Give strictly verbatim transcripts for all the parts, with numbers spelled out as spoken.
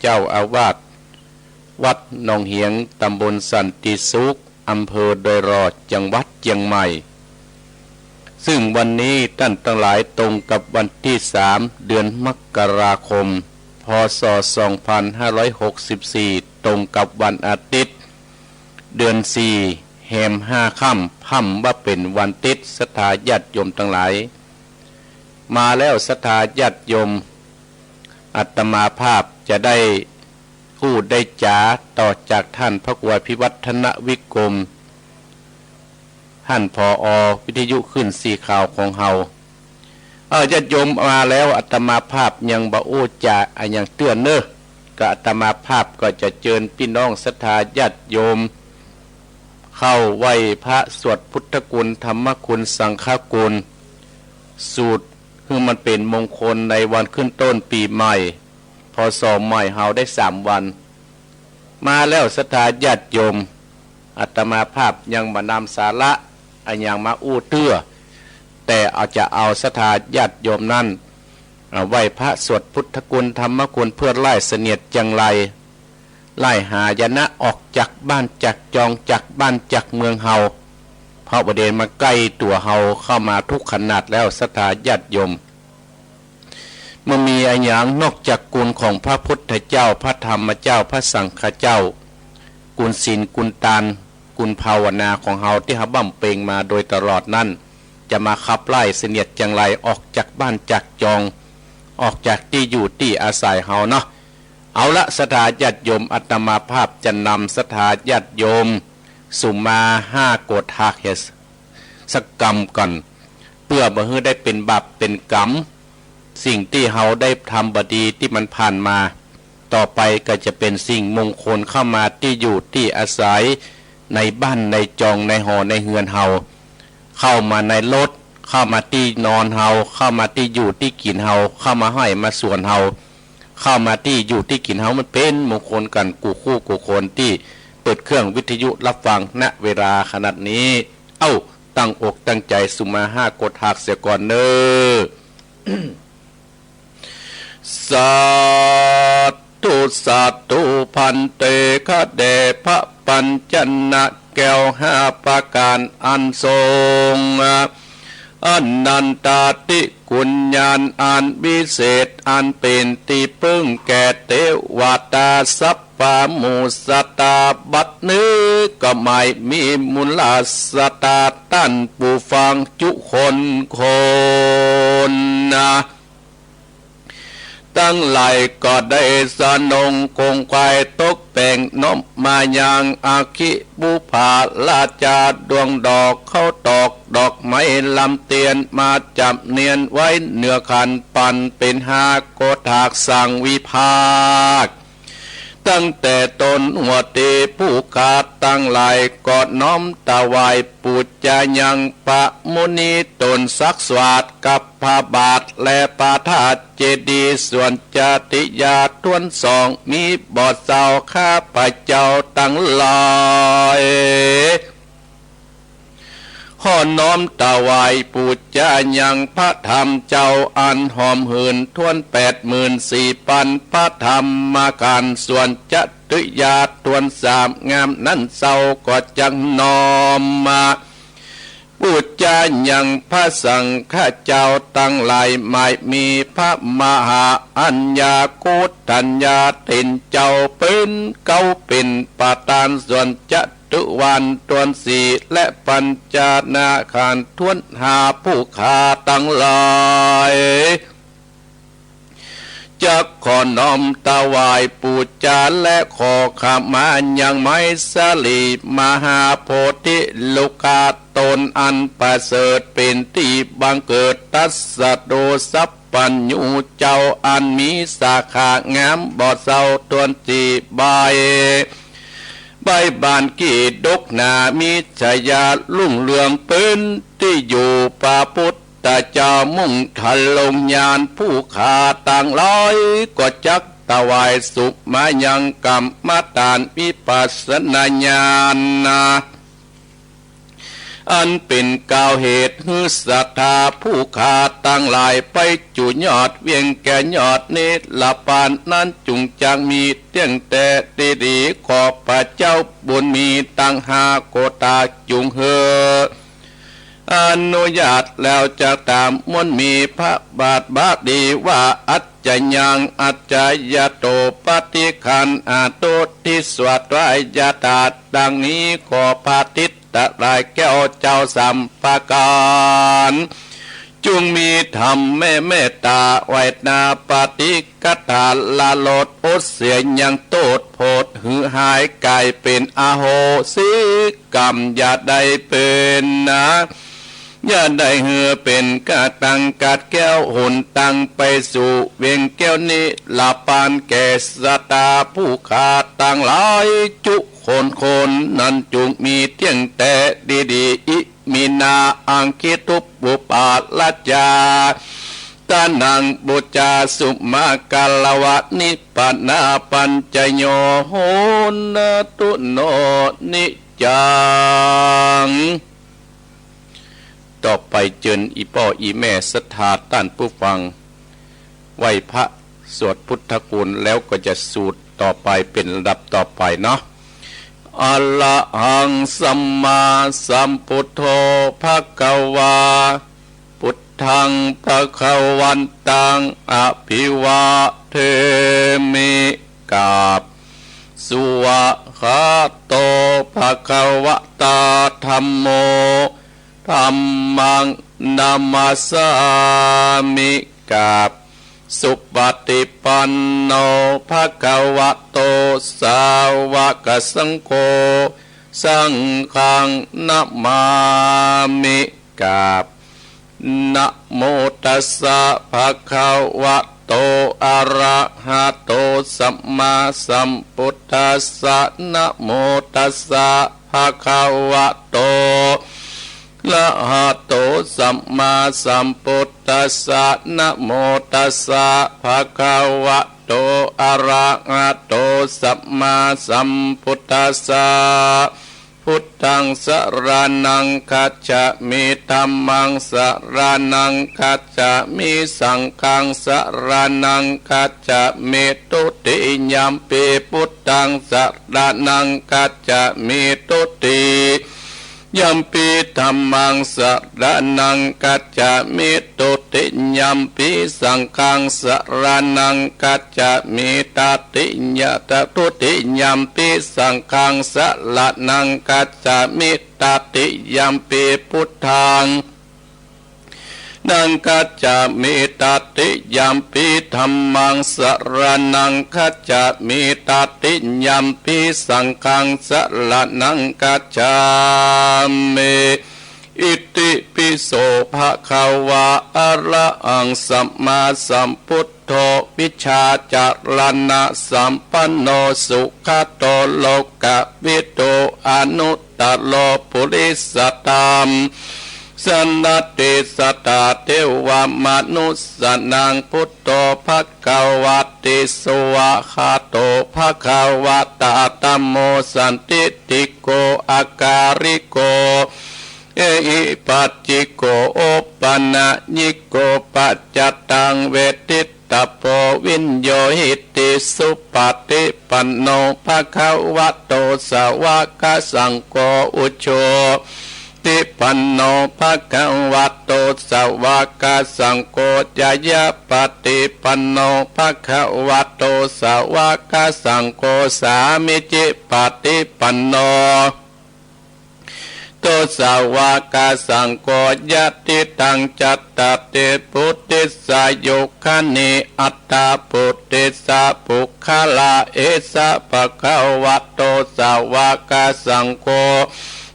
เจ้าอาวาสวัดหนองเหียง ตำบลสันติสุข อำเภอดอยหล่อ จังหวัดเจียงใหม่ ซึ่งวันนี้ต้านตังหลายตรงกับวันตี้สาม เดือนมกราคม พ.ศ. สองพันห้าร้อยหกสิบสี่ ตรงกับวันอาทิตย์ เดือนสี่ แฮมห้าค่ำ พ่ำว่าเป๋นวันติด ศรัทธาญาติโยมตังหลาย มาแล้วศรัทธาญาติโยม อาตมาภาพจะได้อู้ได้จ๋าต่อจากท่านพระครูอภิวัฒนวิกรม ท่าน ผอ. วิทยุคลื่นสีขาวของเฮา เออ ญาติโยมมาแล้ว อาตมาภาพยังบ่อู้จ๋าอะหยังเตื้อเน่อ ก็อาตมาภาพก็จะเจิญปี้น้องศรัทธาญาติโยม เข้าไหว้พระสวดพุทธคุณ ธรรมคุณ สังฆคุณ สูตรหื้อมันเป๋นมงคลในวันขึ้นต้นปี๋ใหม่ พ.ศ. ใหม่เฮาได้สามวัน มาแล้วศรัทธาญาติโยม อาตมาภาพยังบ่นำสาระอะหยังมาอู้เตื้อ แต่เอา จะเอาศรัทธาญาติโยมนั้น อ่า ไหว้พระสวดพุทธคุณ ธรรมคุณ เปื้อไล่เสนียดจังไร ไล่หายนะออกจากบ้านจากจอง จากบ้านจากเมืองเฮา เพราะบ่าเดนมาใก้ตั๋วเฮาเข้ามาทุกขนาดแล้วศรัทธาญาติโยม บ่มีอะหยังนอกจากคุณของพระพุทธเจ้า พระธรรมเจ้า พระสังฆเจ้า คุณศีล คุณตาน คุณภาวนาของเฮาตี้เฮาบำเพ็ญมาโดยตลอดนั้น จะมาขับไล่เสนียดจังไรออกจากบ้านจากจอง ออกจากตี้อยู่ตี้อาศัยเฮาเนาะ เอาละศรัทธาญาติโยม อาตมาภาพจะนำศรัทธาญาติโยม สุมาห้าโกฏหักเหียสักกำก่อน เปื้อบ่หื้อได้เป๋นบาปเป๋นกรรม สิ่งตี้เฮาได้ทำบ่ดีตี้มันผ่านมา ต่อไปก็จะเป๋นสิ่งมงคลเข้ามาตี้อยู่ตี้อาศัย ในบ้านในจอง ในหอในเฮือนเฮา เข้ามาในรถ เข้ามาตี้นอนเฮา เข้ามาตี้อยู่ตี้กิ๋นเฮา เข้ามาไฮ่มาสวนเฮา เข้ามาตี้อยู่ตี้กิ๋นเฮา มันเป๋นมงคลกั๋นกู้คู่กู้คนตี้เปิดเครื่องวิทยุฮับฟัง ณ เวลาขนาดนี้ เอ้า ตั้งอกตั้งใจ๋สุมาห้าโกฏหักเสียก่อนเน่อ สาธุ สาธุ ภันเต ข้าแด่พระปัญจนะแก้วห้าประก๋าน อันทรง อนันตาธิคุณญาณอันวิเศษ อันเป๋นตี้เปิ้งแก่เตวตาสัพพะหมู่สัตว์ บัดนี้ก็หมายมีมูลศรัทธาต้านผู้ฟังจุคนคนนะ ตังหลายก็ได้สนงคงไขว่ตกแต่งน้อมมายังอัคคิบุปผาราชา ดวงดอกข้าวตอก ดอกไม้ลำเตียน มาจับเนียนไว้เหนือขัน ปันเป๋นห้าโกฏหักสังวิภาค ตั้งแต่ต้นหัวเตีย ผู้ข้าตังหลายก็น้อมถวายปู๋จายังพระมุนีต๋น สักสวาดกับพระบาทและพระธาตุเจดีย์ ส่วนจติยาถ้วนสอง มีบ่เศร้า ข้าพเจ้าตังหลาย ขอน้อมถวายปู๋จายังพระธรรมเจ้า อันหอมหืนถ้วนแปดหมื่นสี่ปันพระธรรมขันธ์ ส่วนจติยาถ้วนสาม งามนั้นเศร้า ก็จักน้อมมา ปู๋จายังพระสังฆเจ้าตังหลาย หมายมีพระมหาอัญญาโกฏัญญาเถรเจ้า เป๋นเก๊าเป๋นประธาน ส่วนจตุวาลถ้วนสี่ และปัญจนาคารถ้วนห้า ผู้ข้าตังหลาย จักขอน้อมถวายปู๋จาและขอขมายังไม้สาลีมหาโพธิลูกาต้นอันประเสริฐ เป๋นตี้บังเกิดตรัสรู้สัพพัญญูเจ้า อันมีสาขางามบ่เศร้าถ้วนสี่ใบ ใบบานกี่ดกหนา มีชายารุ่งเรือง เป๋นตี้อยู่พระพุทธเจ้า มุ่งทะลงญาณ ผู้ข้าตังหลายก็จักถวายสุมายังกรรมฐานวิปัสสนาญาณ น อันเป๋นกล่าวเหตุหื้อศรัทธาผู้ข้าตังหลายไปจุยอดเวียงแก้วยอดนิรปานนั้น จุ่งจักมีเตี้ยงแต๊ดีๆ ขอพระเจ้าบุญมีตังห้าโกฏาจุ่งหื้ออนุญาตแล้วจักต๋าม ม้วนมีพระบาทบาลีว่า อัจจยัง อัจจยโต ปฏิฆันหตุ ทิสวาทายะถา ดังนี้ขอพระทิตย์ ตะหลายแก้วเจ้าสามประก๋าน จุ่งมีธรรมแม่เมตต๋า ไหว้หน้าปฏิฆาละลด อดเสียยังโต้ษโผดหื้อหายก๋ายเป๋นอโหสิกรรม อย่าได้เป๋นนา อย่าได้หื้อเป๋นกาตังกัดแก้วหนตังไปสู่เวียงแก้วนิรปานแก่ศรัทธาผู้ข้าตังหลายจุ คนคนนั้นจุ่งมีเตี้ยงแต๊ดีๆ อิมินา อังคิทุปปุปาลจาตานัง ปุจจาสุมาการาวะ นิพพานาปัญจโยโหนตุโน นิจจัง ต่อไปเจิญอี่ป้ออี่แม่ศรัทธาต้านผู้ฟัง ไหว้พระสวดพุทธคุณแล้วก็จะสูตรต่อไปเป๋นลำดับต่อไปเนาะ อะระหังสัมมาสัมพุทโธ ภะคะวา พุทธัง ภะคะวันตัง อะภิวาเทมิ กราบ สุวะคะโต ภะคะวะตา ธัมโม ธัมมัง นะมัสสามิ กราบ สุปฏิปันโน ภะคะวะโต สาวกสังโฆ สังฆัง นะมามิ กราบ นะโมตัสสะ ภะคะวะโต อะระหะโต สัมมาสัมพุทธัสสะ นะโมตัสสะ ภะคะวะโต อะระหะโต สัมมาสัมพุทธัสสะ นะโมตัสสะ ภะคะวะโต อะระหะโต สัมมาสัมพุทธัสสะ พุทธัง สะระณัง คัจฉามิ ธัมมัง สะระณัง คัจฉามิ สังฆัง สะระณัง คัจฉามิ ทุติยัมปิ พุทธัง สะระณัง คัจฉามิ ทุติยัมปิ ธัมมัง สะระณัง คัจฉามิ ทุติยัมปิ สังฆัง สะระณัง คัจฉามิ ตติยะ ทุติยัมปิ สังฆัง สะระณัง คัจฉามิ ตติยัมปิ พุทธัง นัง คัจฉามิ ตติยัมปิ ธัมมัง สะระณัง คัจฉามิ ตติยัมปิ สังฆัง สะระณัง คัจฉามิ อิติปิโส ภะคะวา อะระหัง สัมมาสัมพุทโธ วิชชาจะระณะสัมปันโน สุขะโต โลกะวิทู อนุตตะโร ปุริสะธัมมะ สะระณะติสสะตา เทวะมะนุสสานัง พุทโธ ภะคะวะติ สุวะคะโต ภะคะวะตา ธัมโม สันทิฏฐิโก อะกาลิโก เอหิปัสสิโก โอปะนะยิโก ปัจจตัง เวทิตตะโพ วิญญูหิติ สุปะฏิปันโน ภะคะวะโต สาวะกะสังโฆ อุจุปะฏิปันโน ภะคะวะโต สาวะกะสังโฆ ญาณะปะฏิปันโน ภะคะวะโต สาวะกะสังโฆ สามีจิปะฏิปันโน โต สาวะกะสังโฆ ยะทิตัง จัตตาริ ปุริสายุคานิ อัตถะ ปุริสะปุคคละ เอสะ ภะคะวะโต สาวะกะสังโฆ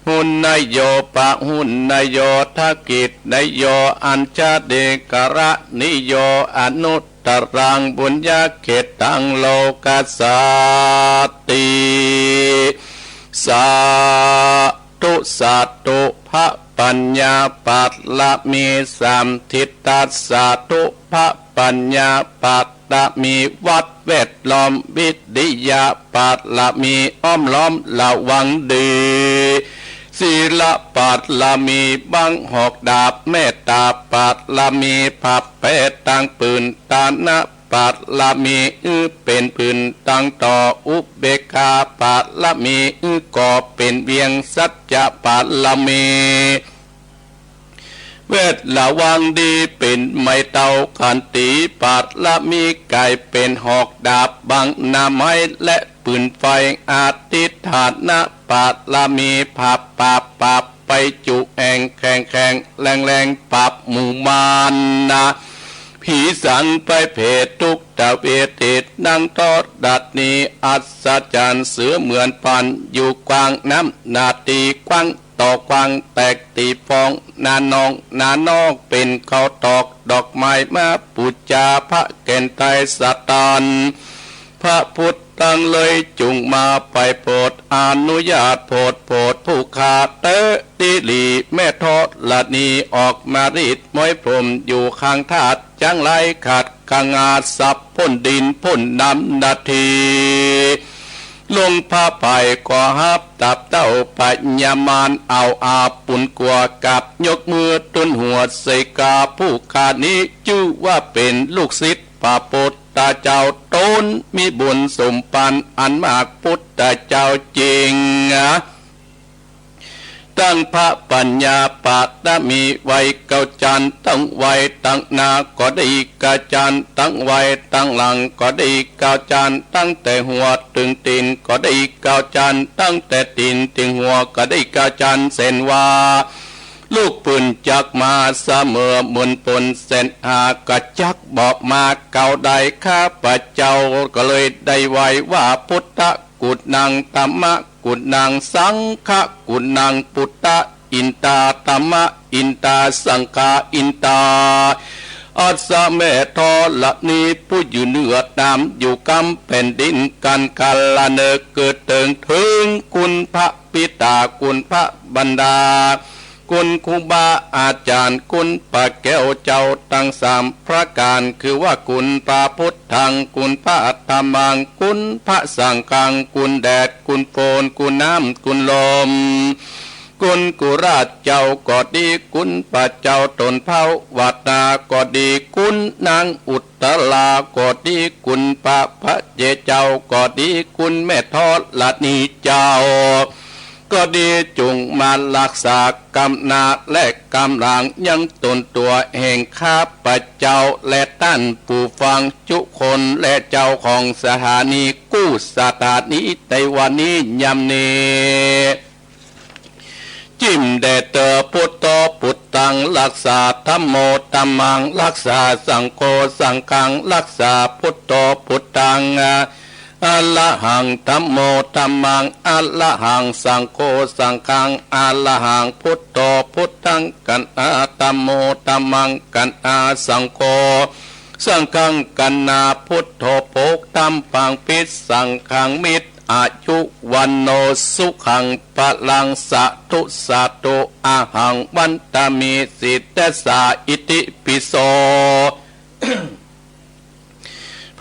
หุนนโย ปะหุนนโย ทักขิณโย อัญชลีกะรณิโย อนุตตรัง ปุญญะเขตตัง โลกัสสาติ สาธุ สาธุ พระปัญญาปารมีสาม ทิฏฐา สาธุ พระปัญญาปารมี วัดแวดล้อม วิริยะปารมี อ้อมล้อมระวังดี ศี ลปารมีบังหอกดาบ เมตตาปารมีผาบแผดตังปืน ทานปารมีเป๋นปืนตังต่อ อุเบกขาปารมีก็เป๋นเวียง สัจจะปารมี เวทระวังดีเป๋นไม้เต้า ขันติปารมีก๋ายเป๋นหอกดาบบังหน้าไม้และปืนไฟ อธิฏฐานปารมีผาบปราบปราบไปจุแอ่งแข็งแข็งแรงแรง ปราบหมู่มารนะ ผีสางไปเผดทุกตะเวทิต ดังธรณีอัศจรรย์ เสือเหมือนปาน อยู่กว้างน้ำหน้าตี้กว้าง ต่อกว้างแตกตี้ฟอง หน้านอกหน้านอกเป๋นเขาตอก ดอกไม้มาปู๋จา พระแก่นไตรสะตาน พระพุทธังเลยจุ่งมาไปโผด อนุญาตโผด โผดผู้ข้าเต๊อะ ตี้หลีแม่ธรณี ออกมารีดม้อยพรมอยู่ข้างธาตุ จั้งไร้ขาดขงาด สับพ้นดินพ้นน้ำนาที ลงพระไผ่ก็ฮับตับเต้า พญามารเอาอาปุนกัว กราบยกมือตุ๊นหัวใส่กา ผู้ข้านี้จื้อว่าเป๋นลูกศิษย์พระพุทธเจ้า ต๋นมีบุญสมปันอันมาก พุทธเจ้าจริง ตั้งพระปัญญาปารมีไว้เก้าจั๊น ตั้งไว้ตั้งหน้าก็ดีเก้าจั๊น ตั้งไว้ตั้งหลังก็ดีเก้าจั๊น ตั้งแต่หัวเถิงตี๋นก็ดีเก้าจั๊น ตั้งแต่ตี๋นเถิงหัวก็ดีเก้าจั๊น เส้นว่า ลูกปืนจักมาเสมอหมื่นปน เส้นหากจักบ่มาเก้าได้ ข้าพเจ้าก็เลยได้ไหว้ว่า พุทธกุณัง ธัมมกุณัง สังฆกุณัง พุทธาอินตา ธัมมาอินตา สังฆาอินตา อัสสะแม่ธรณี ผู้อยู่เหนือน้ำอยู่กำแผ่นดิน กันกาละเนิกเกิดเถิง เถิงคุณพระปิตา คุณพระบรรดา คุณครูบาอาจ๋ารย์ คุณพระแก้วเจ้าตังสามประก๋าน คือว่าคุณพระพุทธัง คุณพระธัมมัง คุณพระสังฆัง คุณแดด คุณฝน คุณน้ำ คุณลม คุณกุราชเจ้าก็ดี คุณพระเจ้าตนเภาวัตตาก็ดี คุณนางอุตตราก็ดี คุณพระพเยเจ้าก็ดี คุณแม่ธรณีเจ้าก็ดี จุ่งมาฮักษากำหน้าและกำหลังยังตนตั๋วแห่งข้าพเจ้า และต้านผู้ฟังจุคน และเจ้าของสถานีกู้สถานีในวันนี้ยามนี้ จิ่มแด่เต๊อะ พุทโธพุทธังฮักษา ธัมโมธัมมังฮักษา สังโฆสังฆังฮักษา พุทโธพุทธัง อะระหัง ธัมโมธัมมัง อะระหัง สังโฆสังฆัง อะระหัง พุทโธพุทธัง กัณหา ธัมโมธัมมัง กัณหา สังโฆสังฆัง กัณหา พุทโธโภคธรรมภังภิษ สังฆังมิตร อายุ วัณโณ สุขัง พลัง สาธุ สาธุ อะหัง วันทามิ สิทธัสสะ อิติปิโส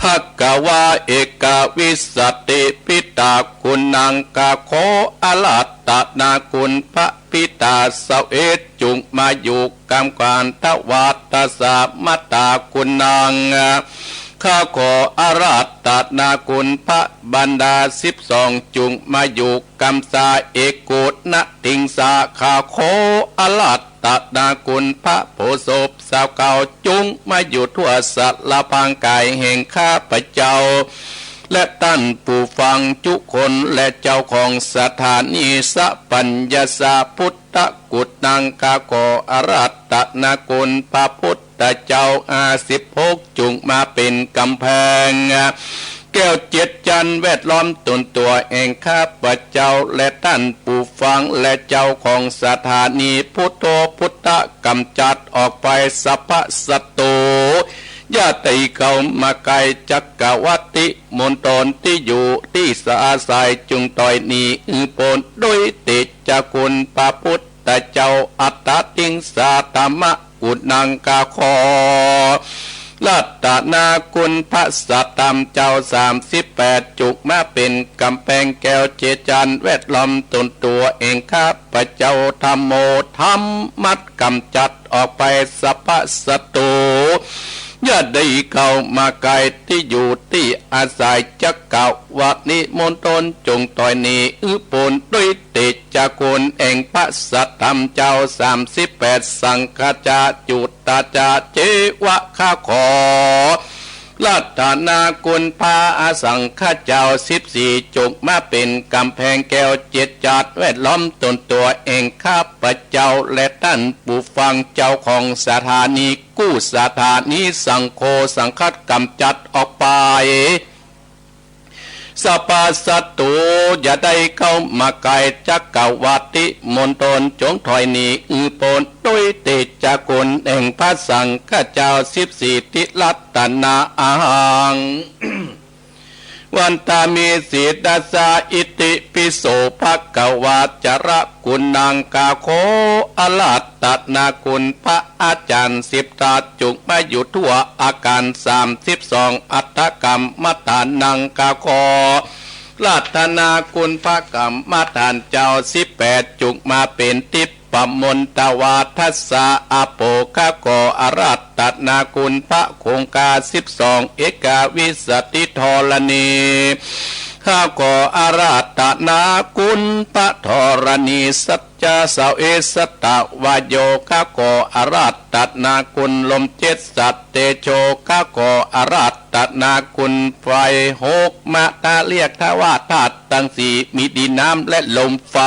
ภะคะวา เอกวิสสติ ปิตากุณัง ข้าขออาราธนาคุณพระปิตาเสาเอก จุ่งมาอยู่กำก๋านถวาทสามัตตากุณัง ข้าขออาราธนาคุณพระบรรดาสิบสอง จุ่งมาอยู่กำสาเอโกณทิงสา ข้าขออาราธนาคุณพระโพธิ์ศพเสาเก่า จุ่งมาอยู่ทั่วสารพางก๋ายแห่งข้าพเจ้า และต้านผู้ฟังจุคน และเจ้าของสถานีสัพพัญญสา พุทธกุณัง ข้าขออาราธนาคุณพระพุทธเจ้าห้าสิบหก จุ่งมาเป๋นก๋ำแพงแก้วเจ็ดจั๊น แวดล้อมตนตั๋วแห่งข้าพเจ้า และต้านผู้ฟัง และเจ้าของสถานี พุทโธพุทธะ ก๋ำจัดออกไปสัพพะศัตรู อย่าได้เข้ามาใก้ จักรวรรดิมณฑลตี้อยู่ตี้อาศัย จุ่งถอยหนีหื้อป๊น โดยเตชะคุณพระพุทธเจ้า อัตถทิงสา ธัมมกุณัง ข้าขอ รัตนคุณพระสัตธรรมเจ้าสามสิบแปด จุกมาเป๋นก๋ำแพงแก้วเจดจัดแวดล้อมตนตั๋วแห่งข้าพเจ้า ธัมโม ธรรมะก๋ำจัดออกไปสรรพศัตรู อย่าได้เข้ามาใก้ตี้อยู่ตี้อาศัย จักกวานิมนตนจงถอยหนี อื้อโผนด้วยเตจาคุณแห่งพระสัตธรรมเจ้าสามสิบแปด สังฆาจา จุตตาจา เจวะ ข้าขอ รัตนคุณพระสังฆาเจ้าสิบสี่ จุกมาเป๋นก๋ำแพงแก้วเจดจัดแวดล้อมตนตั๋วแห่งข้าพเจ้า และต้านผู้ฟัง เจ้าของสถานีกู้สถานี สังโฆ สังฆะก๋ำจัดออกไป สรรพศัตรูอย่าได้เข้ามาใก้ จักกวานิมนตนจงถอยหนี อื้อโผนด้วยเตจาคุณแห่งพระสังฆาเจ้าสิบสี่ ติรัตนาหัง วันทามิ สิรสา อิติปิโส ภะคะวา จาระกุณัง ข้าขออาราธนาคุณพระอาจารย์สิบต๋า จุกมาอยู่ทั่วอาคารสามสิบสอง อัฏฐกรรมฐานัง ข้าขออาราธนาคุณพระกรรมฐานเจ้าสิบแปด จุกมาเป๋นทิพย์ ปมณฑวาทัสสะ อาโป ข้าขออาราธนาคุณพระคงคาสิบสอง เอกวิสติธรณี ข้าขออาราธนาคุณพระธรณีสัจจา สาเวสตวาโย ข้าขออาราธนาคุณลมเจ็ดสัตว์เตโช ข้าขออาราธนาคุณไฟหกมหาเรียกทวารธาตุตังสี่ มีดินน้ำและลมไฟ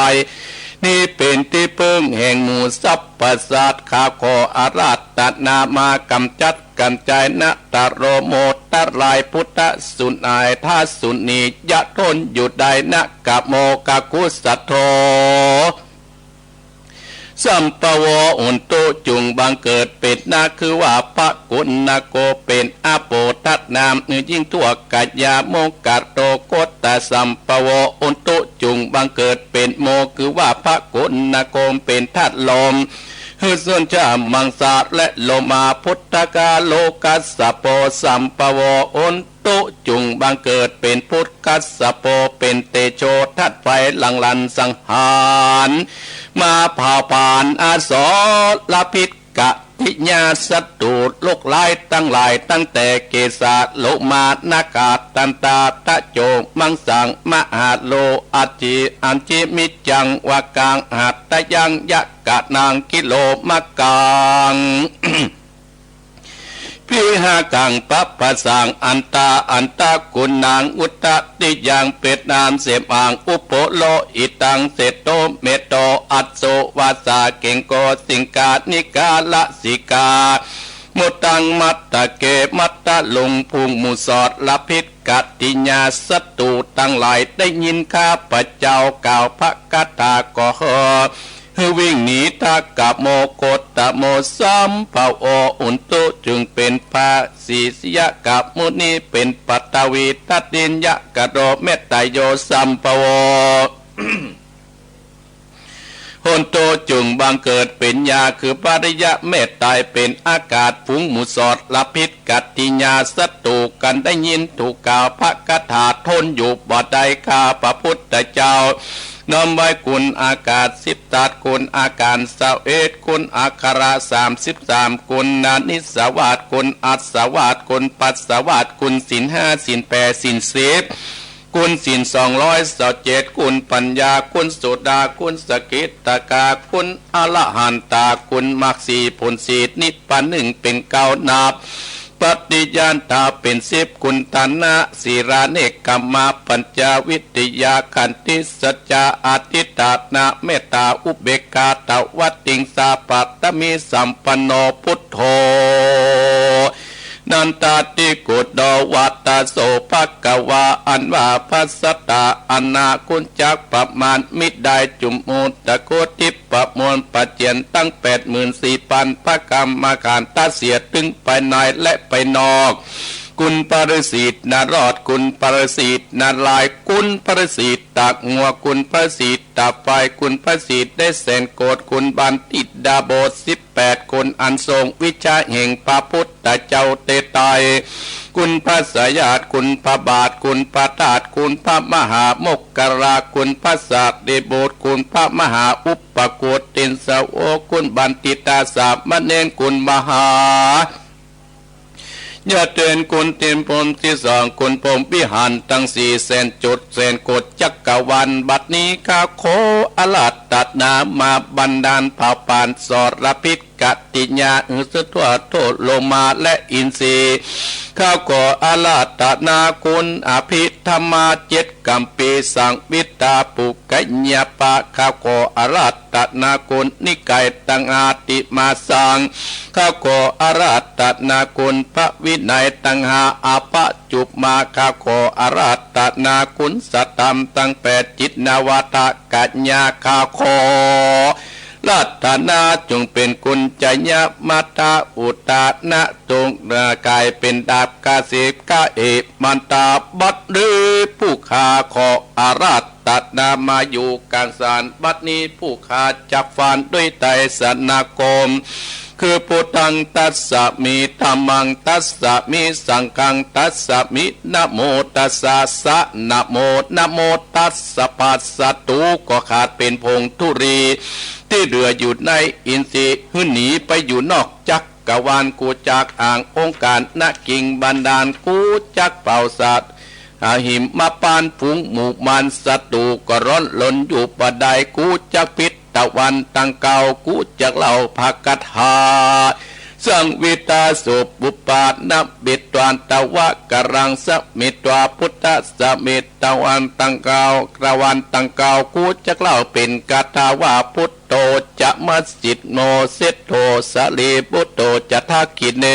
นี้เป๋นตี้เปิ้งแห่งหมู่สรรพสัตว์ ข้าขออาราธนามาก๋ำจัดก๋ำจายนะ ตะโรโมตะราย พุทธสุนัยทาสุนี ยะทนอยู่ได้นะ กะโมกะคุสัตโธ สัมภโว อุนตุ จุ่งบังเกิดเป๋นนา คือว่าพระกุณโก เป๋นอาโปธนาม หื้อยิ่งทั่วกายา โมกะโต โคตสัมภโว อุนตุ จุ่งบังเกิดเป๋นโม คือว่าพระกุณโก เป๋นธาตุลม หื้อส้นชามังสาและโลมา พุทธกาโลกัสสโป สัมภโว อุน ตุ จุ่งบังเกิดเป๋นพุทธัสสโป เป๋นเตโชธาตุไฟ หลั่งหลั่นสังหาร มาเผาผลาญอสรพิษกะติยาศัตรูโรคร้ายตังหลาย ตั้งแต่เกสา โลมา นาคา ตันตา ตะโจ มังสัง มหาโล อัจจิ อัญจิมิจจัง วากัง หัตตยัง ยะกะนัง คิโลมะกัง พิหากัง ปัปปะสัง อันตา อันตะกุณัง อุตตะติยัง เป๋นอันเสมหัง อุโปโลหิตัง เสโต เมโต อัสโส วาสา เกงโก สิงคา นิกา ลสิกา มุตตัง มัตตะเก มัตตะลุง ฝูงหมู่อสรพิษกะติยาศัตรูตังหลาย ได้ยินข้าพเจ้ากล่าวพระคาถาก็ หื้อวิ่งหนี ทะกะโม โคตโม สัมภโว อุนตุ จึงเป๋นพระศรีสยะกะมุนี เป๋นปัตตวีทัตติยะกะโร เมตตาโย สัมภโว โหนตุ จึงบังเกิดเป๋นยา คือปริยะเมตตา เป๋นอากาศ ฝูงหมู่อสรพิษกะติยาศัตรู กันได้ยินถูกกล่าวพระคาถา ทนอยู่บ่ได้ ข้าพระพุทธเจ้า น้อมไหว้คุณอากาศสิบธาตุ คุณอาการสามสิบเอ็ด คุณอักขระสามสิบสาม คุณนานิสสวาส คุณอัสสวาส คุณปัสสวาส คุณศีลห้า ศีลแปด ศีลสิบ คุณศีลสองร้อยซาวเจ็ด คุณปัญญา คุณโสดา คุณสกิทาคา คุณอรหันตา คุณมรรคสี่ ผลสี่ นิพพานหนึ่ง เป๋นเก้า นับ ปฏิญาณต๋าเป๋นสิบ คุณทานะ ศีลา เนกขัมมะ ปัญญา วิริยะ ขันติ สัจจะ อธิษฐานะ เมตตา อุเบกขา ตวติงสา ปาตมีสัมปันโน พุทโธ นันทาธิโกโต วัตตะโส ภะคะวา อันว่าพระสัตตาอันนาคุณจักประมาณมิได้ จุมมูตะโคติ ประมวลประเจียนตั้งแปดหมื่นสี่พันพระกรรมขันธะเสีย ตึงภายในและภายนอก คุณพระฤาษีนารอด คุณพระฤาษีนารายณ์ คุณพระฤาษีตะงัว คุณพระฤาษีตะไฟ คุณพระฤาษีได้แสนโกศ คุณบัณฑิตดาบสสิบแปดคน อันทรงวิชาแห่งพระพุทธเจ้าแต่ใต้ คุณพระสยาด คุณพระบาท คุณพระธาตุ คุณพระมหาโมคคัลลา คุณพระสารีบุตร คุณพระมหาอุปโกฏ เถรสาวก คุณบัณฑิตาสามเณร คุณมหา ญาติเถร คุณเถรพรหมสิบสอง คุณพรหมวิหารตังสี่ แสนจุด แสนโกศจักรวาล บัดนี้ข้าขออาราธนามาบันดาลพระปานสรพิษกติญา หื้อสุดทั่วโทษโลมาและอินทรีย์ ข้าขออาราธนาคุณอภิธรรมาเจ็ดกัมภีร์ สังวิตาปุกขยปา ข้าขออาราธนาคุณนิกายตังห้าติมาสัง ข้าขออาราธนาคุณพระวินัยตังห้าอปจุปมา ข้าขออาราธนาคุณสัทธรรมตังแปด จิตนวตกัญญา ข้าขออาราธนาจงเป็นคุณจยมัตตาอุตตานะ จงกลายเป็นดาบกาสิกะเอมันตา บัดนี้ผู้ข้าขออาราธนามาอยู่กลางสาร บัดนี้ผู้ข้าจักฟันด้วยไตรสรณคม คือ พุทธังตัสสะมิ ธัมมังตัสสะมิ สังฆังตัสสะมิ นะโมตัสสะ สะ นะโม นะโมตัสสะ ปัสสะ ตูก็ขาดเป็นผงธุลี ตี้เหลืออยู่ในอินทรีย์ หื้อหนีไปอยู่นอกจักรวาล กูจักอ้างองค์การนะ กิ่งบันดาล กูจักเผาสัตว์ อาหิมมาปาน ฝูงหมู่มารศัตรูก็ร้อนรนอยู่บ่ได้ กูจักปิดตะวันตังเก้า กูจักเล่าพระคาถา สังวิตาสุปปานะปิดตวันตะวะกรังสมิตวาพุทธสมิตตะวันตังเก้า ตะวันตังเก้า กูจักเล่าเป็นคาถาว่า พุทโธจะมะสิทโม เสโทสารีปุตโตจะทักขิเณ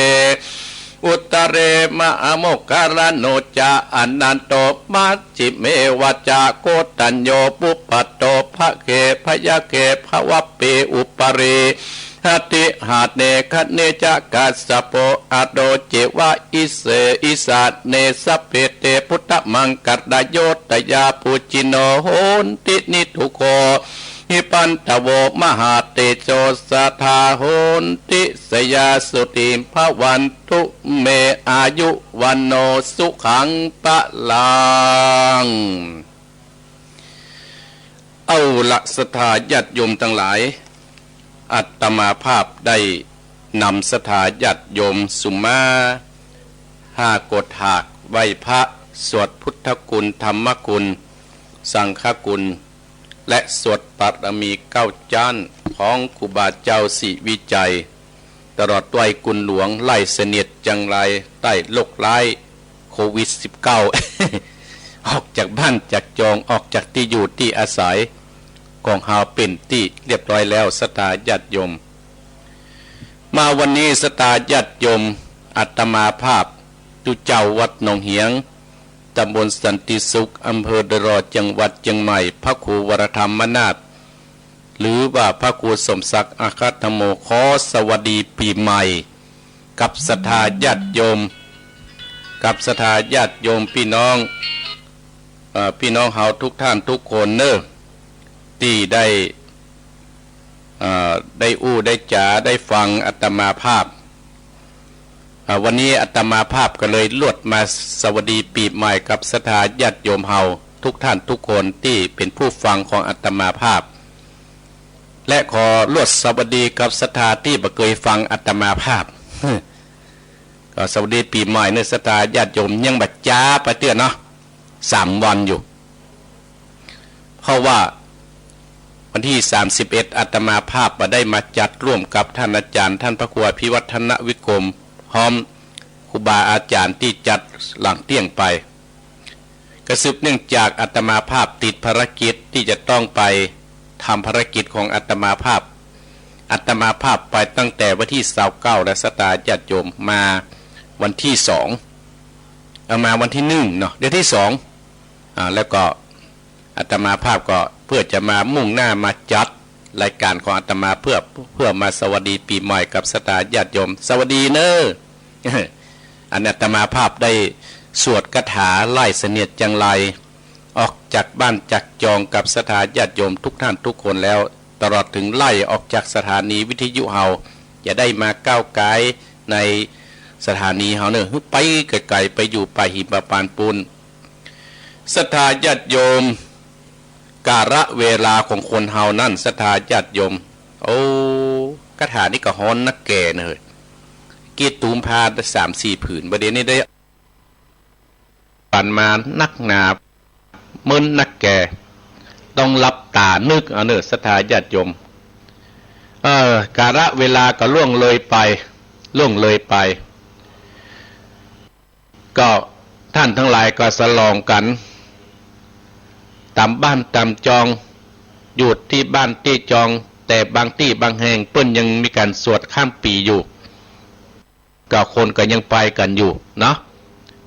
อุตตะเร มหาโมคคัลลาโนจะ อนันโต มัชฌิเมวะจะ โกณฑัญโญ ปุปพัทโธ ภะเข พะยะเข ภะวะเป อุปะริ หะติหะเณ คะเณจะ กัสสะโป อะโต เจวะ อิเส อิสาเณ สัพเพ เต พุทธมังคะลาโย ตยา ปูชยิโน โหนติ นิทุโข หิปันตะโว มหาเตโจ สะทา โหนติ สะยา สุติ ภะวันตุ เม อายุ วัณโณ สุขัง พะลัง เอาละ ศรัทธาญาติโยมตังหลาย อาตมาภาพได้นำศรัทธาญาติโยมสุมา ห้าโกฏหาก ไหว้พระ สวดพุทธคุณ ธรรมคุณ สังฆคุณ และสวดปารมีเก้าจ๊านของครูบาเจ้าศรีวิชัย ตลอดด้วยคุณหลวงไล่เสนียดจังไรใต้โรคร้ายโควิดสิบเก้า ออกจากบ้านจากจอง ออกจากตี้อยู่ตี้อาศัยของเฮาเป๋นตี้เรียบร้อยแล้ว ศรัทธาญาติโยม มาวันนี้ ศรัทธาญาติโยม อาตมาภาพจุเจ้าวัดหนองเหียง ตำบลสันติสุข อำเภอดอยหล่อ จังหวัดเจียงใหม่ พระครูวรธรรมนาถ หรือว่าพระครูสมศักดิ์ อาคัตถโม ขอสวัสดีปี๋ใหม่ กับศรัทธาญาติโยม กับศรัทธาญาติโยมปี้น้อง เอ่อ ปี้น้องเฮาทุกท่านทุกคนเน่อ ตี้ได้ เอ่อ ได้อู้ได้จ๋า ได้ฟังอาตมาภาพ อ่า วันนี้อาตมาภาพก็เลยลวดมาสวัสดีปี๋ใหม่กับศรัทธาญาติโยมเฮาทุกท่านทุกคนตี้เป๋นผู้ฟังของอาตมาภาพ และขอลวดสวัสดีกับศรัทธาตี้บ่เกยฟังอาตมาภาพ ก็สวัสดีปี๋ใหม่เน่อศรัทธาญาติโยม ยังบ่จ๊าไปเตื้อเนาะ สามวันอยู่ เพราะว่าวันตี้สามสิบเอ็ด อาตมาภาพบ่ได้มาจัดร่วมกับท่านอาจ๋ารย์ ท่านพระครูอภิวัฒนวิกรม พร้อมครูบาอาจ๋ารย์ตี้จัดหลังเตี้ยงไป ก็สืบเนื่องจากอาตมาภาพติดภารกิจตี้จะต้องไปทำภารกิจของอาตมาภาพ อาตมาภาพไปตั้งแต่วันตี้ซาวเก้า แล้วศรัทธาญาติโยม มาวันตี้สอง เอามาวันตี้หนึ่งเนาะ เดี๋ยวตี้สอง อ่า แล้วก็ อาตมาภาพก็เพื่อจะมามุ่งหน้ามาจัดรายการของอาตมาเพื่อ เพื่อมาสวัสดีปี๋ใหม่กับศรัทธาญาติโยม สวัสดีเน่อ อันอาตมาภาพได้สวดคาถาไล่เสนียดจัญไรออกจากบ้านจากจองกับศรัทธาญาติโยมทุกท่านทุกคนแล้ว ตลอดถึงไล่ออกจากสถานีวิทยุเฮา อย่าได้มาก้าวก๋ายในสถานีเฮาเน่อ ไปไก๋ๆ ไปอยู่ป่าหิมพานต์ปู๊น ศรัทธาญาติโยม กาลเวลาของคนเฮานั้น ศรัทธาญาติโยม โอ้ คาถานี้ก็ฮ้อนนักแก่เน่อ เฮ้ย กี้ตูมผ้าสามสี่ผืน บ่าเดี่ยวนี้ได้ ปันมานักหนา มึนนักแก่ ต้องหลับต๋านึกเอาเน่อ ศรัทธาญาติโยม เออ กาลเวลาก็ล่วงเลยไป ล่วงเลยไป ก็ต้านตังหลายก็สลองกั๋น ต๋ามบ้านต๋ามจอง อยู่ตี้บ้านตี้จอง แต่บางตี้บางแห่งเปิ้นยังมีก๋านสวดข้ามปี๋อยู่ ก็คนก็ยังไปกั๋นอยู่เนาะ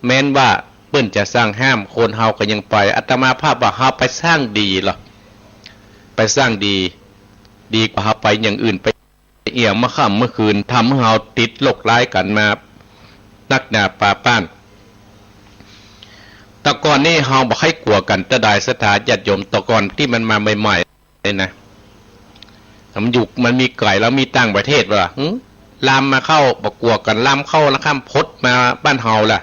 แม้นว่าเปิ้นจะสั่งห้าม คนเฮาก็ยังไป อาตมาภาพว่าเฮาไปสร้างดีลอ ไปสร้างดี ดีกว่าเฮาไปอย่างอื่น ไปเอี่ยเมื่อค่ำเมื่อคืน ทำหื้อเฮาติดโรคร้ายกั๋นมานักหนาปาป๊าน แต่ก่อนนี้เฮาบ่ใค่กั๋วกั๋นเตื้อใด ศรัทธาญาติโยม แต่ก่อนตี้มันมาใหม่ๆ นี่นะ มันอยู่ มันมีไก๋ แล้วมีต่างประเทศบ่า หึ ลามมาเข้า บ่กั๋วกั๋น ลามเข้านะครับ พดมาบ้านเฮาล่ะ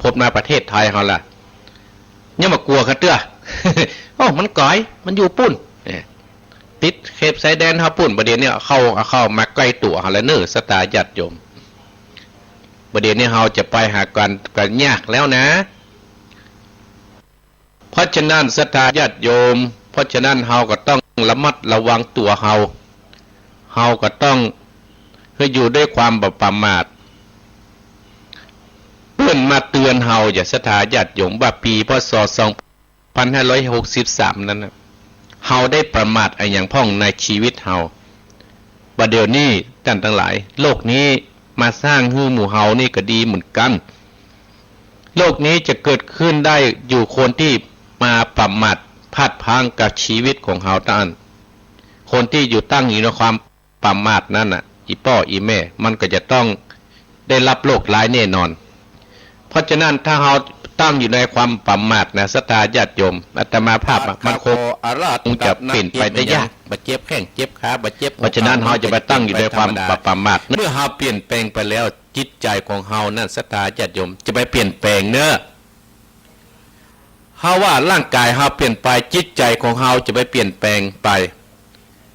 พดมาประเทศไทยเฮาล่ะ ยังบ่กั๋วกั๋นเตื้อ โอ้ มันไก๋ มันอยู่ปู๊น เอ้ย ติดเขตชายแดนเฮาปู๊น บ่าเดี่ยวนี้เข้า เข้ามาใก้ตั๋วเฮาแล้วเน่อ ศรัทธาญาติโยม บ่าเดี่ยวนี้เฮาจะไปหากั๋น กั๋นยากแล้วนะ เพราะฉะนั้น ศรัทธาญาติโยม เพราะฉะนั้นเฮาก็ต้องระมัดระวังตั๋วเฮา เฮาก็ต้องหื้ออยู่ด้วยความบ่ประมาท เปิ้นมาเตื๋อนเฮา อย่า ศรัทธาญาติโยม ว่าปี๋ พ.ศ. สองพันห้าร้อยหกสิบสาม นั้นน่ะ เฮาได้ประมาทอะหยังพ่องในชีวิตเฮา บ่าเดี่ยวนี้ต้านตังหลาย โรคนี้มาสร้างหื้อหมู่เฮานี่ก็ดีเหมือนกั๋น โรคนี้จะเกิดขึ้นได้อยู่คนตี้มาประมาทพลาดพลั้งกับชีวิตของเฮาต้าน คนตี้อยู่ตั้งอยู่ในความประมาทนั้นน่ะ อี่ป้ออี่แม่ มันก็จะต้องได้รับโรคร้ายแน่นอน เพราะฉะนั้นถ้าเฮาตั้งอยู่ในความประมาทนะ ศรัทธาญาติโยม อาตมาภาพอะ มันคงจะเปลี่ยนไปได้ยาก บ่เจ็บแข้งเจ็บขา บ่เจ็บ เพราะฉะนั้นเฮาจะไปตั้งอยู่ในความประมาท เมื่อเฮาเปลี่ยนแปลงไปแล้ว จิตใจ๋ของเฮานั้น ศรัทธาญาติโยม จะไปเปลี่ยนแปลงเน่อ เฮาว่าร่างก๋ายเฮาเปลี่ยนไป จิตใจ๋ของเฮาจะไปเปลี่ยนแปลงไป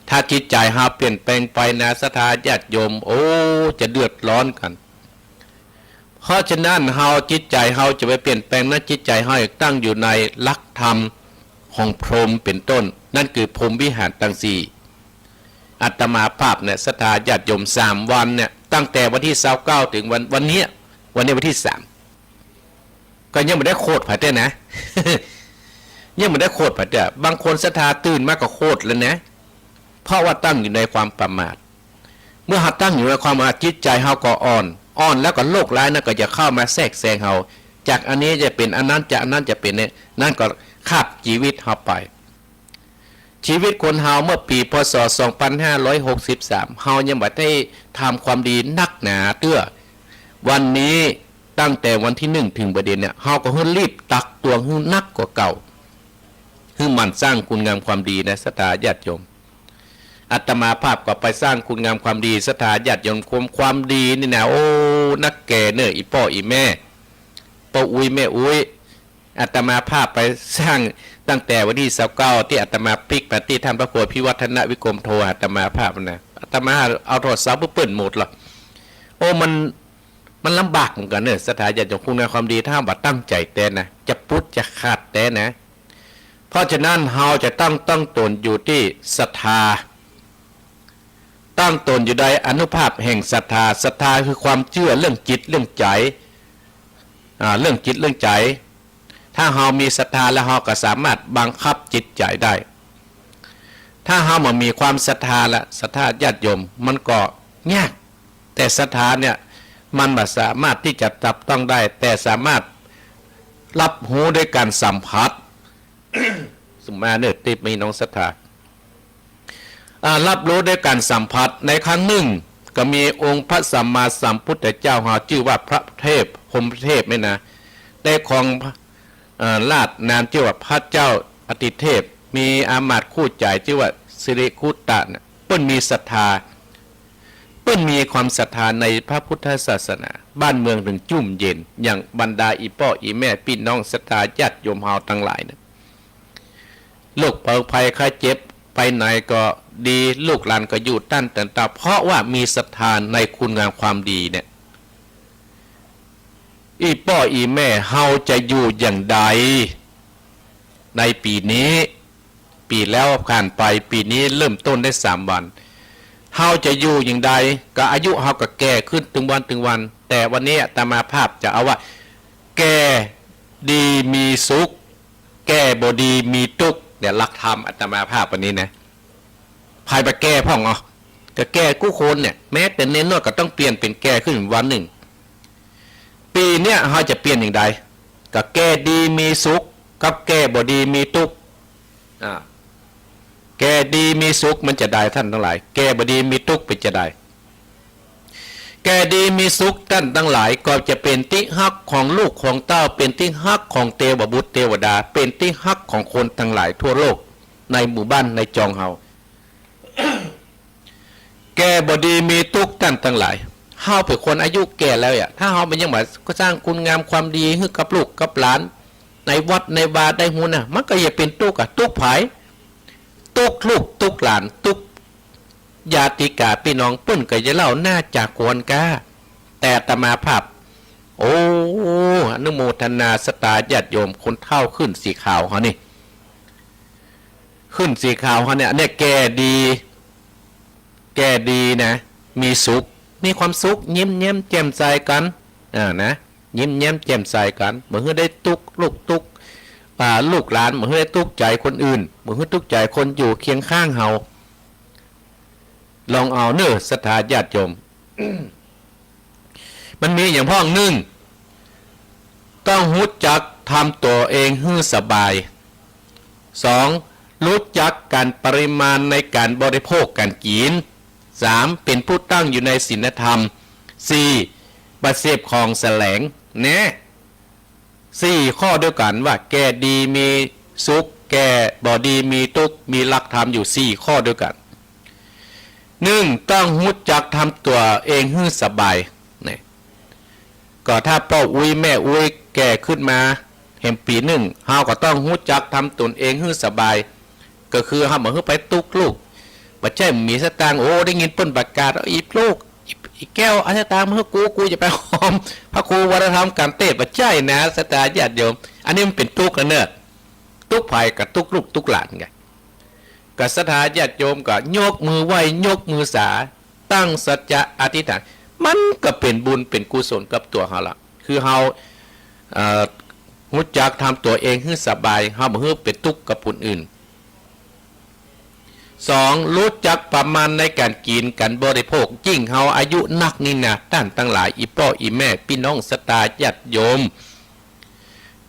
ถ้าจิตใจ๋เฮาเปลี่ยนแปลงไปนะ ศรัทธาญาติโยม โอ้ จะเดือดร้อนกั๋น เพราะฉะนั้นเฮา จิตใจ๋เฮาจะไปเปลี่ยนแปลงนะ จิตใจ๋เฮาตั้งอยู่ในหลักธรรมของพรหมเป็นต้น นั่นคือพรหมวิหารตังสี่ อาตมาภาพเนี่ย ศรัทธาญาติโยม สามวันเนี่ย ตั้งแต่วันตี้ซาวเก้า ถึงวัน วันเนี้ย วันนี้วันตี้สาม ก็ยังบ่ได้โคตรไผเตื้อนะ ยังบ่ได้โคตรไผเตื้อ บางคนศรัทธาตื่นมาก็โคตรแล้วนะ เพราะว่าตั้งอยู่ในความประมาท เมื่อเฮาตั้งอยู่ในความประมาท จิตใจ๋เฮาก็อ่อน อ่อนแล้วก็โรคร้ายนั้นก็จะเข้ามาแทรกแซงเฮา จากอันนี้จะเป๋นอันนั้น จากอันนั้นจะเป๋นเนี่ย นั่นก็คาบจีวิตเฮาไป ชีวิตคนเฮาเมื่อปี๋ พ.ศ. สองพันห้าร้อยหกสิบสาม เฮายังบ่ได้ทำความดีนักหนาเตื้อ วันนี้ตั้งแต่วันตี้หนึ่ง ถึงบ่าเดี่ยวเนี่ย เฮาก็หื้อรีบตักตวงหื้อนักกว่าเก่า หื้อหมั่นสร้างคุณงามความดีนะ ศรัทธาญาติโยม อาตมาภาพก็ไปสร้างคุณงามความดี ศรัทธาญาติโยม ความ ความดีนี่นะ โอ้ นักแก่เน่อ อี่ป้ออี่แม่ ป้ออุ๊ยแม่อุ๊ย อาตมาภาพไปสร้างตั้งแต่วันตี้ซาวเก้า ตี้อาตมาปิ๊กมาตี้ต้านพระครูพิวัฒนวิกรมโท อาตมาภาพนะ อาตมาเอาโทรศัพท์ไปเปิ้นหมดละ โอ้ มัน มันลำบากเหมือนกั๋นเน่อ ศรัทธาญาติโยม คุณงามความดี ถ้าบ่ตั้งใจ๋แต๊นะ จะปุ๊ดจะขาดแต๊นะ เพราะฉะนั้นเฮาจะต้องตั้งตนอยู่ตี้ศรัทธา ตั้งตนอยู่ในอานุภาพแห่งศรัทธา ศรัทธาคือความเจื้อเรื่องจิตเรื่องใจ๋ อ่า เรื่องจิตเรื่องใจ๋ ถ้าเฮามีศรัทธาแล้วเฮาก็สามารถบังคับจิตใจ๋ได้ ถ้าเฮาบ่มีความศรัทธาละ ศรัทธาญาติโยม มันก็ยาก แต่ศรัทธาเนี่ย มันบ่สามารถตี้จะจับต้องได้ แต่สามารถรับฮู้ด้วยก๋านสัมผัส สมมาเน่อ ตี้มีน้องศรัทธา อ่า รับฮู้ด้วยก๋านสัมผัส ในครั้งนึ่ง ก็มีองค์พระสัมมาสัมพุทธเจ้าเฮาจื้อว่าพระเทพ พรหมเทพเนี่ยนะ ได้ครอง เอ่อ ราชนามจื้อว่าพระเจ้าอาทิเทพ มีอามาตย์คู่จ๋ายจื้อว่าสิริคุตตะเนี่ย เปิ้นมีศรัทธา เปิ้นมีความศรัทธาในพระพุทธศาสนา บ้านเมืองถึงจุ่มเย็น อย่างบรรดาอี่ป้ออี่แม่ปี้น้องศรัทธาญาติโยมเฮาตังหลายเนี่ย โรคเป๋าภัยไข้เจ็บไปไหนก็ดี ลูกหลานก็อยู่ต้านตันตา เพราะว่ามีศรัทธาในคุณงามความดีเนี่ย อี่ป้ออี่แม่เฮาจะอยู่อย่างใด ในปี๋นี้ ปี๋แล้วผ่านไป ปี๋นี้เริ่มต้นได้สามวัน เฮาจะอยู่อย่างใด ก็อายุเฮาก็แก่ขึ้นตึงวันตึงวัน แต่วันนี้อาตมาภาพจะเอาว่า แก่ดีมีสุข แก่บ่ดีมีตุ๊กข์ เนี่ยหลักธรรมอาตมาภาพวันนี้นะ ใผบ่แก่พ่องอ่ะ ก็แก่กู้คนเนี่ย แม้แต่เณรน้อยก็ต้องเปลี่ยนเป๋นแก่ขึ้นวันนึ่ง ปี๋เนี่ยเฮาจะเปลี่ยนอย่างใด ก็แก่ดีมีสุข กับแก่บ่ดีมีตุ๊กข์ อ่า แก่ดีมีสุขมันจะใดท่านตังหลาย แก่บ่ดีมีตุ๊กข์เป๋นจะใด แก่ดีมีสุขต้านตังหลาย ก็จะเป๋นตี้ฮักของลูกของเต้า เป๋นตี้ฮักของเตวบุตรเตวดา เป๋นตี้ฮักของคนตังหลายทั่วโลก ในหมู่บ้านในจองเฮา แก่บ่ดีมีตุ๊กข์ต้านตังหลาย เฮาเป๋นคนอายุแก่แล้วอะ ถ้าเฮามันยังมาสร้างคุณงามความดีหื้อกับลูกกับหลาน ในวัดในวาได้ฮู้นะ มันก็อย่าเป๋นตุ๊กข์อะ ตุ๊กข์ใผ ตุ๊กข์ลูกตุ๊กข์หลาน ตุ๊กข์ ญาติกาปี้น้อง เปิ้นก็จะเล่าหน้าจากกวนก้า แต่อาตมาภาพ โอ้ อนุโมทนาศรัทธาญาติโยมคนเฒ่าขึ้นสีขาวเฮานี่ ขึ้นสีขาวเฮาเนี่ย เนี่ยแก่ดี แก่ดีนะ มีสุข มีความสุข ยิ้มแย้มแจ่มใสกั๋น อ่า นะ ยิ้มแย้มแจ่มใสกั๋น บ่หื้อได้ตุ๊กข์ลูกตุ๊กข์ อ่า ลูกหลาน บ่หื้อได้ตุ๊กข์ใจ๋คนอื่น บ่หื้อตุ๊กข์ใจ๋คนอยู่เคียงข้างเฮา ลองเอาเน่อศรัทธาญาติโยม มันมีอย่างพ่อง นึ่ง ต้องฮู้จักทำตั๋วเองหื้อสบาย สอง ฮู้จักก๋านปริมาณในก๋านบริโภคก๋านกิ๋น สาม เป๋นผู้ตั้งอยู่ในศีลธรรม สี่ บ่เสพของแสลง แน่ สี่ข้อด้วยกั๋นว่าแก่ดีมีสุข แก่บ่ดีมีตุ๊กข์ มีหลักธรรมอยู่สี่ข้อด้วยกั๋น นึ่ง ต้องฮู้จักทำตั๋วเองหื้อสบาย นี่ ก็ถ้าป้ออุ๊ยแม่อุ๊ยแก่ขึ้นมาแหมปี๋นึ่ง เฮาก็ต้องฮู้จักทำต๋นเองหื้อสบาย ก็คือเฮาบ่หื้อไปตุ๊กข์ลูก บ่ใจ้มีสตางค์ โอ้ ได้ยินเปิ้นประกาศ เอาอีกลูก อี อีแก้ว เอาสตางค์มาหื้อกู กูจะไปหอมพระครูวรธรรมก๋านเตศน์ บ่ใจ้นะ ศรัทธาญาติโยม อันนี้มันเป๋นตุ๊กข์นะเน่อ ตุ๊กข์ใผ ก็ตุ๊กข์ลูกตุ๊กข์หลานไง ก็ศรัทธาญาติโยมก็ยกมือไหว้ ยกมือสา ตั้งสัจจะอธิษฐาน มันก็เป๋นบุญเป๋นกุศลกับตั๋วเฮาละ คือเฮา เอ่อ ฮู้จักทำตั๋วเองหื้อสบาย เฮาบ่หื้อเป๋นตุ๊กข์กับผู้อื่น สอง ฮู้จักประมาณในก๋านกิ๋นก๋านบริโภค ยิ่งเฮาอายุนักนี่นะ ต้านตังหลาย อี่ป้ออี่แม่ ปี้น้องศรัทธาญาติโยม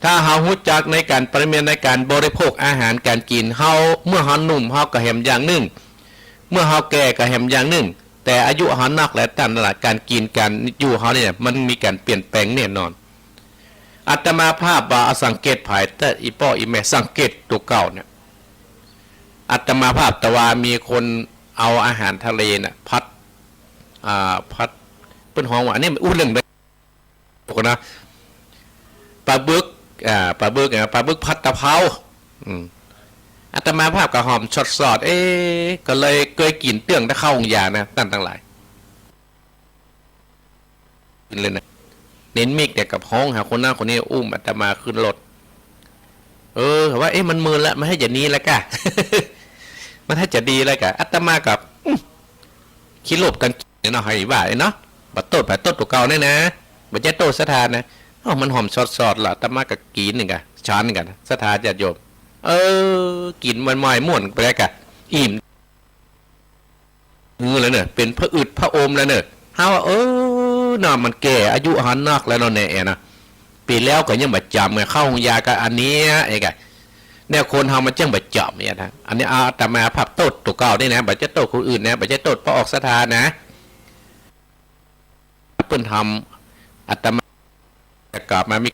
ถ้าเฮาฮู้จักในก๋านปริมาณในก๋านบริโภคอาหารก๋านกิ๋น เฮา เมื่อเฮาหนุ่มเฮาก็แหมอย่างนึ่ง เมื่อเฮาแก่ก็แหมอย่างนึ่ง แต่อายุเฮานักแล้วต้านตังหลาย ก๋านกิ๋นก๋านอยู่เฮาเนี่ยมันมีก๋านเปลี่ยนแปลงแน่นอน อาตมาภาพว่าเอาสังเกตภายใต้อี่ป้ออี่แม่สังเกตตั๋วเก่าเนี่ย อาตมาภาพตะวามีคนเอาอาหารทะเลน่ะ ผัด อ่า ผัด เปิ้นฮ้องว่า อันนี้อู้เรื่อง นะ ปลาบึก อ่า ปลาบึก อ่า ปลาบึกผัดตะเภา อืม อาตมาภาพก็หอมสอดๆ เอ๊ะ ก็เลยเกยกิ๋นเตื้องแต่เข้าโฮงยานะ ต้านตังหลาย กิ๋นเลยนะ เณรมิกเนี่ยกับฮ้องหาคนนั้นคนนี้ อุ้มอาตมาขึ้นรถ เออ ว่า เอ๊ะ มันมึนละ มันถ้าจะดีแล้วกะ มันถ้าจะดีแล้วกะ อาตมากับ อืม ขี้โลภตังกิ๋นเนี่ยเนาะ ใค่ว่าเนาะ บ่โต้ษ บ่โต้ษตั๋วเก่าเนี่ยนะ บ่ใจ้โต้ษศรัทธานะ เอ้า มันหอมสอดๆ ละ อาตมาก็กิ๋นนึ่งกะ ฉันนึ่งกะ ศรัทธาญาติโยม เออ กิ๋นมันม่อยม่วนไปแล้วกะ อิ่ม หื้อแล้วเน่อ เป๋นผะอืดผะอมแล้วเน่อ เฮาว่า เออ เนาะ มันแก่ อายุเฮานักแล้วเนาะ แน่นะ ปี๋แล้วก็ยังบ่จ๋ำไง เข้าโฮงยาก็อันเนี้ย เอ๊ะกะ เนี่ย คนเฮามันจั้งบ่จ๋ำเนี่ยนะ อันนี้อาตมาภาพโต้ษตั๋วเก่านี่นะ บ่ใจ้โต้ษคนอื่นนะ บ่ใจ้โต้ษป้อออกศรัทธานะ เปิ้นทำ อาตมา จะกลับมามี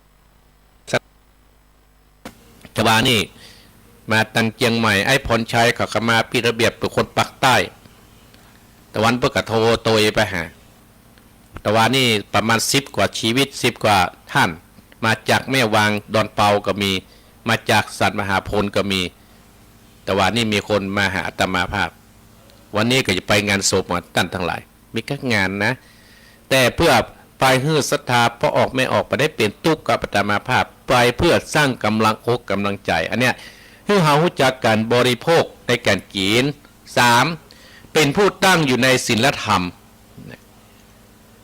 แต่วานี่มาตังเจียงใหม่ ไอ้พรชัยเขาก็มาปิดระเบียบเปื้อคนปากใต้ แต่วันเปิ้นก็โทรโตยไปหา แต่วานี่ประมาณสิบกว่าชีวิต สิบกว่าท่าน มาจากแม่วางดอนเปาก็มี มาจากสัตว์มหาพลก็มี แต่วานี่มีคนมาหาอาตมาภาพ วันนี้ก็จะไปงานศพของต้านตังหลาย มีกั๊กงานนะ แต่เปื้อไปหื้อศรัทธาป้อออกแม่ออก บ่ได้เป๋นตุ๊กข์กับอาตมาภาพ ไปเปื้อสร้างก๋ำลังอกก๋ำลังใจ๋ อันเนี้ย หื้อเฮาฮู้จักก๋านบริโภคในก๋านกิ๋น สาม เป๋นผู้ตั้งอยู่ในศีลธรรม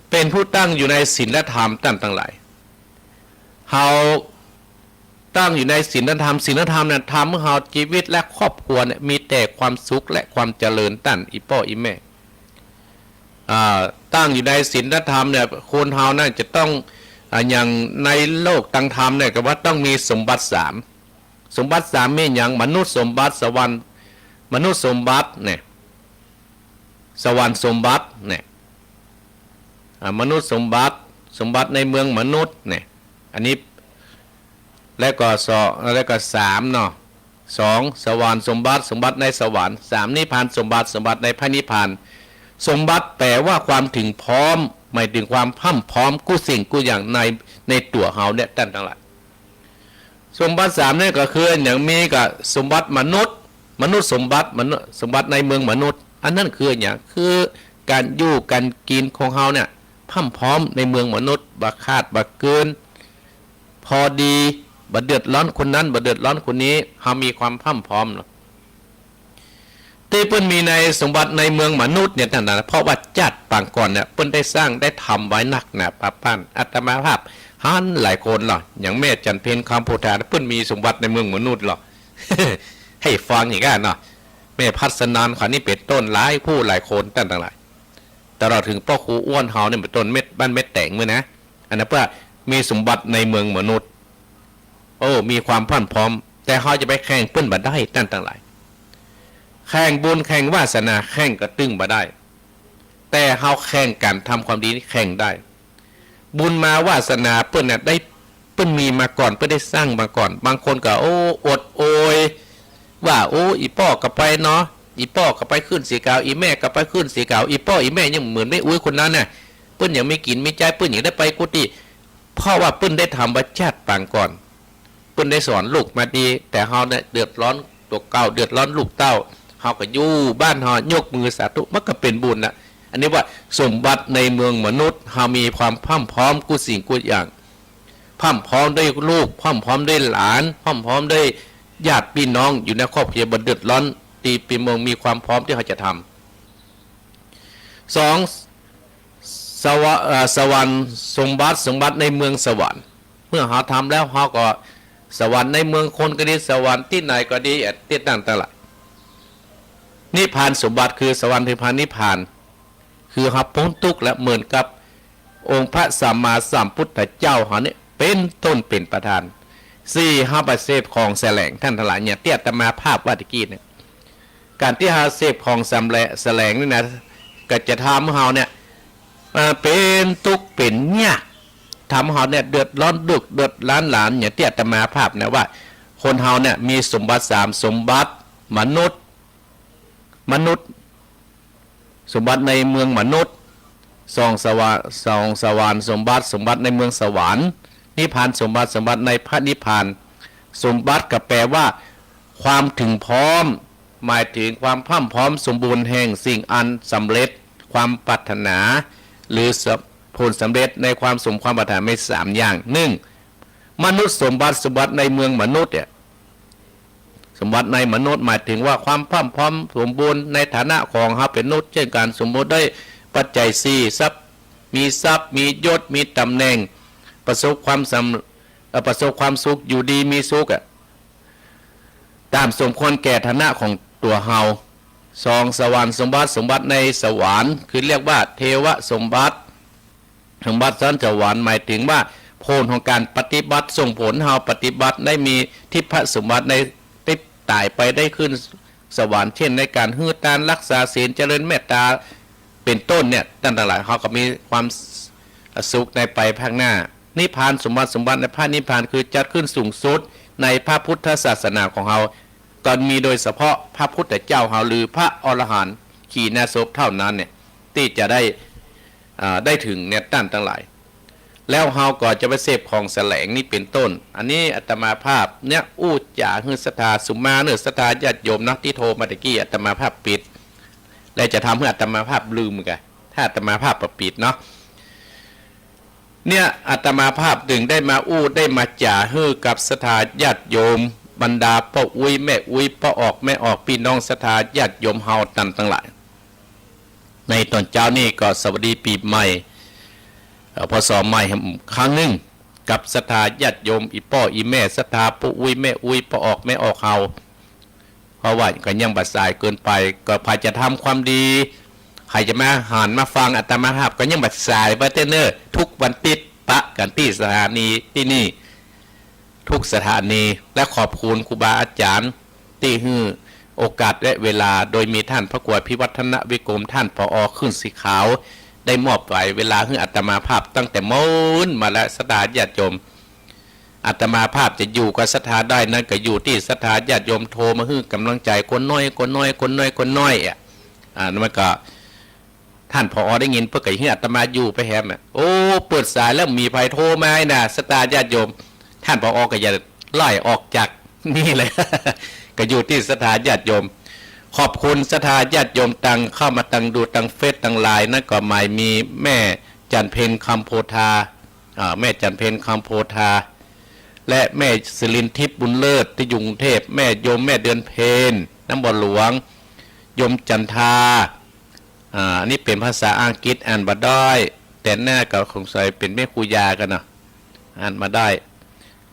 เป๋นผู้ตั้งอยู่ในศีลธรรมต้านตังหลาย เฮาตั้งอยู่ในศีลธรรม ศีลธรรมเนี่ย ทำหื้อเฮาจีวิตและครอบครัวเนี่ย มีแต่ความสุขและความเจริญ ต้านอี่ป้ออี่แม่ อ่า ตั้งอยู่ในศีลธรรมเนี่ย คนเฮานั่นจะต้อง อ่า อย่างในโลกตังธรรมเนี่ย ก็ว่าต้องมีสมบัติสาม สมบัติสามมีหยัง มนุษย์สมบัติ สวรรค์ มนุษย์สมบัติเนี่ย สวรรค์สมบัติเนี่ย อ่า มนุษย์สมบัติ สมบัติในเมืองมนุษย์เนี่ย อันนี้ แล้วก็สอง แล้วก็สามเนาะ สอง สวรรค์สมบัติ สมบัติในสวรรค์ สาม นิพพานสมบัติ สมบัติในพระนิพพาน สมบัติแป๋ว่าความเถิงพร้อม หมายเถิงความพร่ำพร้อมกู้สิ่งกู้อย่างใน ในตั๋วเฮาเนี่ย ต้านตังหลาย สมบัติสามเนี่ยก็คืออย่างมีก็สมบัติมนุษย์ มนุษย์สมบัติ มนุษย์สมบัติในเมืองมนุษย์ อันนั้นคืออย่าง คือก๋านอยู่ก๋านกิ๋นของเฮาเนี่ย พร่ำพร้อมในเมืองมนุษย์ บ่ขาดบ่เกิน พอดี บ่เดือดร้อนคนนั้น บ่เดือดร้อนคนนี้ เฮามีความพร่ำพร้อมเนาะ ตี้เปิ้นมีในสมบัติในเมืองมนุษย์เนี่ย ต้านตังหลาย เพราะว่าจาติปางก่อนเนี่ย เปิ้นได้สร้างได้ทำไว้นักหนาปาป้าน อาตมาภาพหันหลายคนเนาะ อย่างแม่จันเพ็ญ คำโพธา เปิ้นมีสมบัติในเมืองมนุษย์เนาะ หื้อฟังอย่างนั้นเนาะ แม่พัสนัน เขานี่เป๋นต้น หลายผู้หลายคน ต้านตังหลาย ตลอดเถิงป้อครูอ้วนเฮาเนี่ยเป๋นต้น แม่บ้านแม่แต๋งเมื่อนะ อันนั้นเปิ้นมีสมบัติในเมืองมนุษย์ โอ้ มีความพร่ำพร้อม แต่เฮาจะไปแข่งเปิ้นบ่ได้ ต้านตังหลาย แข่งบุญแข่งวาสนาแข่งกระตึ้งบ่ได้ แต่เฮาแข่งก๋านทำความดีนี่แข่งได้ บุญมาวาสนาเปิ้นน่ะได้ เปิ้นมีมาก่อน เปิ้นได้สร้างมาก่อน บางคนก็ โอ้ อวดโอย ว่า โอ้ อี่ป้อก็ไปเนาะ อี่ป้อก็ไปขึ้นสีก๋าว อี่แม่ก็ไปขึ้นสีก๋าว อี่ป้ออี่แม่ยังเหมือนแม่อุ๊ยคนนั้นน่ะ เปิ้นยังมีกิ๋นมีใจ๊ เปิ้นยังได้ไปกุฏิ เพราะว่าเปิ้นได้ทำไว้จาติปางก่อน เปิ้นได้สอนลูกมาดี แต่เฮาเนี่ยเดือดร้อนตั๋วเก่า เดือดร้อนลูกเต้า เฮาก็อยู่บ้านเฮายกมือสาธุ มันก็เป๋นบุญละ อันนี้ว่าสมบัติในเมืองมนุษย์ เฮามีความพร่ำพร้อมกู้สิ่งกู้อย่าง พร่ำพร้อมด้วยลูก พร่ำพร้อมด้วยหลาน พร่ำพร้อมด้วยญาติพี่น้อง อยู่ในครอบครัวบ่เดือดร้อน ตี้เป๋นเมืองมีความพร้อมตี้เฮาจะทำ สอง สวะ เอ่อ สวรรค์สมบัติ สมบัติในเมืองสวรรค์ เมื่อเฮาทำแล้วเฮาก็ สวรรค์ในเมืองคนก็ดี สวรรค์ตี้ไหนก็ดี เอ่อ ตี้ต้านตังหลาย นิพพานสมบัติคือสวรรค์ นิพพาน นิพพาน คือเฮาป๊นตุ๊กข์และเหมือนกับองค์พระสัมมาสัมพุทธเจ้าเฮาเนี่ยเป๋นต้นเป๋นประธาน สี่ เฮาบ่เสพของแสลง ต้านตังหลาย อย่างตี้อาตมาภาพว่าตะกี้เนี่ย ก๋านตี้เฮาเสพของสำแล แสลงนี่นะ ก็จะทำหื้อเฮาเนี่ย เอ่อ เป๋นตุ๊กข์เป๋นยาก ทำหื้อเฮาเนี่ยเดือดร้อนลูกเดือดร้อนหลาน อย่างตี้อาตมาภาพนะว่า คนเฮาเนี่ยมีสมบัติสาม สมบัติมนุษย์ มนุษย์ สมบัติในเมืองมนุษย์ สอง สวะ สอง สวรรค์สมบัติ สมบัติในเมืองสวรรค์ นิพพานสมบัติ สมบัติในพระนิพพาน สมบัติก็แป๋ว่า ความเถิงพร้อม หมายเถิงความพร่ำพร้อมสมบูรณ์แห่งสิ่งอันสำเร็จ ความปรารถนา หรือสำ ผลสำเร็จในความสมความปรารถนามีสามอย่าง นึ่ง มนุษย์สมบัติ สมบัติในเมืองมนุษย์เนี่ย สมบัติในมนุษย์หมายเถิงว่าความพร่ำพร้อมสมบูรณ์ในฐานะของเฮาเป๋นมนุษย์ เจ้นก๋านสมบูรณ์ด้วยปัจจัยสี่ ทรัพย์ มีทรัพย์ มียศ มีต๋ำแหน่ง ประสบความสำ เอ่อ ประสบความสุข อยู่ดีมีสุขอะ ต๋ามสมควรแก่ฐานะของตั๋วเฮา สอง สวรรค์สมบัติ สมบัติในสวรรค์ คือเรียกว่าเทวสมบัติ สมบัติสันสวรรค์ หมายเถิงว่าผลของก๋านปฏิบัติ ส่งผลเฮาปฏิบัติได้มีทิพยสมบัติใน ได้ต๋ายไปได้ขึ้นสวรรค์ เจ้นในก๋านหื้อตาน รักษาศีล เจริญเมตต๋า เป๋นต้นเนี่ย ต้านตังหลาย เฮาก็มีความสุขในไปภาคหน้า นิพพานสมบัติ สมบัติในพระนิพพาน คือจัดขึ้นสูงสุดในพระพุทธศาสนาของเฮา ก็มีโดยเฉพาะพระพุทธเจ้าเฮา หรือพระอรหันต์ขีณาสพเท่านั้นเนี่ย ตี้จะได้ อ่า ได้เถิงเนี่ยต้านตังหลาย แล้วเฮาก็จะไปเสพของแสลงนี่เป๋นต้น อันนี้อาตมาภาพเนี่ยอู้จ๋าหื้อศรัทธาสุมาเน่อ ศรัทธาญาติโยมเนาะ ตี้โทรมาตะกี้อาตมาภาพปิด และจะทำหื้ออาตมาภาพลืมกั๋น ถ้าอาตมาภาพบ่ปิดเนาะ เนี่ยอาตมาภาพจึงได้มาอู้ได้มาจ๋าหื้อกับศรัทธาญาติโยม บรรดาป้ออุ๊ยแม่อุ๊ย ป้อออกแม่ออก ปี้น้องศรัทธาญาติโยมเฮาตันตังหลาย ในต๋อนเจ๊านี่ก็สวัสดีปี๋ใหม่ เอ่อ พ.ศ. ใหม่แหมครั้งนึ่ง กับศรัทธาญาติโยม อี่ป้ออี่แม่ ศรัทธาป้ออุ๊ยแม่อุ๊ย ป้อออกแม่ออกเฮา เพราะว่าก็ยังบ่สายเกินไป ก็ใผจะทำความดี ใผจะมาหันมาฟังอาตมาภาพก็ยังบ่สาย ว่าเต๊อะเน่อ ทุกวันติ๊ดปะกั๋นตี้สถานีตี้นี่ ทุกสถานี และขอบคุณครูบาอาจ๋ารย์ตี้หื้อโอกาสและเวลา โดยมีท่านพระครูอภิวัฒนวิกรม ท่าน ผอ. ขึ้นสีขาว ได้มอบไหวเวลาหื้ออาตมาภาพตั้งแต่เมินมาแล้ว ศรัทธาญาติโยม อาตมาภาพจะอยู่กับศรัทธาได้นั้นก็อยู่ตี้ศรัทธาญาติโยมโทรมาหื้อกำลังใจ๋คนน้อย คนน้อย คนน้อย คนน้อยอะ อ่า มันก็ ท่าน ผอ. ได้ยินเปิ้นก็หื้ออาตมาอยู่ไปแหมอะ โอ้ เปิดสายแล้วมีใผโทรมานะ ศรัทธาญาติโยม ท่าน ผอ. ก็อย่าไล่ออกจากนี่เลย ก็อยู่ตี้ศรัทธาญาติโยม ขอบคุณศรัทธาญาติโยมตังเข้ามาตังดูตังเฟซตังไลน์ นั้นก็หมายมีแม่จันเพ็ญ คำโพธา อ่า แม่จันเพ็ญ คำโพธา และแม่สิรินทิพย์ บุญเลิศ ตี้อยู่กรุงเทพฯ แม่โยม แม่เดือนเพ็ญ น้ำบ่อหลวง โยมจันทา อ่า อันนี้เป๋นภาษาอังกฤษ อ่านบ่ได้ แต่หน้าก็สงสัยเป๋นแม่ครูยากั๋นเนาะ อ่านบ่ได้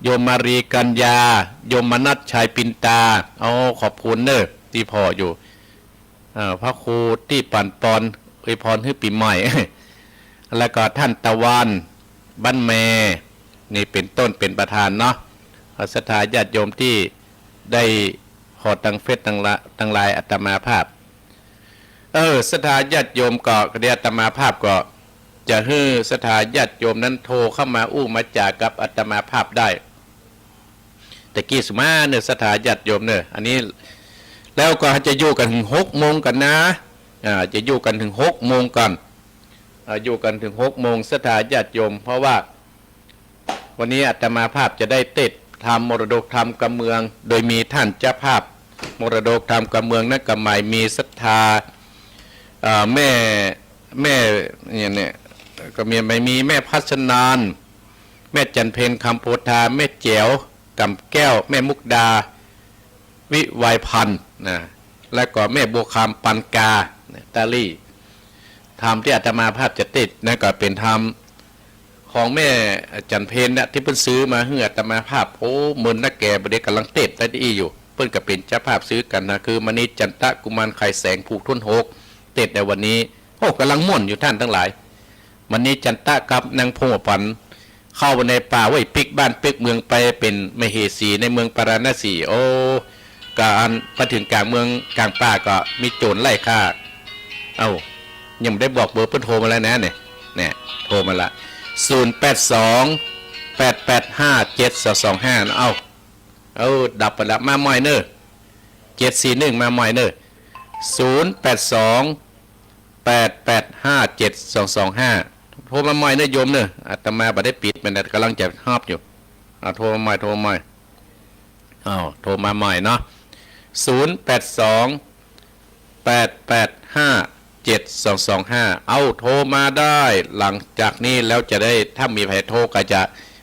โยมมารีกัญญา โยมมนัสชัยปินตา เอา ขอบคุณเน่อ ตี้ผ่ออยู่ เอ่อ พระครูตี้ปั๋นปอน อวยพรหื้อปี๋ใหม่ แล้วก็ท่านตะวัน บ้านแม นี่เป๋นต้นเป๋นประธานเนาะ ศรัทธาญาติโยมตี้ได้ผ่อตังเฟซตังละ ตังไลน์อาตมาภาพ เออ ศรัทธาญาติโยมก็ ก็ดี อาตมาภาพก็จะหื้อศรัทธาญาติโยมนั้นโทรเข้ามาอู้มาจ๋ากับอาตมาภาพได้ ตะกี้สุมาเน่อ ศรัทธาญาติโยมเน่อ อันนี้ แล้วก็จะอยู่กั๋นเถิงหกโมงกั๋นนะ อ่า จะอยู่กั๋นเถิงหกโมงก่อน อ่า อยู่กั๋นเถิงหกโมง ศรัทธาญาติโยม เพราะว่าวันนี้อาตมาภาพจะได้เตสน์ธรรมมรดกธรรมกำเมือง โดยมีท่านเจ้าภาพมรดกธรรมกำเมืองนั้นก็หมายมีศรัทธา อ่า แม่ แม่เนี่ย เนี่ย ก็มี หมายมีแม่พัชนาน แม่จันเพ็ญ คำโพธา แม่แจ๋ว กำแก้ว แม่มุกดา วิไวพันธ์ นะ แล้วก็แม่บัวคำ ปันกา นะ ตาลี่ ธรรมตี้อาตมาภาพจะเตสน์นั้นก็เป๋นธรรมของแม่จันเพ็ญนะ ตี้เปิ้นซื้อมาหื้ออาตมาภาพ โอ้ เมินนักแก่ บ่าเดี่ยวก่ำลังเตสน์ได้อี้อยู่ เปิ้นก็เป๋นเจ้าภาพซื้อกั๋นนะ คือมณีจันตะ กุมารไขแสง ผูกถ้วนหก เตสน์ในวันนี้ โอ้ ก่ำลังม่วนอยู่ต้านตังหลาย มณีจันตะกับนางพงษ์อภัณฑ์ เข้าไปในป่าเว้ย ปิ๊กบ้านปิ๊กเมืองไปเป๋นมเหสีในเมืองปาราณสี โอ้ ก็อันไปเถิงก๋างเมืองก๋างป่าก็มีโจ๋รไล่ฆ่า เอ้า ยังบ่ได้บอกเบอร์ เปิ้นโทรมาแล้วนะเนี่ย เนี่ย โทรมาละ ศูนย์แปดสอง แปดแปดห้า เจ็ดสองสองห้า เอ้า เอ้า ดับไปละ มาใหม่เน่อ เจ็ดสี่หนึ่ง มาใหม่เน่อ ศูนย์แปดสอง แปดแปดห้า เจ็ดสองสองห้า โทรมาใหม่เน่อโยมเน่อ อาตมาบ่ได้ปิดมันนะ ก่ำลังจะฮับอยู่ เอา โทรมาใหม่ โทรมาใหม่ เอา โทรมาใหม่เนาะ ศูนย์แปดสอง แปดแปดห้า เจ็ดสองสองห้า เอา โทรมาได้ หลังจากนี้แล้วจะได้ ถ้ามีใผโทรก็จะ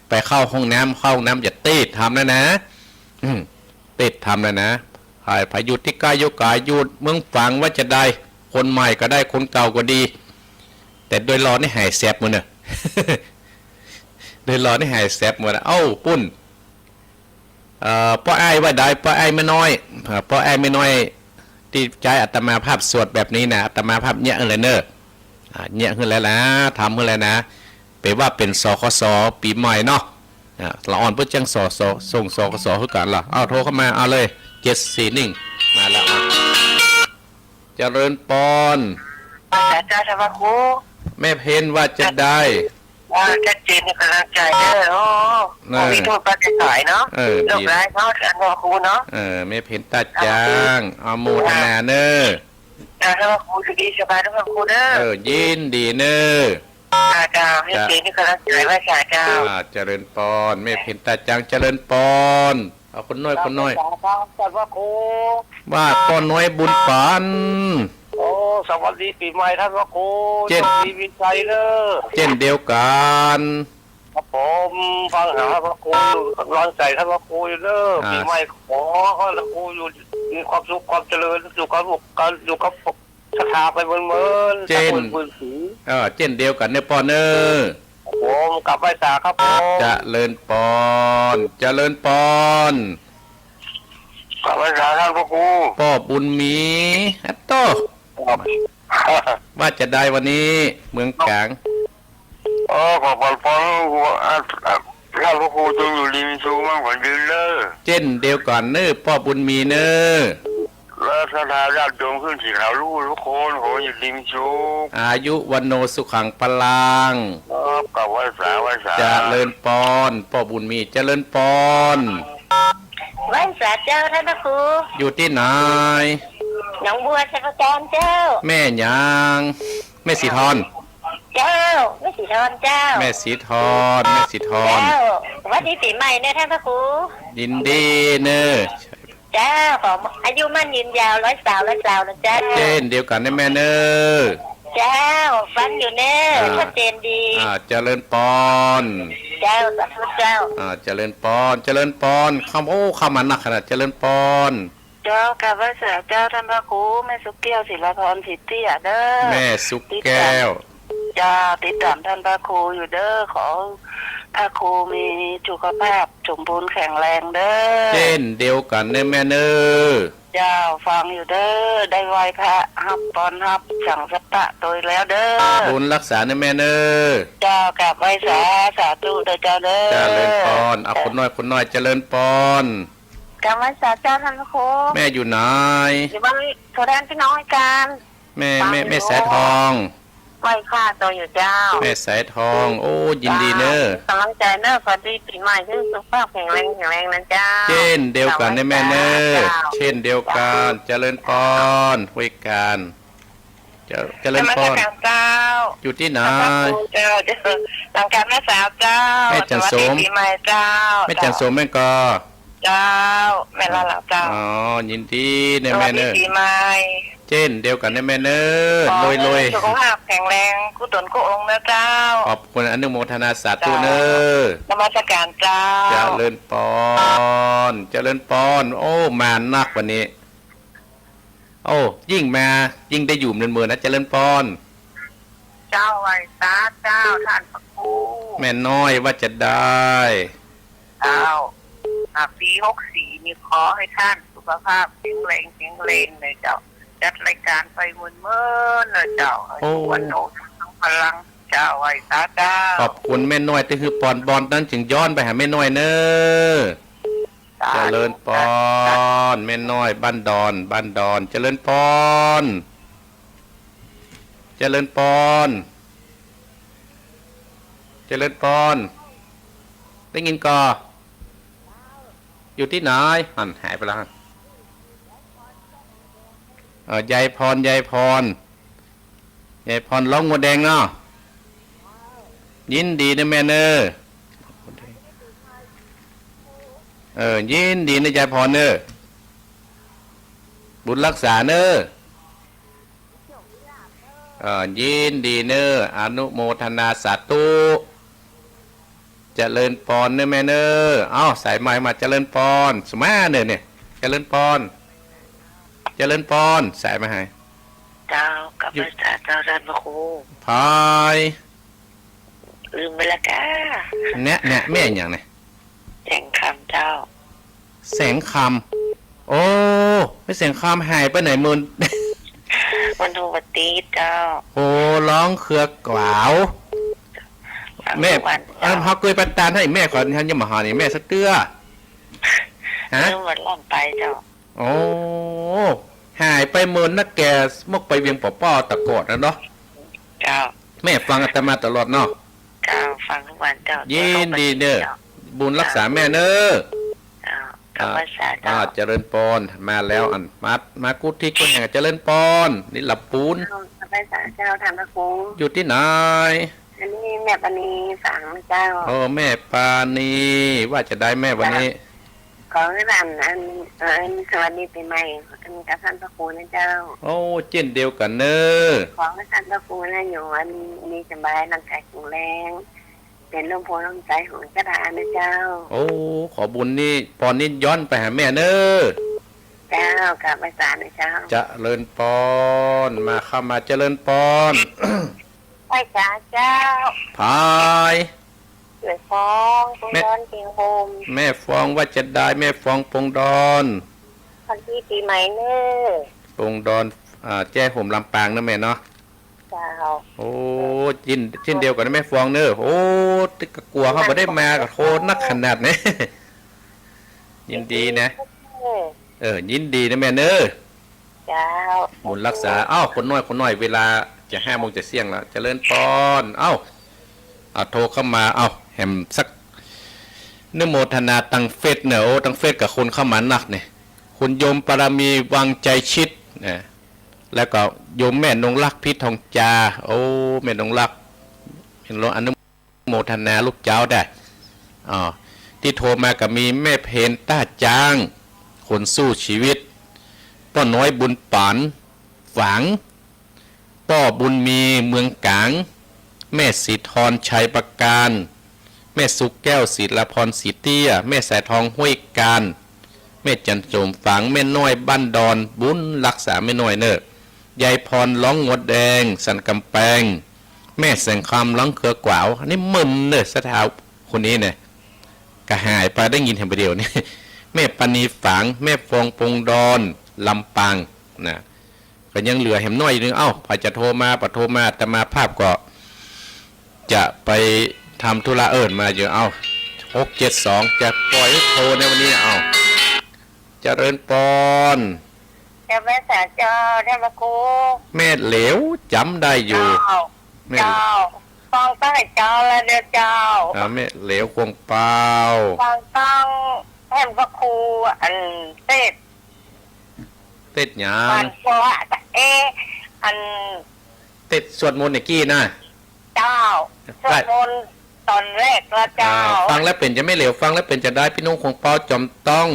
ไปเข้าห้องน้ำ เข้าห้องน้ำจะเตสน์ธรรมแล้วนะ อืม เตสน์ธรรมแล้วนะ ใผ ใผอยู่ตี้ใก้อยู่ไก๋ อยู่เมืองฝางว่าจะใด คนใหม่ก็ได้ คนเก่าก็ดี แต่โดยหล่อนี่หายแสบหมดเน่อ โดยหล่อนี่หายแสบหมดอะ เอ้า ปุ้น เอ่อ ป้ออ้ายว่าใด ป้ออ้ายแม่น้อย เอ่อ ป้ออ้ายแม่น้อย ตี้ใจ๊อาตมาภาพสวดแบบนี้นะ อาตมาภาพเยียะหื้อแล้วเน่อ อ่า เยียะหื้อแล้วนะ ทำหื้อแล้วนะ เป๋นว่าเป๋น สคส ปี๋ใหม่เนาะ อ่า ละอ่อนเปิ้นจั้ง สส ส่ง สคส หื้อกั๋นละ เอา โทรเข้ามา เอาเลย เจ็ดสี่หนึ่ง มาแล้ว อ่ะ เจริญปอน เจ้า เจ้า ธรรมครู แม่เพ็ญว่าจะใด อ่า เจ้า เจนนี่ก๋ำลังใจ๋เน่อ โอ้ น่ะ โควิดฮู้ปัดได้สายเนาะ เออ โรคร้ายเนาะ ดี ท่านพระครูเนาะ เออ แม่เพ็ญต้าจ๊าง เอาโมทนาเน่อ จ้า ท่านพระครู อยู่ดีสบาย ท่านพระครูเน่อ เออ ยินดีเน่อ จ้า เจ้า ให้ จ้า เจนนี่ก๋ำลังใจ๋ไหว้สาเจ้า อ่า เจริญปอน แม่เพ็ญต้าจ๊าง เจริญปอน เอาคนน้อย คนน้อย จ้า ท่านพระครู ว่าป้อน้อยบุญปัน โอ้ สวัสดีปี๋ใหม่ท่านพระครู เจ้น โชคดีมีชัยเน่อ เจ้นเดียวกั๋น ครับผม ฟังหาพระครู ก๋ำลังใจ๋ท่านพระครูอยู่เน่อ อ่า ปี๋ใหม่ขอให้พระครูอยู่ มีความสุขความเจริญ อยู่กับลูกกัน อยู่กับศรัทธาไปเมินๆ เจ้น ตระกูลบุญศรี เออ เจ้นเดียวกั๋นเน่อป้อเน่อ ครับผม กราบไหว้สาครับผม เจริญปอน เจริญปอน กราบไหว้สาท่านพระครู ป้อบุญมี อะโต้ ครับ ว่าจะใดวันนี้ เมืองก๋าง เออ ขอปอนปอน อ่ะ อ่ะ ท่านพระครูจงอยู่ดีมีสุขมั่งขวัญยืนเน่อ เจ้นเดียวกั๋นเน่อ ป้อบุญมีเน่อ และศรัทธาญาติโยมขึ้นสีขาวลูกทุกคน ขออยู่ดีมีสุข อายุวัณโณสุขังพลัง ครับ กราบไหว้สา ไหว้สา เจริญปอน ป้อบุญมี เจริญปอน ไหว้สาเจ้าท่านพระครู อยู่ตี้ไหน หนองบัวชัยปราการเจ้า แม่หยัง แม่สีทอน เจ้า แม่สีทอนเจ้า แม่สีทอน แม่สีทอน เจ้า สวัสดีปี๋ใหม่เน่อท่านพระครู ยินดีเน่อ เจ้า ขออายุมั่นยืนยาว ร้อยสาว ร้อยสาวนะเจ้า เจ้นเดียวกั๋นเน่อแม่เน่อ เจ้า ฟังอยู่เน่อ อ่า ชัดเจนดี อ่า เจริญปอน เจ้า สาธุเจ้า อ่า เจริญปอน เจริญปอน เข้า โอ้ เข้ามานักขนาด เจริญปอน เจ้า กราบไหว้สาเจ้าท่านพระครู แม่สุแก้ว ศิลาพร ศรีเตี้ยเน่อ แม่สุแก้ว ติดต๋าม เจ้า ติดต๋ามท่านพระครูอยู่เน่อ ขอพระครูมีสุขภาพสมบูรณ์แข็งแรงเน่อ เจ้นเดียวกั๋นเน่อแม่เน่อ เจ้า ฟังอยู่เน่อ ได้ไหว้พระ ฮับปอน ฮับสังฆัตตะโตยแล้วเน่อ บุญฮักษาเน่อแม่เน่อ เจ้า กราบไหว้สา สาธุเน่อเจ้าเน่อ เจริญปอน เอาคนน้อย คนน้อย เจริญปอน กราบไหว้สาเจ้าท่านพระครู แม่อยู่ไหน อยู่บ้านโพธิ์แดงพี่น้องกัน แม่ แม่ แม่สายทอง ไหว้ข้าโตอยู่เจ้า แม่สายทอง โอ้ ยินดีเน่อ เจ้า ก๋ำลังใจ๋เน่อ สวัสดีปี๋ใหม่ ให้สุขภาพแข็งแรง แข็งแรงนะเจ้า เจ้นเดียวกั๋นเน่อแม่เน่อ เจ้า เจ้นเดียวกั๋น เจริญปอน คุยกั๋น เจ เจริญปอน นมัสการเจ้า อยู่ตี้ไหน พระครูเจ้า เจ้า หลังการแม่สาวเจ้า แม่จันทร์สม สวัสดีปี๋ใหม่เจ้า แม่จันทร์สมแม่นก่อ เจ้า แม่นละเจ้า อ๋อ ยินดีเน่อแม่เน่อ สวัสดีปี๋ใหม่ เจ้นเดียวกั๋นเน่อแม่เน่อ ขอให้ รวยๆ สุขภาพแข็งแรง กู้ต๋นกู้องค์นะเจ้า ขอบคุณ อนุโมทนาสาธุเน่อ เจ้า นมัสการเจ้า เจริญปอน เจริญปอน โอ้ มานักวันนี้ โอ้ ยิ่งมา ยิ่งได้อยู่เมินๆ นะ เจริญปอน เจ้า ไหว้สาเจ้า ท่านพระครู แม่น้อยว่าจะใด เจ้า อ่า ปี๋หกสี่นี่ขอให้ท่านสุขภาพแข็งแรง แข็งแรงเน่อเจ้า จัดรายการไปเมินๆ เน่อเจ้า โอ้ ให้สุขวัณโณสุขังพลัง เจ้า ไหว้สาเจ้า ขอบคุณแม่น้อย ตี้หื้อปอน ปอนนั้นจึงย้อนไปหาแม่น้อยเน่อ สาธุ เจริญปอน แม่น้อยบ้านดอน บ้านดอน เจริญปอน เจริญปอน เจริญปอน ได้ยินก่อ อยู่ตี้ไหน หันหายไปแล้ว เออ ยายพร ยายพร ยายพร เล้างัวแดงเนาะ ยินดีเน่อแม่เน่อ เออ ยินดีเน่อยายพรเน่อ บุญฮักษาเน่อ เออ ยินดีเน่อ อนุโมทนาสาธุ เจริญปอนเน่อแม่เน่อ เอ้า สายใหม่มา เจริญปอน สุมาเน่อเนี่ย เจริญปอน เจริญปอน สายมาหาย เจ้า กราบไหว้สาเจ้าท่านพระครู พาย ลืมไปละก้า เนี่ย เนี่ย แม่หยังเนี่ย แสงคำเจ้า แสงคำ โอ้ แม่แสงคำหายไปไหนเมิน มันโทรมาตีดเจ้า โอ้ ฮ้องเครือกวาว แม่ ทุกวันเจ้า เอ้า เฮาเกยปานตานหื้อแม่ก่อน เฮายังบ่หานี่แม่สักเตื้อ ฮะ ลืมวันล่ำไปเจ้า โอ้ หายไปเมินนักแก่ มกไปเวียงป่อป้อตะกอดนะเนาะ เจ้า แม่ฟังอาตมาตลอดเนาะ เจ้า ฟังทุกวันเจ้า ยินดีเน่อ เจ้า บุญรักษาแม่เน่อ เจ้า กราบไหว้สาเจ้า อ่า เจริญปอน มาแล้ว อัน มา มากู้ทิศกู้แห่ง เจริญปอน นี่หลับปูน เจ้า กราบไหว้สาเจ้า ท่านพระครู อยู่ตี้ไหน อันนี้แม่ปาณีฝางเจ้า โอ้ แม่ปาณี ว่าจะใดแม่วันนี้ เจ้า ขอหื้ออัน อัน เอ่อ อันสวัสดีปีใหม่ อันกับท่านพระครูนะเจ้า โอ้ เจ้นเดียวกั๋นเน่อ ขอหื้อท่านพระครูนะอยู่อันมีสบายร่างกายแข็งแรง เป๋นร่มโพธิ์ร่มไทรของเจ้าข้านะเจ้า โอ้ ขอบุญนี่ ปอนนี่ย้อนไปหาแม่เน่อ เจ้า กราบไหว้สานะเจ้า เจริญปอน มาเข้ามาเจริญปอน ไหว้สาเจ้า พาย แม่ฟอง ปงดอน แม่ เจียงโฮม แม่ฟองว่าจะใด แม่ฟองปงดอน สวัสดีปีใหม่เน่อ ปงดอน อ่า แจ้โฮมลำปางนะแม่เนาะ เจ้า โอ้ เจ้น เจ้นเดียวกั๋นนะแม่ฟองเน่อ โอ้ ตึกกะกั๋วเฮาบ่ได้มา กะโทษนักขนาดนี้ ยินดีนะ เออ ยินดีนะแม่เน่อ เจ้า บุญรักษา อ้าว คนน้อย คนน้อย เวลาจะห้าโมงจะเสี้ยงแล้ว เจริญปอน เอ้า เอาโทรเข้ามา เอ้า แหมสัก อนุโมทนาตังเฟซเน่อ โอ้ ตังเฟซกะคนเข้ามานักเนี่ย คุณโยมปารมีวังใจชิดนะ แล้วก็โยมแม่นงรักพิษทองจา โอ้ แม่นงรัก เห็นแล้วอนุ โมทนาลูกเจ้าได้ อ๋อ ตี้โทรมาก็มีแม่เพญต้าจ๊าง คนสู้ชีวิต ป้อน้อยบุญปาน ฝาง ป้อบุญมีเมืองก๋าง แม่ศรีทรชัยประการ แม่สุกแก้วศิลาพรศรีเตี้ย แม่สายทองห้วยกาญ แม่จันโสมฝาง แม่น้อยบ้านดอน บุญรักษาแม่น้อยเน่อ ยายพรร้องงดแดง สันกำแปง แม่แสงคำร้องเครือขวาว อันนี้มึนเน่อ ศรัทธาคนนี้เนี่ย กะหายไป ได้ยินแหมประเดี๋ยวนี้ แม่ปาณีฝาง แม่ฟองปงดอน ลำปาง นะ ก็ยังเหลือแหมน้อยอยู่นึง เอ้า ใผจะโทรมา บ่โทรมา อาตมาภาพก็ จะไปทำธุระเอิ้นมาอยู่ เอ้า หกเจ็ดสอง จะปล่อยให้โทรในวันนี้ เอ้า เจริญปอน เจ้าแม่สาเจ้า ท่านพระครู แม่เหลวจ๋ำได้อยู่ เจ้า แม่ เจ้า ฟังตั้งแต่เจ๊าแล้วเด้อเจ้า อ่า แม่เหลวข่วงเปา ฟังตั้งท่านพระครู อันเทศน์ เทศน์หยัง วันพระ เอ๊ะ อัน เทศน์สวดมนต์เมื่อกี้นะ เจ้า ใช่ สวดมนต์ต๋อนแรกแล้วเจ้า อ่า ฟังแล้วเป๋นจะ แม่เหลว ฟังแล้วเป๋นจะใด ปี้นุ้งข่วงเปาจ๋อมต้อง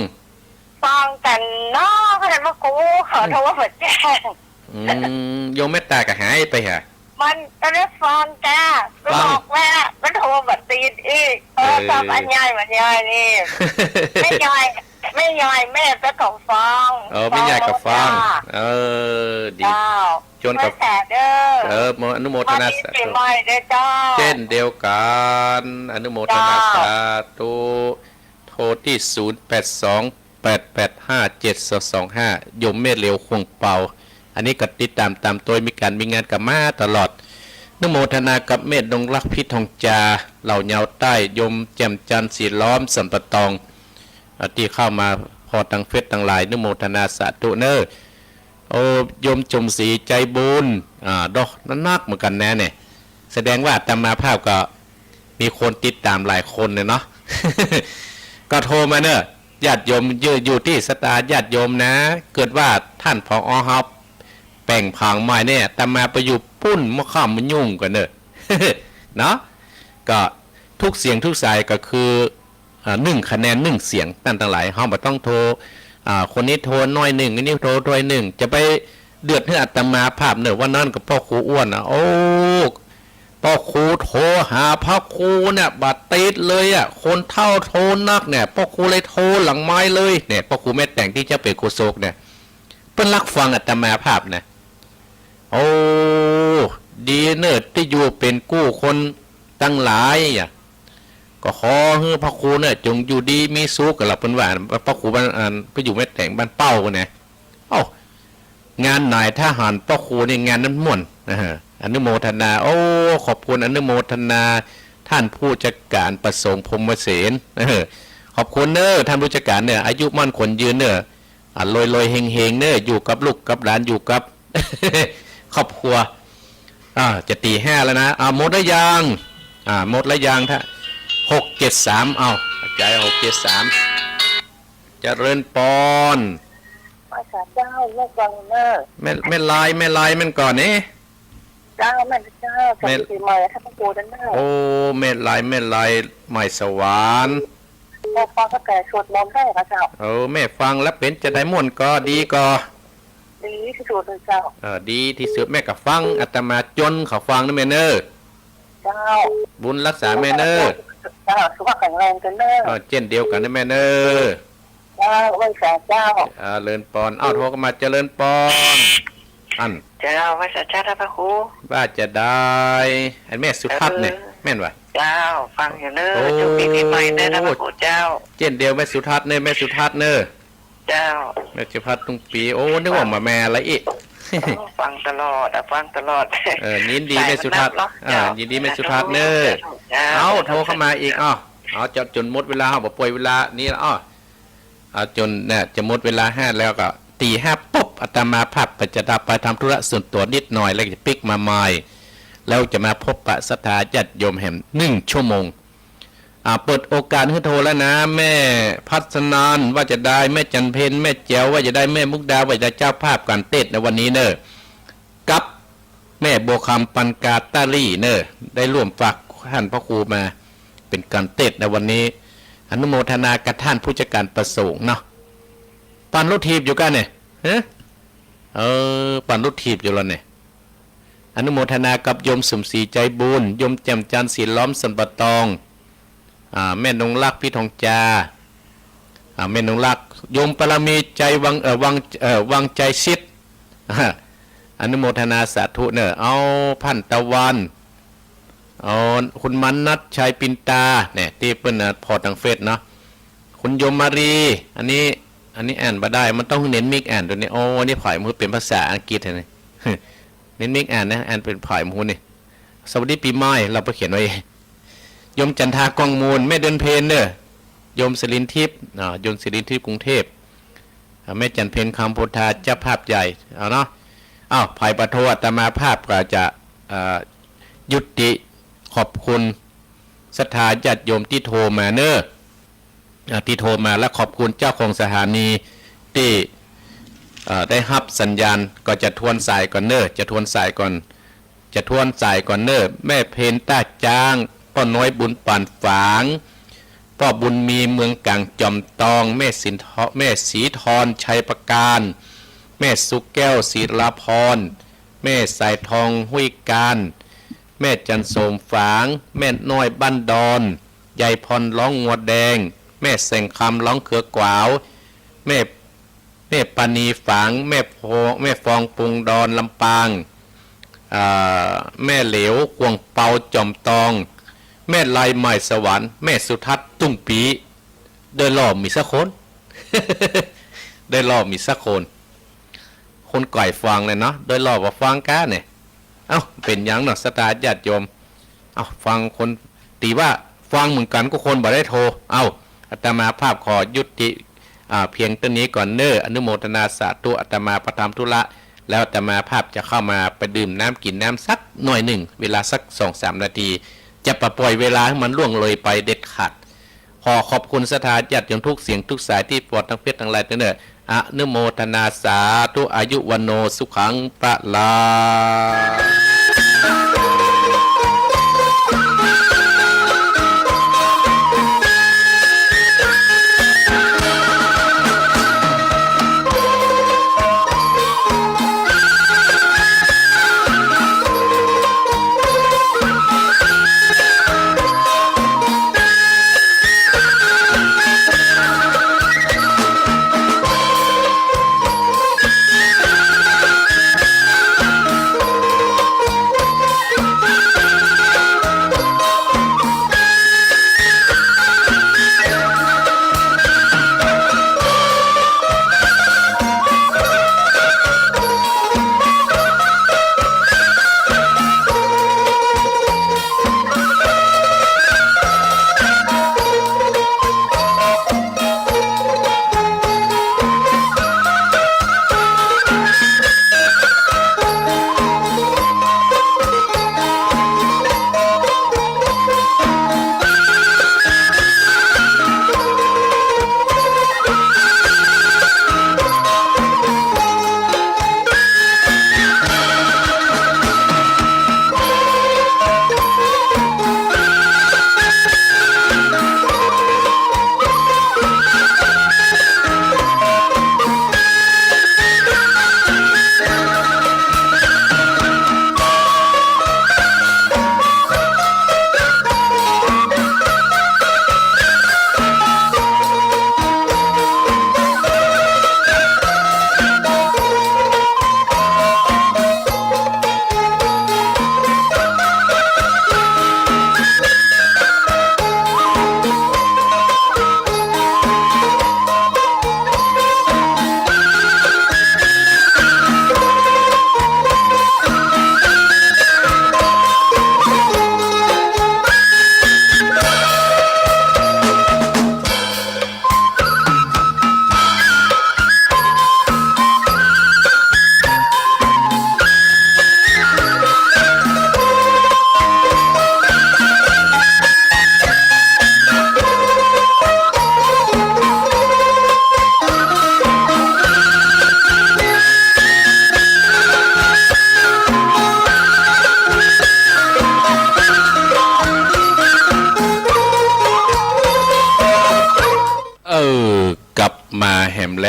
ฟังกั๋นเนาะ ท่านพระครู ขอโทษบ่แจ้ง อืม โยมแม่ตาก็หายไปฮะ มันก็ได้ฟังจ้า ฟัง บอกว่ามันโทรบ่ติดอีก โทรศัพท์ เออ อันใหญ่ อันใหญ่นี่ แม่ยาย แม่ยาย แม่เปิ้นก็ฟัง เออ แม่ยายก็ฟัง ฟังแล้วจ้า เออ ดี เจ้า ชวนกับ สาธุเด้อ เออ อนุโมทนา สวัสดีปีใหม่เด้อเจ้า เจ้นเดียวกั๋น อนุโมทนา เจ้า สาธุ โทรตี้ ศูนย์แปดสอง แปดแปดห้า เจ็ดสองสองห้า โยมแม่เหลวข่วงเปา อันนี้ก็ติดต๋ามต๋ามตวย มีก๋านมีงานก็มาตลอด อนุโมทนากับแม่นงรักพิษทองจา เหล่าเหยาวใต้ โยมแจ่มจันทร์ ศรีล้อม สันป่าตอง อ่า ตี้เข้ามาผ่อตังเฟซตังไลน์ อนุโมทนาสาธุเน่อ โอ้ โยมจมศรีใจบุญ อ่า ดอกนักเหมือนกั๋นนะเนี่ย แสดงว่าอาตมาภาพก็มีคนติดต๋ามหลายคนเนี่ยเนาะ ก็โทรมาเน่อ ญาติโยม อยู่ อยู่ตี้ศรัทธาญาติโยมนะ เกิดว่าต้าน ผอ เฮาแป๋งผังใหม่เนี่ย อาตมาไปอยู่ปู๊น บ่เข้ามายุ่งกั๋นเน่อ เนาะ ก็ทุกเสียงทุกสายก็คือ อ่า นึ่งคะแนนนึ่งเสียง ต้านตังหลาย เฮาบ่ต้องโทร อ่า คนนี้โทรหน้อยนึ่ง คนนี้โทรถ้วยนึ่ง จะไปเดือดหื้ออาตมาภาพเน่อ วันนั้นก็ป้อครูอ้วนนะ โอ้ ป้อครูโทรหาพระครูเนี่ย บ่ติดเลยอะ คนเฒ่าโทรนักเนี่ย ป้อครูเลยโทรหลังไมค์เลย เนี่ย ป้อครูแม่แต่งตี้จะเป๋นโฆษกเนี่ย เปิ้นฮักฟังอาตมาภาพนะ โอ้ ดีเน่อ ตี้อยู่เป๋นกู้คนตังหลายอะ ก็ขอหื้อพระครูเนี่ยจงอยู่ดีมีสุขกั๋นละ เปิ้นว่า พระครูบ้าน อัน ไปอยู่แม่แต่งบ้านเป้านะ เอ้า งานไหนถ้าหันพระครูนี่งานนั้นม่วน นะฮะ อนุโมทนา โอ้ ขอบคุณ อนุโมทนา ต้านผู้จัดก๋านประสงค์ พรหมเสน เออ ขอบคุณเน่อ ต้านผู้จัดก๋านเนี่ย อายุมั่นขวัญยืนเน่อ อ่ะ รวยๆ เฮงๆ เน่อ อยู่กับลูกกับหลาน อยู่กับครอบครัว อ่า จะตีห้าแล้วนะ อ่า หมดหรือยัง อ่า หมดละยังท่า หกเจ็ดสาม เอ้า อาจารย์ หกเจ็ดสาม เจริญปอน ไหว้สาเจ้า ไหว้กวางเนอ แม่ แม่ลาย แม่ลายมันก่อนนี่ เจ้า แม่เจ้า สวัสดีปีใหม่ท่านพระครูเนอ โอ้ แม่ลาย แม่ลาย ใหม่สวรรค์ แม่ฟังตั้งแต่สวดมนต์ได้ค่ะเจ้า เออ แม่ฟังแล้วเป๋นจะไดม่วนก่อ ดีก่อ ดีตี้สุดเลยเจ้า เออ ดีตี้สุด แม่ก็ฟังอาตมาจ๋นเขาฟังนะแม่เนอ เจ้า บุญฮักษาแม่เนอ เจ้า สุขภาพแข็งแรงกันเนอ เออ เจ้นเดียวกั๋นนะแม่เนอ เจ้า ไหว้สาเจ้า เจริญปอน เอ้า โทรเข้ามา เจริญปอน อั้น เจ้า ไหว้สาเจ้าท่านพระครู ว่าจะได อันแม่สุทัศน์เนี่ย เออ แม่นวะ เจ้า ฟังอยู่เนอ โอ้ โชคดีปีใหม่เนอท่านพระครูเจ้า เจ้นเดียวแม่สุทัศน์เนอ แม่สุทัศน์เนอ เจ้า แม่สุทัศน์ตุ้งปี โอ้ นึกว่ามาแม่อะไรอีก ฟังตลอดอะ ฟังตลอด เออ ยินดีแม่สุทัศน์ สายมันนักเนาะ อ่า เจ้า ยินดีแม่สุทัศน์เนอ เจ้า เอ้า โทรเข้ามาอีก เอ้า เอา จะจ๋นหมดเวลา เฮาบ่ป่วยเวลานี้แล้ว เอ้า เอาจ๋นเนี่ย จะหมดเวลาห้าแล้วก็ ตีห้าปุ๊บ อาตมาภาพก็จะไปทำธุระส่วนตัวนิดหน่อย แล้วจะปิ๊กมาใหม่ แล้วจะมาพบปะศรัทธาญาติโยมแหมหนึ่งชั่วโมง อ่า เปิดโอกาสหื้อโทรแล้วนะ แม่พัสนันว่าจะได้ แม่จันเพ็ญ แม่แจ๋วว่าจะได้ แม่มุกดาว่าจะได้ เจ้าภาพก๋านเตสน์ในวันนี้เนอ กับแม่บัวคำ ปันกาตาลีเนอ ได้ร่วมฝากท่านพระครูมา เป๋นก๋านเตสน์ในวันนี้ อนุโมทนากับท่านผู้จัดการประสงค์เนาะ ปั่นรถถีบอยู่กั๋นเนี่ย ฮะ เออ ปั่นรถถีบอยู่แล้วเนี่ย อนุโมทนากับโยมสมศรีใจบุญ โยมแจ่มจันทร์ ศรีล้อม สันป่าตอง อ่า แม่นงรัก พิทองจา อ่า แม่นงรัก โยมปารมีใจวัง เอ่อ วัง เอ่อ วังใจสิทธิ์ อ่า อนุโมทนาสาธุเนอ เอา พันตะวัน เอา คุณมนัสชัยปินตา เนี่ย ตี้เปิ้น อ่า โพสต์ตางเฟซเนาะ คุณโยมมารี อันนี้ อันนี้อ่านบ่ได้ มันต้องเน้นมิกอ่านตรงนี้ โอ้ อันนี้ผ่อยมือเป๋นภาษาอังกฤษนี่ เน้นมิกอ่านนะ อ่านเป๋นผ่อยมือนี่ สวัสดีปีใหม่ เฮาไปเขียนไว้ โยมจันทา ก้องมูล แม่เดือนเพ็ญเนอ โยมสิรินทิพย์ อ่า โยมสิรินทิพย์ กรุงเทพฯ อ่า แม่จันเพ็ญ คำโพธา เจ้าภาพใหญ่ เอาเนาะ อ้าว ผ่อยบ่โทร อาตมาภาพก็จะ เอ่อ ยุติ ขอบคุณศรัทธาญาติโยมตี้โทรมาเนอ อ่า ตี้โทรมา และขอบคุณเจ้าของสถานีตี้ เอ่อ ได้ฮับสัญญาณ ก็จะทวนสายก่อนเนอ จะทวนสายก่อน จะทวนสายก่อนเนอ แม่เพ็ญต้าจ๊าง ป้อน้อยบุญป่านฝาง ป้อบุญมีเมืองก๋างจอมตอง แม่สินท- แม่ศรีทรชัยประการ แม่สุแก้วศิลาพร แม่สายทองห้วยการ แม่จันโสมฝาง แม่น้อยบ้านดอน ยายพรร้องงัวแดง แม่แสงคำร้องเขือขาว แม่ แม่ปานีฝาง แม่โพ- แม่ฟองปงดอนลำปาง อ่า แม่เหลวขวงเปาจอมตอง แม่ไลไหม่สวรรค์ แม่สุทัศน์ตุ้งปี โดยรอบมีสักคน โดยรอบมีสักคน คนก่อยฟังเลยเนาะ โดยรอบว่าฟังก้าเนี่ย เอ้า เป๋นหยังเนาะ ศรัทธาญาติโยม เอ้า ฟังคน ตี้ว่าฟังเหมือนกั๋นกู้คนบ่ได้โทร เอ้า อาตมาภาพขอยุติ อ่า เพียงเต้านี้ก่อนเนอ อนุโมทนาสาธุ อาตมาภาพทำธุระ แล้วอาตมาภาพจะเข้ามาไปดื่มน้ำกิ๋นน้ำสักหน่อยนึ่ง เวลาสักสองสามนาที จะบ่ป่อยเวลาหื้อมันล่วงเลยไปเด็ดขาด ขอขอบคุณศรัทธาญาติโยมทุกเสียงทุกสายตี้โพสต์ตางเฟซตางไลน์เนอ อนุโมทนาสาธุ อายุวัณโณ สุขัง พลัง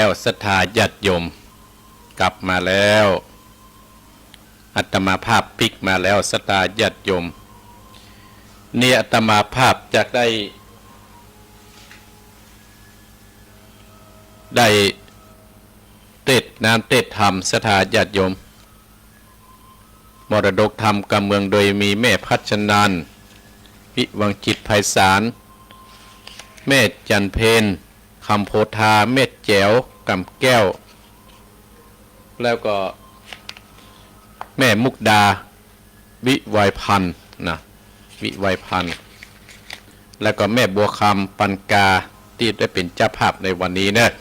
แล้วศรัทธาญาติโยม กลับมาแล้ว อาตมาภาพปิ๊กมาแล้วศรัทธาญาติโยม นี่อาตมาภาพจะได้ ได้เตสน์น้ำเตสน์ธรรมศรัทธาญาติโยม มรดกธรรมกำเมืองโดยมีแม่พัชนันท์ วิวังจิตไพศาล แม่จันทร์เพ็ญ คำโพธา แม่แจ๋ว กำแก้ว แล้วก็แม่มุกดา วิไวพันธ์นะ วิไวพันธ์ แล้วก็แม่บัวคำ ปันกา ตี้ได้เป๋นเจ้าภาพในวันนี้เนอะ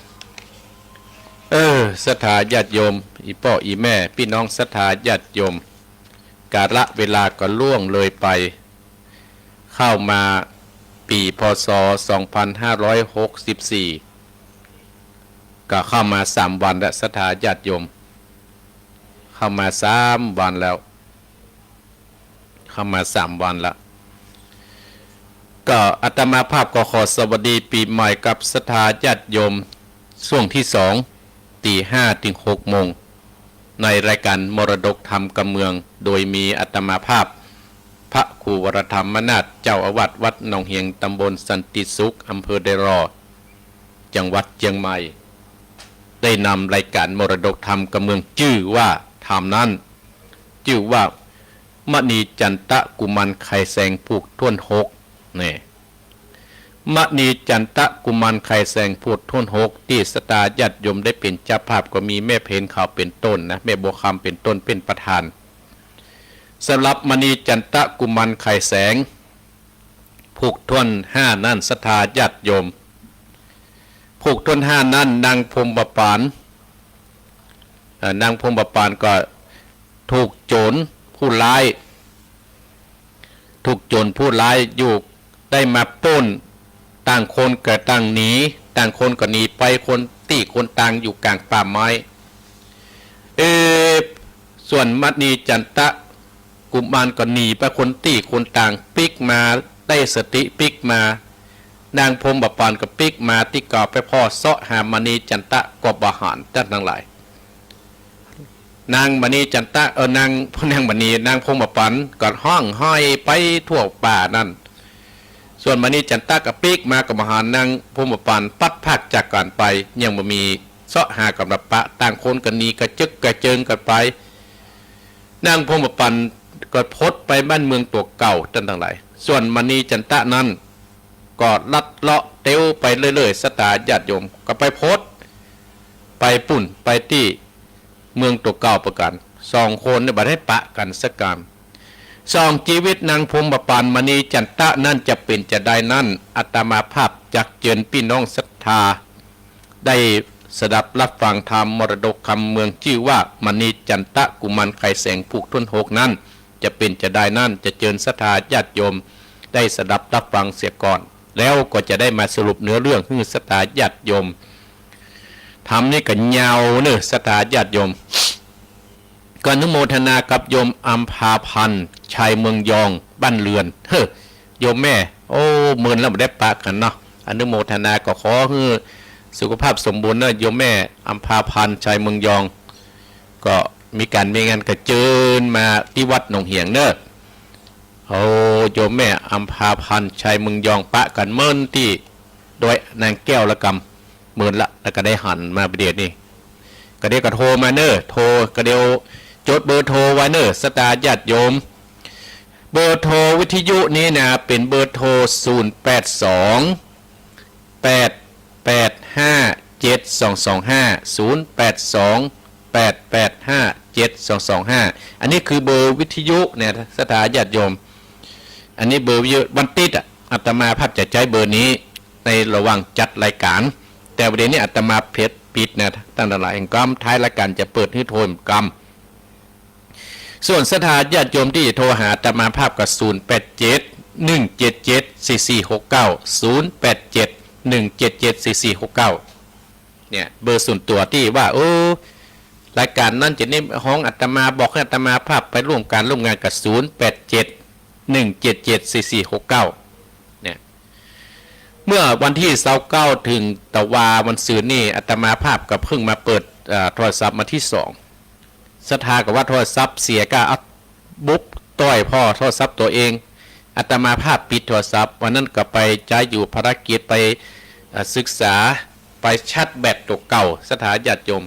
เออ ศรัทธาญาติโยม อี่ป้ออี่แม่ ปี้น้องศรัทธาญาติโยม กาละเวลาก็ล่วงเลยไป เข้ามาปี๋ พ.ศ. สองพันห้าร้อยหกสิบสี่ ก็เข้ามาสามวันแล้วศรัทธาญาติโยม เข้ามาสามวันแล้ว เข้ามาสามวันละ ก็อาตมาภาพก็ขอสวัสดีปี๋ใหม่กับศรัทธาญาติโยม ช่วงตี้สอง ตีห้าเถิงหกโมง ในรายก๋านมรดกธรรมกำเมือง โดยมีอาตมาภาพ พระครูวรธรรมนาถ เจ้าอาวาสวัดหนองเหียง ตำบลสันติสุข อำเภอเดยรอ จังหวัดเจียงใหม่ ได้นำรายก๋านมรดกธรรมกำเมือง จื้อว่าธรรมนั้น จื้อว่า มณีจันตะกุมารไขแสงผูกถ้วนหก นี่ มณีจันตะกุมารไขแสงผูกถ้วนหก ตี้ศรัทธาญาติโยมได้เป๋นเจ้าภาพ ก็มีแม่เพ็ญขาวเป๋นต้นนะ แม่บัวคำเป๋นต้นเป๋นประธาน สำหรับมณีจันตะกุมารไขแสง ผูกถ้วนห้านั้นศรัทธาญาติโยม ผูกถ้วนห้านั้น นางพรหมปาน เอ่อ นางพรหมปานก็ถูกโจรผู้ร้าย ถูกโจรผู้ร้ายอยู่ได้มาปล้น ต่างคนก็ต่างหนี ต่างคนก็หนีไปคนตี้คนตางอยู่ก๋างป่าไม้ เออ ส่วนมณีจันตะกุมารก็หนีไปคนตี้คนตาง ปิ๊กมาได้สติปิ๊กมา นางพรหมปานก็ปิ๊กมาตี้เก่าไปผ่อเซาะหามณีจันตะก็บ่หัน ต้านตังหลาย นางมณีจันตะ เออ นาง นางมณี นางพรหมปานก็ฮ้องไห้ไปทั่วป่านั้น ส่วนมณีจันตะก็ปิ๊กมาก็บ่หันนางพรหมปาน ปัดพรากจากกั๋นไป ยังบ่มีเซาะหากั๋นปะ ต่างคนก็หนีกระเจิดกระเจิงกั๋นไป นางพรหมปานก็พดไปบ้านเมืองตั๋วเก่า ต้านตังหลาย ส่วนมณีจันตะนั้น ก็ลัดเลาะเตียวไปเรื่อยๆ ศรัทธาญาติโยม ก็ไปพด ไปปุ้น ไปตี้เมืองตั๋วเก่าปะกั๋น สองคนเนี่ยบ่ได้ปะกั๋นสักกำ ส่องจีวิตนางพรหมปานมณีจันตะนั้นจะเป๋นจาใดนั้น อาตมาภาพจักเจิญปี้น้องศรัทธา ได้สดับรับฟังธรรมมรดกธรรมกำเมืองจื้อว่ามณีจันตะกุมารไขแสงผูกถ้วนหกนั้น จะเป๋นจาใดนั้น จะเจิญศรัทธาญาติโยมได้สดับรับฟังเสียก่อน แล้วก็จะได้มาสรุปเนื้อเรื่องหื้อศรัทธาญาติโยม ธรรมนี่ก็ยาวเน่อศรัทธาญาติโยม ก็อนุโมทนากับโยมอัมพาพันธ์ ชัยเมืองยอง บ้านเรือน เฮ้อ โยมแม่ โอ้ เมินแล้วบ่ได้ปะกั๋นเนาะ อนุโมทนาก็ขอหื้อสุขภาพสมบูรณ์เน่อ โยมแม่อัมพาพันธ์ ชัยเมืองยอง ก็มีก๋านมีงานก็เจิญมาตี้วัดหนองเหียงเน่อ โอ้ โยมแม่อัมพาพันธ์ ชัยเมืองยอง ปะกั๋นเมินตี้ดอยนางแก้วละกำ เมินละ แล้วก็ได้หันมาประเดี๋ยวนี้ กระเดี๋ยวก็โทรมาเน่อ โทร กระเดี๋ยวจดเบอร์โทรไว้เน่อ ศรัทธาญาติโยม เบอร์โทรวิทยุนี้นะ เป๋นเบอร์โทร ศูนย์แปดสอง แปดแปดห้า เจ็ดสองสองห้า ศูนย์แปดสอง แปดแปดห้า เจ็ดสองสองห้า อันนี้คือเบอร์วิทยุเนี่ย ศรัทธาญาติโยม อันนี้เบอร์วิทยุ วันติ๊ดอะ อาตมาภาพจะใจ๊เบอร์นี้ในระหว่างจัดรายก๋าน แต่ประเดี๋ยวนี้อาตมาเผลอปิดนะ ต้านตังหลาย แห่งกำท้ายรายก๋านจะเปิดหื้อโทรแห่งกำ ส่วนศรัทธาญาติโยมตี้จะโทรหาอาตมาภาพก็ ศูนย์แปดเจ็ด หนึ่งเจ็ดเจ็ด สี่สี่หกเก้า ศูนย์แปดเจ็ด หนึ่งเจ็ดเจ็ด สี่สี่หกเก้า เนี่ย เบอร์ส่วนตั๋วตี้ว่า เออ รายก๋านนั้นจะเน้นฮ้องอาตมา บอกหื้ออาตมาภาพไปร่วมก๋านร่วมงานก็ ศูนย์แปดเจ็ด หนึ่งเจ็ดเจ็ด สี่สี่หกเก้า เนี่ย เมื่อวันตี้ซาวเก้า เถิงตะวาวันซืนนี่ อาตมาภาพก็เพิ่งมาเปิด เอ่อ โทรศัพท์มาตี้สอง ศรัทธาก็ว่าโทรศัพท์เสียก็เอาบุบต้อยผ่อโทรศัพท์ตั๋วเอง อาตมาภาพปิดโทรศัพท์ วันนั้นก็ไปใจ๊อยู่ภารกิจไป เอ่อ ศึกษา ไปชาร์จแบตตั๋วเก่า ศรัทธาญาติโยม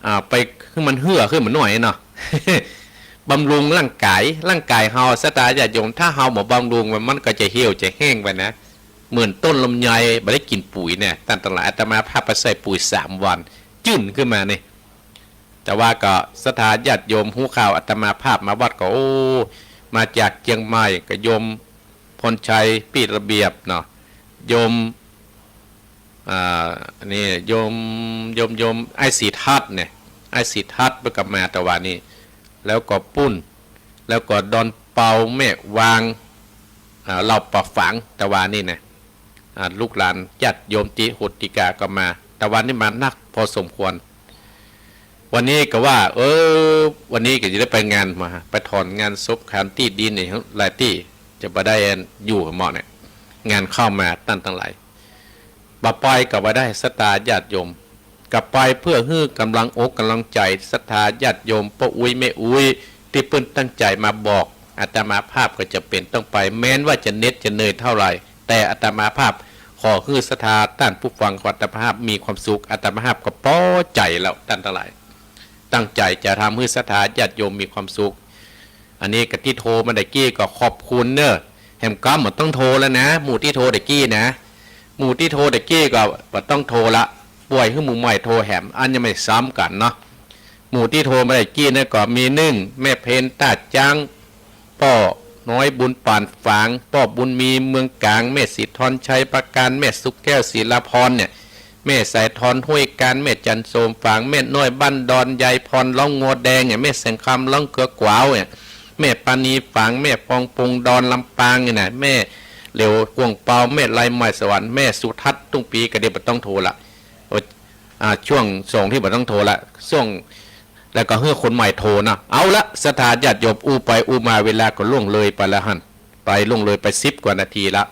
อ่า ไปหื้อมันเหื่อขึ้นมาหน่อยเนาะ บำรุงร่างก๋าย ร่างก๋ายเฮา ศรัทธาญาติโยม ถ้าเฮาบ่บำรุงมัน มันก็จะเหี่ยวจะแห้งไปนะ เหมือนต้นลำไยบ่ได้กิ๋นปุ๋ยเนี่ย ต้านตังหลาย อาตมาภาพไปใส่ปุ๋ยสามวัน จื้นขึ้นมานี่ แต่ว่าก็ศรัทธาญาติโยมฮู้ข่าวอาตมาภาพมาวัดก็ โอ้ มาจากเจียงใหม่ ก็โยมพรชัย ปี้ระเบียบเนาะ โยม อ่า อันนี้โยม โยม โยมอ้ายศรีทัศน์เนี่ย อ้ายศรีทัศน์เปิ้นก็มาตะวานี้ แล้วก็ปุ้น แล้วก็ดอนเปา แม่วาง อ่า เหล่าป่าฝางตะวานี้นะ อ่า ลูกหลานญาติโยมตี้โหติกาก็มา ตะวานี้มานักพอสมควร วันนี้ก็ว่า เออ วันนี้ก็จะได้ไปงานมา ไปถอนงานศพขานตี้ดินเนี่ย หลายตี้ จะบ่ได้อยู่เหมาะเนี่ย งานเข้ามาต้านตังหลาย บ่ไปก็บ่ได้ ศรัทธาญาติโยม ก็ไปเพื่อหื้อกำลังอกกำลังใจ๋ศรัทธาญาติโยม ป้ออุ๊ยแม่อุ๊ย ตี้เปิ้นตั้งใจ๋มาบอก อาตมาภาพก็จะเป๋นต้องไป แม้นว่าจะเหน็ดจะเหนื่อยเต้าใด แต่อาตมาภาพขอหื้อศรัทธาต้านผู้ฟังของอาตมาภาพมีความสุข อาตมาภาพก็ปอใจ๋แล้ว ต้านตังหลาย ตั้งใจ๋จะทำหื้อศรัทธาญาติโยมมีความสุข อันนี้ก็ตี้โทรมาตะกี้ก็ขอบคุณเน้อ แหมก็บ่ต้องโทรแล้วนะ หมู่ตี้โทรตะกี้นะ หมู่ตี้โทรตะกี้ก็บ่ต้องโทรละ ป่อยหื้อหมู่ใหม่โทรแหม อันยังบ่ซ้ำกั๋นเนาะ หมู่ตี้โทรมาตะกี้เนี่ยก็มีนึ่ง แม่เพ็ญต้าจ๊าง ป้อน้อยบุญป่านฝาง ป้อบุญมีเมืองก๋าง แม่ศรีทรชัยประการ แม่สุขแก้วศิลาพรเนี่ย แม่สายทรห้วยก๋าน แม่จันทร์โสมฝาง แม่น้อยบ้านดอน ยายพรร้องงัวแดงเนี่ย แม่แสงคำร้องเกือกวาวเนี่ย แม่ปานีฝาง แม่ปองปุงดอนลำปางเนี่ยนะ แม่เหลียวกวงเปา แม่ไลไม้สวรรค์ แม่สุทัศน์ตุ้งปี ก็เดี๋ยวบ่ต้องโทรละ โอ้ อ่า ช่วงสองที่บ่ต้องโทรละ ช่วง แล้วก็หื้อคนใหม่โทรนะ เอาละ ศรัทธาญาติโยม อู้ไปอู้มา เวลาก็ล่วงเลยไปแล้วหั้น ไปล่วงเลยไปสิบกว่านาทีละ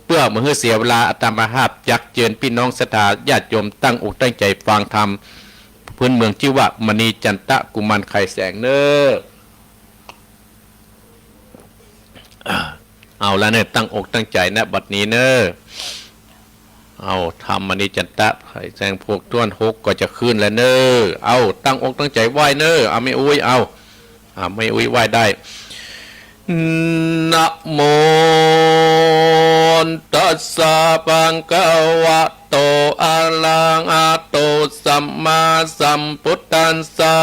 เปื้อบ่หื้อเสียเวลา อาตมาภาพจักเจิญปี้น้องศรัทธาญาติโยมตั้งอกตั้งใจ๋ฟังธรรม พื้นเมืองจื้อว่ามณีจันตะกุมารไขแสงเน้อ เอาละเน้อ ตั้งอกตั้งใจ๋นะ บัดนี้เน้อ เอา ธรรมมณีจันตะไขแสง พวกถ้วนหกก็จะขึ้นแล้วเน้อ เอา ตั้งอกตั้งใจ๋ไหว้เน้อ เอา แม่อุ๊ย เอา อ่า แม่อุ๊ยไหว้ได้ นะโม ตัสสะ ภะคะวะโต อะระหะโต สัมมาสัมพุทธัสสะ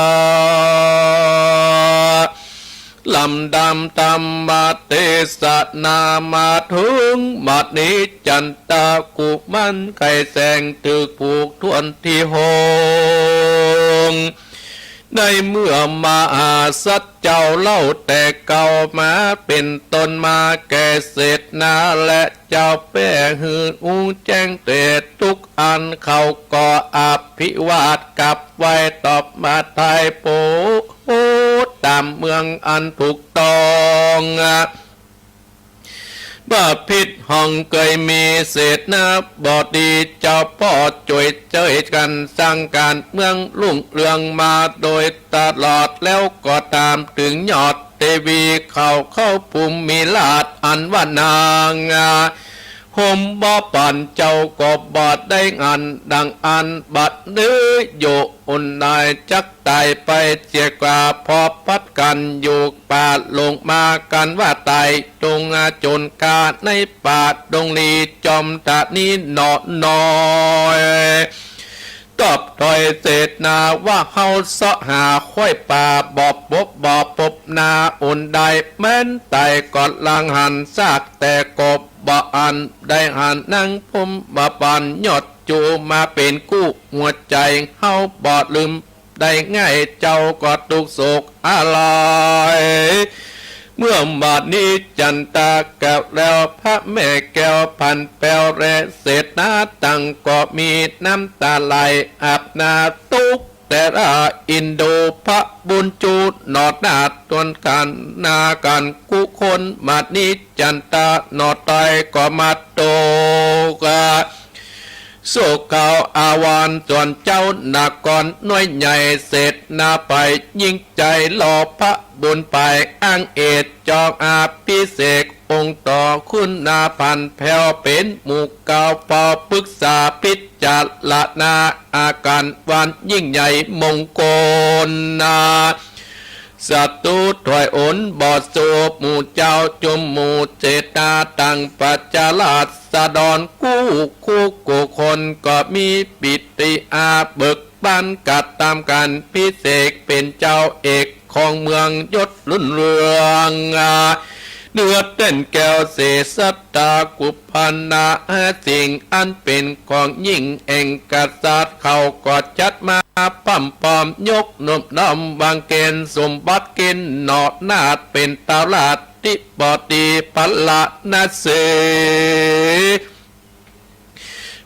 ลำดับธรรมเทศนามาเถิงมณีจันตะกุมารไขแสง เถิงพวกถ้วนตี้หก ในเมื่อมหาสัตว์เจ้าเล่าแต่เก่ามาเป๋นต้นมาแก่เสดนาและเจ้าแป้หื้อฮู้แจ้งแต่ทุกอัน เขาก็อภิวาทกราบไหว้ตอบมาไถ่ โปรดต๋ามเมืองอันถูกต้อง บ่ผิดห้องเกยมีเสดนาบ่ดี เจ้าป้อจ้วยเจ้ยกั๋นสร้างก๋านเมืองรุ่งเรืองมาโดยตลอด แล้วก็ต๋ามเถิงยอดเตวี เขาเข้าภูมิราชอันว่านาง ห่มบ่ปั๋นเจ้าก็บ่ได้อันดังอัน บัดนี้อยู่อุ่นนายจักต๋ายไปเสียกว่า พอพัดกั๋นอยู่ป่าลงมากั๋นว่าต๋าย จงอาจนกาในป่าดงลี จอมตะนี้หนอน้อย ตอบถ้อยเสดนาว่า เฮาเซาะหาค้อยป่าบ่ปบ บ่ปบนาอุ่นใด แม้นต๋ายก็ลังหันซาก แต่ก็บ่อันได้หันนางผมบ่ปั๋นยอดจูมาเป๋นกู้หัวใจ๋ เฮาบ่ลืมได้ง่าย เจ้าก็ตุ๊กข์โศกอาลัย เมื่อมณีจันตะกล่าวแล้ว พระแม่แก้วผันแปวและเสดนาตังก็มีน้ำต๋าไหลอาบหน้า ตุ๊กข์ แต่ละอินโดพระบุญจูหนอหน้าตวนกันนากันกุคนมานิจันตาหนอไตก็มาตก สุขเขาอาวรณ์ส่วนเจ้านครน้อยใหญ่เสนาไปยิ่งใจรอพระบุญไปอ้างเอตจองอภิเษกองค์ต่อคุณนาพันแผ่วเป๋นหมู่เก่าปอปรึกษาพิจารณาอาการวันยิ่งใหญ่มงคลนา ศัตรูถอยอนบ่สู้หมู่เจ้าจุมหมู่เจตนาตั้งประชาราษฎรกู้คู่กู้คนก็มีปิติอาเบิกบานกระตำการพิเศษเป็นเจ้าเอกของเมืองยศรุ่นเรือง เนื้อแต้นแก้วเสสัตตากุปปนาสิ่งอันเป็นของยิ่งแห่งกษัตริย์เขาก็จัดมาพร่ำปรอมยกนบน้อมวางเกณฑ์สมบัติเกณฑ์หนอนาถเป็นตาราธิบดีพระนเส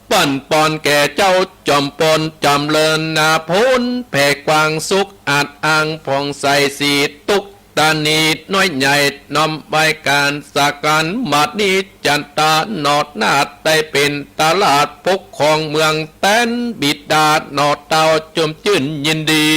ปันปอนแก่เจ้าจอมปนจำเริญนาพ้นแผ่กว้างสุขอาจอ้างผ่องใสสีทุกตานีน้อยใหญ่น้อมไว้การสักการมานิจันตาหนอนาถได้เป็นตาราชปกครองเมืองแตนบิดาหนอเต้าจุมจื้นยินดี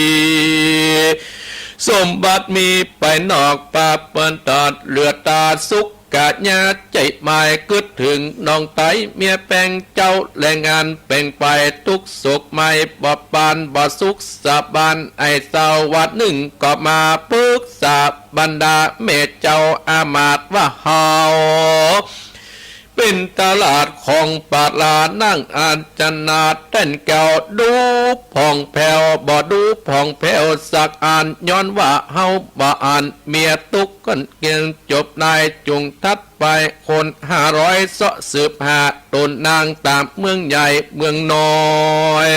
สมบัติมีไปนอกปาเปิ้นตอดเหลือตาสุข กะญาใจหมายกึ๊ดถึงน้องไต้เมียแป้งเจ้าแรงงานแป่งไปทุกข์โศกไม่บ่ปานบ่สุขสะบานไอ้เศร้าวันหนึ่งก็มาปรึกษาบรรดาแม่เจ้าอามาตย์ว่าเฮา เป็นตาราชของปารานั่งอาจนาแต้นแก้วดูผ่องแผ้วบ่ดูผ่องแผ้วสักอันย้อนว่าเฮาบ่อันเมียทุกข์กันเกียงจบนายจุงทัดไปคนห้าร้อยเสาะสืบหาตนนางตามเมืองใหญ่เมืองน้อย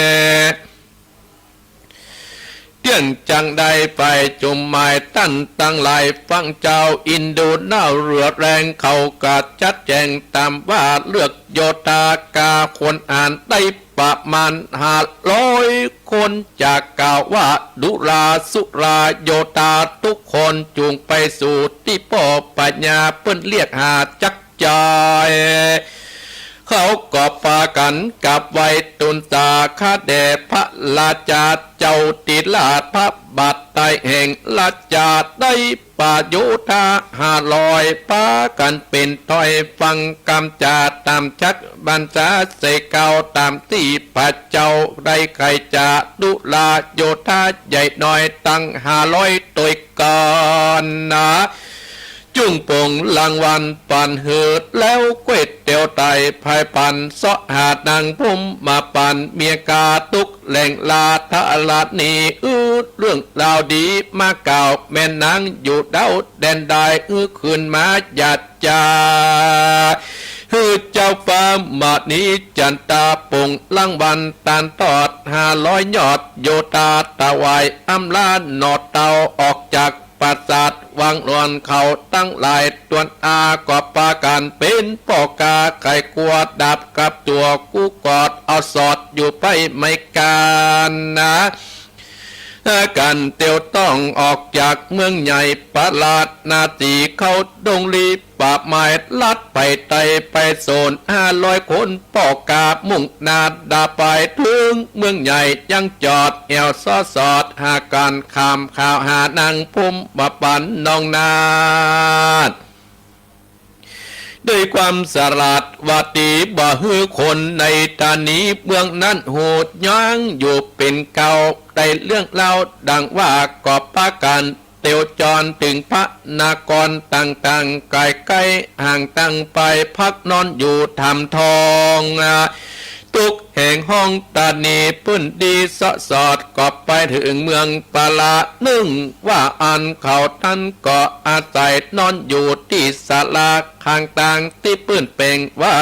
เตี้ยงจังได้ไปจุมหมายต้านตังหลายฟังเจ้าอินดูหน้าเรือแรงเขากะจัดแจงตามว่าเลือกโยธากาคนอ่านได้ประมาณห้าร้อยคนจากกล่าวว่าดุราสุราโยธาทุกคนจุงไปสู่ตี้ป้อปัญญาเปิ้นเรียกหาจัก จาย เขาก็ปากั๋นกราบไหว้ตูนสาขาแด่พระราชาเจ้าติราชพระบาทไตแห่งราชาได้ประโยธาห้าร้อยปากั๋นเป๋นถ้อยฟังกำจาต๋ามจักบัญชาใส่เกล้าต๋ามตี้พระเจ้าได้ใค่จะดุราโยธาใหญ่น้อยตังห้าร้อยตวยกั๋นนา จุ่งปงรางวัลปันหืดแล้วก๋วยเตี๋ยวไต๋พายปันเสาะหาหนังพุ่มมาปันเมียกาตุ๊กแหล่งลาธารณีอื้อเรื่องราวดีมากล่าวแม่นางอยู่เด้าแดนได้อื้อคืนมาหยาดจา หื้อเจ้าฟ้ามณีจันตาปงรางวัลตานตอดห้าร้อยยอดโยธาถวายอำลาหนอเต้าออกจาก ปราสาทวังหลวงเขาตังหลายตวนอาก็ปากั๋นเป๋นป้อกาไขกั๋วดาบกับตั๋วกู้กอดเอาสอดอยู่ไปไม่กานา กั๋นเตียวต้องออกจากเมืองใหญ่ปาราณสีเข้าดงลีป่าไม้ลัดไปไตไปโสนห้าร้อยคน ป้อกามุ่งหน้าดาไปเถิงเมืองใหญ่ยังจอดแอ่วซ้อสอดหากั๋นข้ามข่าวหานางพุ่มบ่ปันน้องนาฏ ด้วยความสลาดว่าตี๋บ่หื้อคนในธานีเมืองนั้นฮู้ย้างอยู่เป๋นเก่า ได้เรื่องเล่าดังว่าก็ปากั๋น เตียวจรเถิงพระนครต่างๆ ใก้ๆ ห่างตังไปพักนอนอยู่ถ้ำทอง ตุ๊กแห่งห้องตานีปื้นดีเสาะสอดก็ไปเถิงเมืองปารานึ่งว่าอั้นเขาตันก็อาศัยนอนอยู่ตี้ศาลาข้างตางตี้ปื้นเป๋งไว้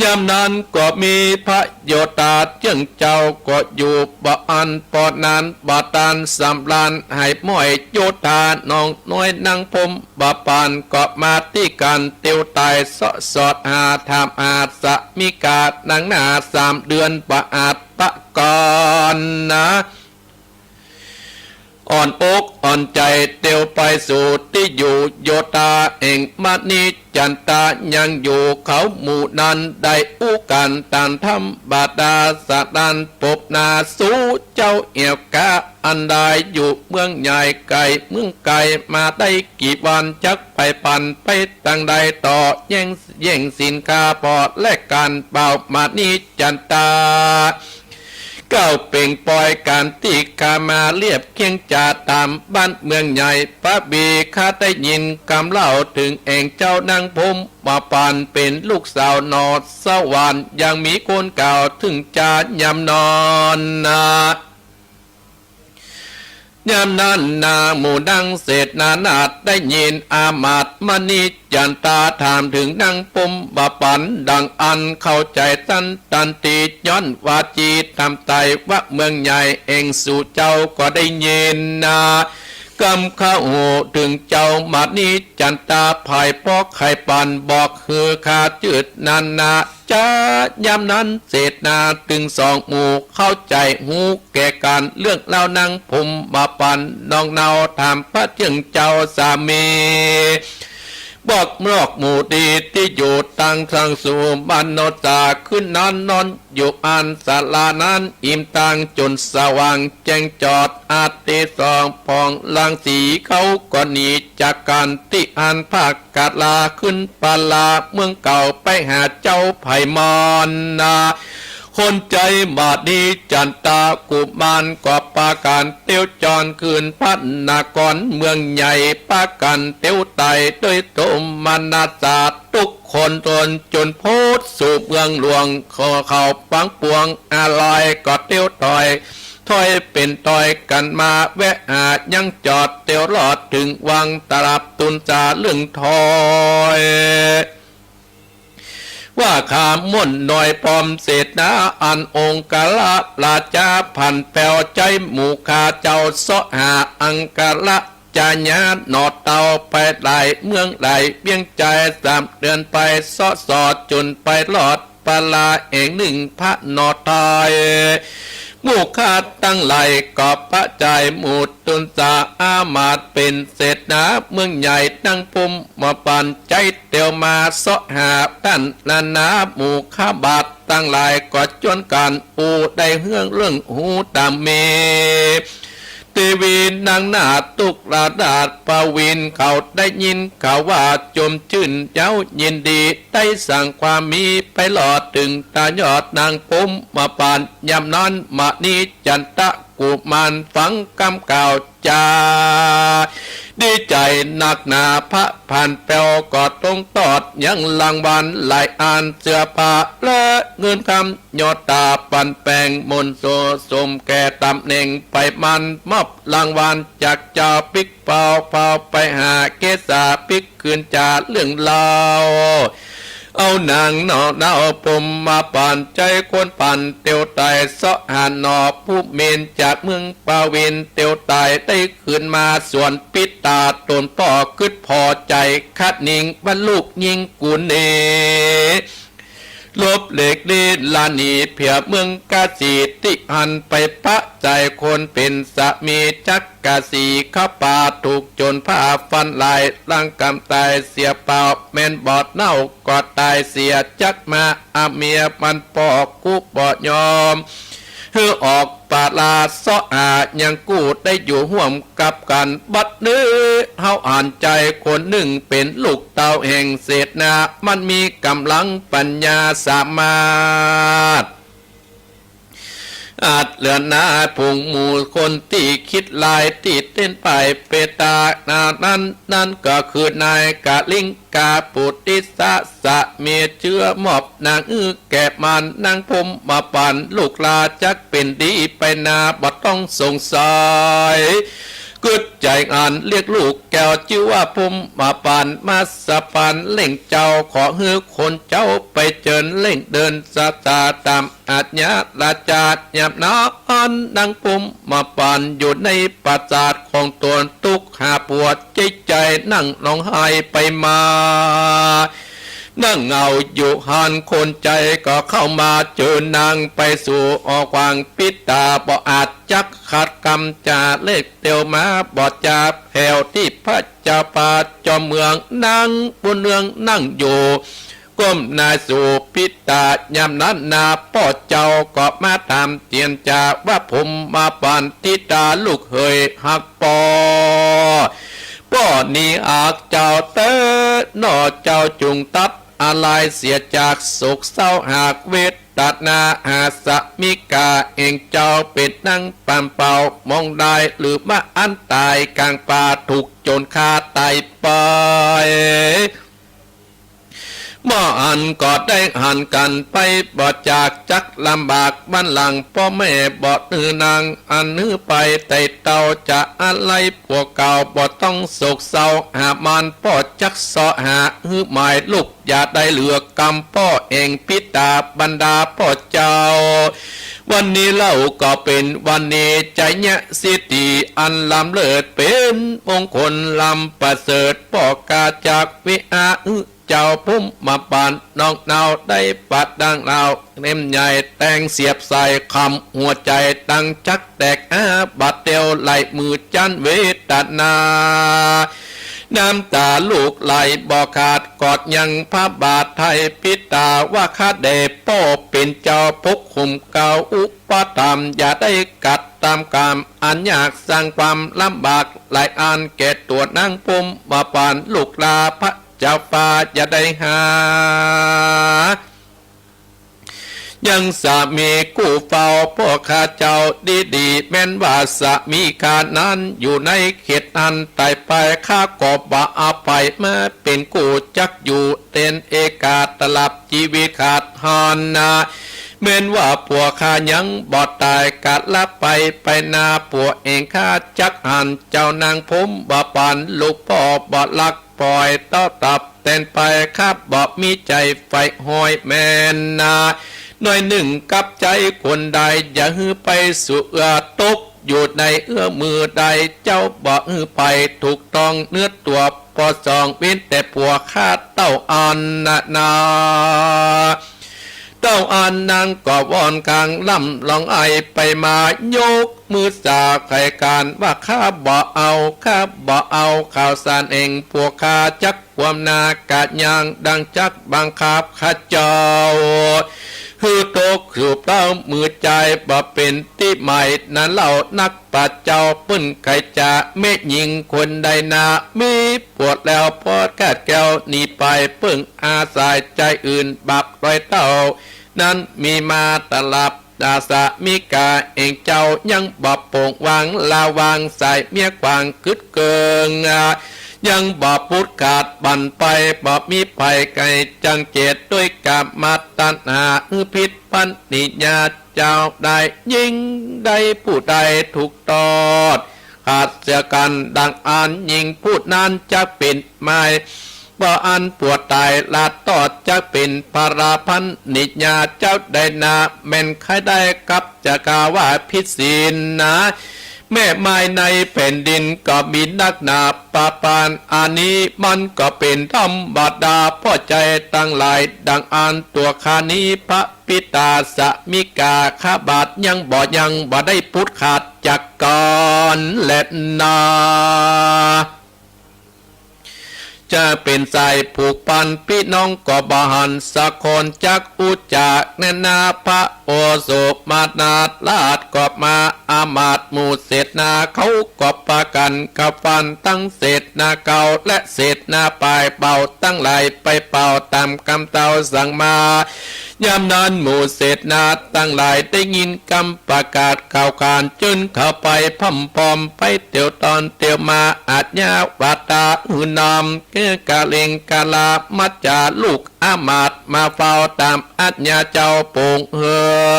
ยามนั้นก็มีพระโยธาเจื้องเจ้าก็อยู่บ่อั้น ปอนั้นบ่ตันสำราญหายม้อยโยธาน้องน้อยนางพุ่มบ่ปันก็มาตี้กั๋นเตียวตายเสาะสอดหาถามหาสามิกาหนังหนาสามเดือนบ่อาจ ประก๋านนา อ่อนอกอ่อนใจ๋เตียวไปสู่ตี้อยู่โยธาแห่งมณีจันตายังอยู่ เขาหมู่นั้นได้อู้กั๋นต๋ามธรรมดา สะนั้นปบนาสู่เจ้าแอ๋วกา อันได้อยู่เมืองใหญ่ไก๋เมืองไก๋ มาได้กี่วันจักไปปันไปตางใดต่อ แย่ง แย่งสินค้าผ่อแลกกั๋นเป๋ามณีจันตา เก้าเป๋งปอยกั๋นตี้ข้ามาเลียบเคียงจ๋าต๋ามบ้านเมืองใหญ่ พระบิดาได้ยินกำเล่าเถิงแอ่งเจ้านางพรหมมาปันเป๋นลูกสาวหนอสวรรค์ ยังมีคนกล่าวเถิงจายามนั้นนา ยามนั้นนาหมู่นางเสนานาถได้ยินอามาตย์มณีจันตาถามเถิงนางพรหมมาปันดังอั้นเข้าใจ๋ตันตันที ย้อนวาจีธรรมไตว่าเมืองใหญ่แห่งสู่เจ้าก็ได้ยินนา กำเข้าหูเถิงเจ้ามณีจันตา ใผพอใค่ปันบอกหื้อข้าจื้อนั้นนา จายามนั้นเสนาเถิงสองหมู่เข้าใจ๋ฮู้แก่กั๋นเรื่องเล่านางพรหมมาปัน น้องเนาถามพระเจ้าเจ้าสามี บอกนอกหมู่ตี้ตี้อยู่ตางสังสุมโนจา คืนนั้นนอนอยู่อันศาลานั้น อิ่มตางจ๋นสว่างแจ้งจอด อาทิตย์ส่องผ่องรังสี เขาก็หนีจากกั๋นตี้อั้น พากั๋นลาขึ้นปาลาเมืองเก่าไปหาเจ้าไพมอนนา คนใจ๋มณีจันตากุมารก็ปากั๋นเตียวจรคืนพระนครเมืองใหญ่ ปากั๋นเตียวไต่ด้วยโสมนัสสา ทุกคนตนจ๋นโพธิ์สู่เมืองหลวง ขอเขาปังปวงอาลัยก็เตียวถอย ถอยเป๋นถอยกั๋นมาแวะหา ยังจอดเตียวรอดเถิงวังตลับทูลจาเรื่องถอย ว่าข้าม่วนน้อยปอมเสนา อันองครักษ์ราชาผันแปว ใจ๊หมู่ข้าเจ้าเซาะหาอังครักษ์จายาหนอเตา ไปหลายเมืองหลายเวียง ใจ๊สามเดือนไปเซาะสอดจ๋นไปรอด ปาลาแห่งนึ่งพระหนอไต หมู่ข้าตังหลายก็ปะจายหมู่ทูลจาอามาตย์เป๋นเสนาเมืองใหญ่ นางพรหมมาปันใจ๊เตียวมาเซาะหาต้านนานา หมู่ข้าบาทตังหลายก็จวนกั๋นอู้ได้เฮืองเรื่องฮูต๋ามเม เตวีนางนาถทุกราชนาถปวิน เขาได้ยินข่าวว่าจมจื้นเย้ายินดี ได้สั่งความมีไปรอดเถิงตายอดนางพรหมมาปัน ยามนั้นมณีจันตะกุมารฟังกำกล่าวจา ดีใจ๋นักหนา พระผันแปวก็ตรงตอดยังรางวัลหลายอัน เสื้อผ้าและเงินคำ ยอดตาปันแปงมนต์โสสมแก่ต๋ำแหน่งไปมัน มอบรางวัลจากเจ้าปิ๊กเปา เปาไปหาเกศาปิ๊กคืนจาเรื่องเล่า เอานางหนอเนาพรหมมาปันใจ๊คนปันเตียวไต่เซาะหาหนอผู้เมนจากเมืองปาวินเตียวไต่ได้คืนมาสวนปิตา ตนป้อคึดผ่อใจ๋คะนิงว่าลูกญิงกุเน ลบเหล็กลีลาหนีเผียเมืองกาสีตี้อั้นไปปะจายคนเป๋นสามีจักกาสีข้าป่าถูกโจรผ้าฟันหลาย ร่างกำต๋ายเสียเปล่า แม่นบ่เน่าก็ต๋ายเสีย จักมาอาเมียมันป้อกู้บ่ยอม หื้อออกปาลาเซาะหายังกู้ได้อยู่ฮ่วมกับกั๋น บัดนี้เฮาอันใจ๋คนนึ่งเป๋นลูกเต้าแห่งเสนา มันมีก๋ำลังปัญญาสามารถ อาจเหลือหน้าฝูงหมู่คนตี้คิดลายตี้เต้นไปเปตานานั้น นั้นก็คือนายกาลิงกาปุติสะสามี เจื้อมอบนางอื้อแก่มัน นางพรหมมาปันลูกลาจักเป๋นดีไปนาบ่ต้องสงสัย กึ๊ดใจ๋อันเรียกลูกแก้วจื้อว่าพรหมมาปัน มาสะปันเล่งเจ้า ขอหื้อคนเจ้าไปเจิญเล่งเดินสะตาต๋ามอาญาราชา ยามนั้นนางพรหมมาปันอยู่ในปราสาทของต๋นทุกข์หาปวดจิตใจ๋ นั่งร้องไห้ไปมา นั่งเหงาอยู่หั้นคนใจ๋ก็เข้ามาเจิญนางไปสู่อ้อขวางปิดต๋า บ่อาจจักขัดกำจ๋าเล็กเตียวมา บ่จ๋าแผ่วตี้พระเจ้าป่าจอมเมืองนางบุญเรืองนั่งอยู่ ก้มหน้าสู่ปิดต๋า ยามนั้นนาป้อเจ้าก็มาถามเจียรจ๋าว่า ผมมาปานธิดาลูกเขยฮักป้อ ป้อนี้ฮักเจ้าแต๊หนอ เจ้าจุ่งตัดอาลัยเสียจากโศกเศร้าหากเวทนา หาสามิกาเองเจ้าเป๋นนางปานเป่า มองได้หรือว่าอันต๋ายก๋างป่าถูกโจรฆ่าต๋ายไป เมื่ออั้นก็ได้หันกั๋นไป บ่จากจักลำบาก วันหลังป้อแม่บ่หื้อนางอันหื้อไป ไต่เต้าจะอาลัยผัวเก่า บ่ต้องโศกเศร้าหามัน ป้อจักเซาะหาหื้อหมาย ลูกอย่าได้เหลือกำป้อเองปิดต๋า บรรดาป้อเจ้า วันนี้เล่าก็เป๋นวันเนจยสิทธิอันล้ำเลิศ เป๋นมงคลล้ำประเสริฐ ป้อข้าจักวิอาหื้อ เจ้าผมมาปานน้องนาว ได้ปะดังลาวเล่มใหญ่ แต่งเสียบใส่คำหัวใจ๋ ดังจักแตกอาบาดเตียว ไหลมือจั้นเวทนา น้ำต๋าลูกไหลบ่ขาด กอดยังพระบาทไท้ปิดต๋า ว่าข้าแด่ป้อเป๋นเจ้า ปกคุมเกล้าอุปถัมภ์ อย่าได้กัดตามกรรมอันยาก สร้างความลำบากหลายอัน แก่ตัวนางผมมาปานลูกหล้าพระ เจ้าฟ้าอย่าได้หา ยังสามีกู้เฝ้าป้อข้าเจ้าดีๆ แม้นว่าสามีข้านั้นอยู่ในเขตอันต๋ายไป ข้าก็บ่อภัยมาเป๋นกู้ จักอยู่เต็นเอกาตลอดจีวิตขาดหานา แม้นว่าผัวข้ายังบ่ต๋าย กาละไปไปนา ผัวเองข้าจักหัน เจ้านางผมมาปานลูกป้อบ่ลัก ปล่อยเต้าตับแตนไป ข้าบ่มีใจ๋ใฝ่ฮ้อยแม้นนา น้อยนึ่งกับใจ๋คนใด อย่าหื้อไปสู่เอื้อ ตกอยู่ในเอื้อมมือใด เจ้าบ่หื้อไปถูกต้องเนื้อตั๋วป้อสอง เว้นแต่ผัวข้าเต้าอั้นนานา เต้าอั้นนางก็วอนคางล่ำร้องไห้ไปมา ยกมือสาไข่คานว่า ข้าบ่เอา ข้าบ่เอา ข้าวสารเอง ผัวข้าจักความหน้ากะยาง ดังจักบังคับข้าเจ้า หื้อตกสู่เต้ามือใจ๋ บ่เป๋นตี้หมายนั้นเล่านัก ป้อเจ้าเปิ้นใค่จะ แม่ญิงคนใดนา มีผัวแล้วพอดขาดแคล้วหนีไป เปิ้งอาศัยใจ๋อื่น บาปรอยเต้านั้นมีมาตลอด ดาสามิกาเองเจ้ายังบ่โป่งวาง ละวางสายเมียขวางกึดเกิง ยังบ่ปุดขาดบั้นไป บ่มีภัยใค่จังเจต ด้วยกามตัณหาหื้อผิดพันนิยาเจ้าได้ ญิงใดผู้ใดถูกตอด ขาดเสียกั๋นดังอั้น ญิงผู้นั้นจักเป๋นหมาย บ่อันผัวต๋ายละตอด จักเป๋นภาระพันนิยาเจ้าใดนา แม้นใค่ได้กับจักกาว่าผิดศีลนา แม่ไม้ในแผ่นดินก็มีนักหนาประมาณอันนี้ มันก็เป๋นธรรมดา ป้อใจ๋ตังหลาย ดังอั้นตั๋วข้านี้ พระปิดต๋าสามิกา ข้าบาดยังบ่ ยังบ่ได้ปุดขาดจักกั๋นแลนา จะเป๋นสายผูกพันปี้น้องก็บ่หันสักคน จักอู้จ๋าแน่นา พระโอสถมหาราชก็มา อำมาตย์หมู่เสนาเขาก็ปากั๋นขับฟัน ตึงเสนาเก่าและเสนาป่ายเป่าตังหลายไปเป่าต๋ามกำเต้าสั่งมา ยามนั้นหมู่เสนาตังหลายได้ยินกำประกาศข่าวขาน จึงเข้าไปพร่ำพร้อมไปเตียวตอนเตียวมา อาชญาวาตาหื้อนำ แก่กะลิงกะลามัจจาลูกอำมาตย์มาเฝ้าต๋ามอาชญาเจ้าโป่งเฮอ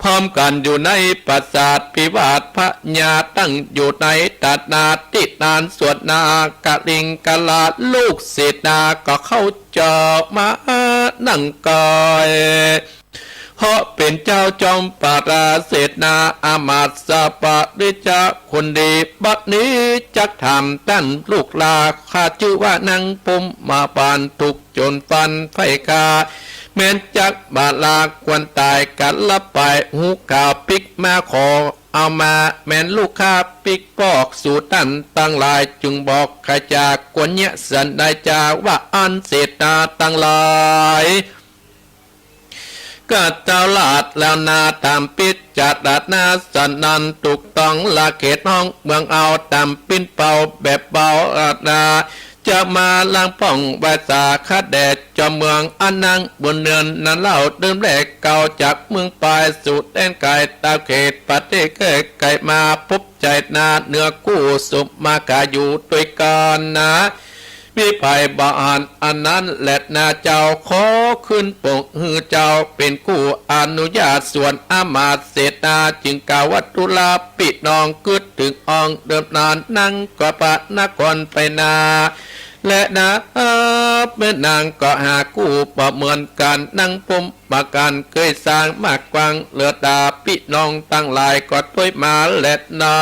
พร้อมกั๋นอยู่ในปราสาทพิวาทพญา ตั้งอยู่ในต๋านาตี้นั้น ส่วนนางกะลิงกะลาลูกเสนาก็เข้าเจ้ามานั่งกาย เพราะเป๋นเจ้าจอมปราเสถนา อำมาตย์สปริชาคนดี บัดนี้จักถามต้านลูกหลาน ข้าจื้อว่านางพรหมบาล ถูกโจรฟันใฝ่ฆ่า แม้นจักบาลาควรต๋าย กั๋นละไป ฮู้ข่าวปิ๊กมาขอ เอามาแม้นลูกข้าปิ๊กบอก สูต้านตังหลาย จึงบอกข้าจากวนเยียะสันดายจา ว่าอั้นเสนาตังหลาย ข้าเจ้าลาดแล้วนา ต๋ามปิจารณาสันนั้น ถูกต้องละเขตห้องเมืองเอา ต๋ามปิ้นเป่าแบบเบาอาณา จะมาล้างป้องไหว้สาข้าแด่จอมเมือง อันนางบุญเรือนนั้นเล่า เดิมแรกเก่าจากเมืองปาย สู่แดนไกลตามเขตประเทศไกลมา พบใจ๋นาเหนือกู้สุมาขาอยู่ตวยกั๋นนา มีภัยบ่อั้น อันนั้นแลนาเจ้า ขอขึ้นปกหื้อเจ้า เป๋นกู้อนุญาต ส่วนอำมาตย์เสนาจึงกล่าวว่า ดูราปี้น้อง กึ๊ดเถิงองค์เดิมนาน นางก็พระนครไปนา แลนา แม่นางก็หากู้บ่เหมือนกั๋น นางพรหมบาลเกยสร้างมากกว้าง เหลือต๋าปี้น้องตังหลาย ก็ตวยมาแลนา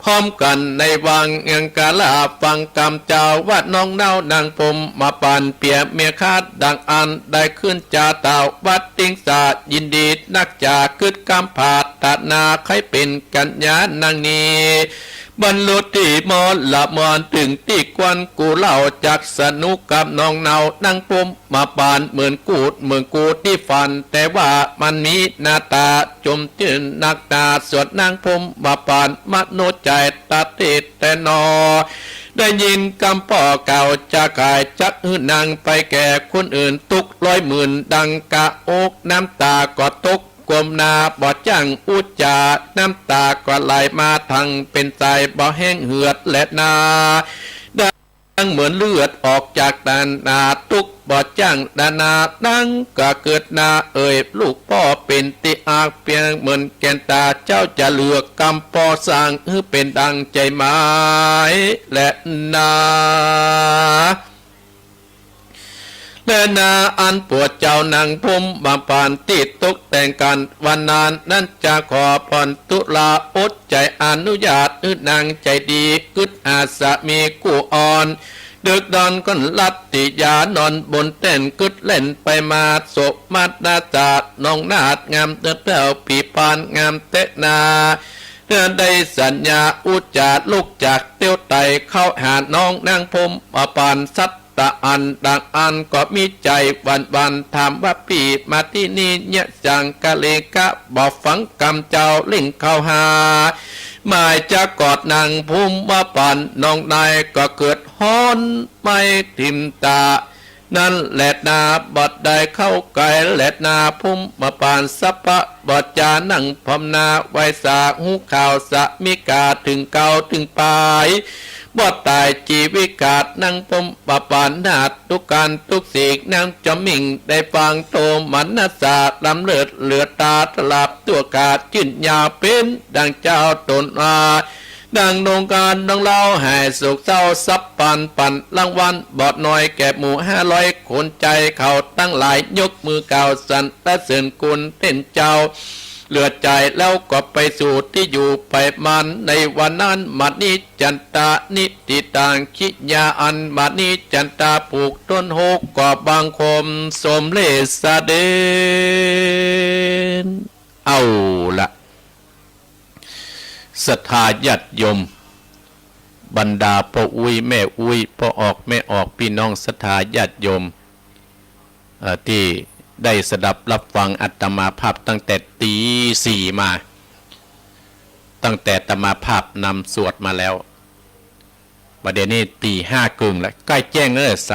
พร้อมกั๋นในวังยังกาลา ฟังกำเจ้าว่า น้องเนา นางพรหมบาลเปียเมียข้า ดังอั้นได้ขึ้นจาตวัดติงสา ยินดีนักจากึ๊ดกำปรารถนา ใค่เป๋นกัญญานางนี้ บรรลุตี้มรรคละมรรค เถิงตี้ควร กูเล่าจักสนุกกับน้องเนา นางพรหมบาลเหมือนกูด เหมือนกูดตี้ฝัน แต่ว่ามันมีหน้าต๋าจมจื้นนักหนา ส่วนนางพรหมบาลมโนใจ๋ตะเตดแต๊นอ ได้ยินกำป้อกล่าวจะขาย จักหื้อนางไปแก่คนอื่น ตุ๊กร้อยหมื่นดังกะอก น้ำต๋าก็ตก ก้มหน้าบ่จ้างอู้จ๋า น้ำต๋าก็ไหลมาทั้งเป๋นสาย บ่แห้งเหือดแลนา ดังเหมือนเลือดออกจากต๋านา ตุ๊กบ่จ้างดานา ดังก็เกิดนา เอ่ยลูกป้อเป๋นตี้อัก เปรียบเหมือนแก่นต๋า เจ้าจะเลือกกำป้อสร้าง หื้อเป๋นดังใจ๋หมายแลนา แลนา อันปวดเจ้านางพรหมบาลตี้ตกแต่งกั๋นวันนั้น นั้นจะขอผ่อนทุรา อดใจ๋อนุญาตหื้อนางใจ๋ดี กึ๊ดหาสามีกู้อ่อน ดึกดอนก้อนลัดตี้ยานอนบนแต้น กึ๊ดแล่นไปมา โสมนัสสะน้องนาฏงามเติบเต้า ผีพานงามแต๊นา เมื่อได้สัญญาอู้จ๋า ลุกจากเตี้ยวไตเข้าหาน้องนางพรหมบาล สัตตาอันดังอั้นก็มีใจ๋หวั่นหวั่น ถามว่าปี้มาตี้นี่เยียะสัง กะลิงกะบ่ฟังกำเจ้า เร่งเข้าหา หมายจะกอดนางพรหมบาล น้องนายก็เกิดฮ้อนไหม้ทิ่มต๋า นั้นแลนา บ่ได้เข้าใก้แลนา พรหมบาลสัพพะวาจา นั่งพร้อมหน้าไหว้สา ฮู้ข่าวสามีกา เถิงเก่าเถิงปาย บ่ต๋ายจีวิกา นางพรหมบาลนาฏทุกก๋านทุกสิ่ง นางจอมมิ่งได้ฟังโทมนัสสะ ลำเลิศเหลือต๋า ตลับตั๋วขาด จื้นยาวเป๋นดังเจ้าต๋นว่า ดังนงการดังเล่า หายโศกเศร้า สัพพันปันรางวัล บ่น้อยแก่หมู่ห้าร้อยคน ใจ๋เขาตังหลาย ยกมือกล่าวสรรเสริญคุณเต้นเจ้า เหลือใจ๋แล้วก็ไปสู่ตี้อยู่ไปมัน ในวันนั้น มณีจันตานิธิตัง ขิยาอันมณีจันตาผูกต้นหก ก็บังคมสมเร็จเสด็จ เอาละ ศรัทธาญาติโยม บรรดาป้ออุ๊ยแม่อุ๊ย ป้อออกแม่ออก ปี้น้องศรัทธาญาติโยม เอ่อ ตี้ได้สดับรับฟังอาตมาภาพตั้งแต่ตี๋สี่มา ตั้งแต่อาตมาภาพนำสวดมาแล้ว บ่าเดี่ยวนี้ตี๋ห้าเกิ่งแล้ว ใก้แจ้งแล้ว ใส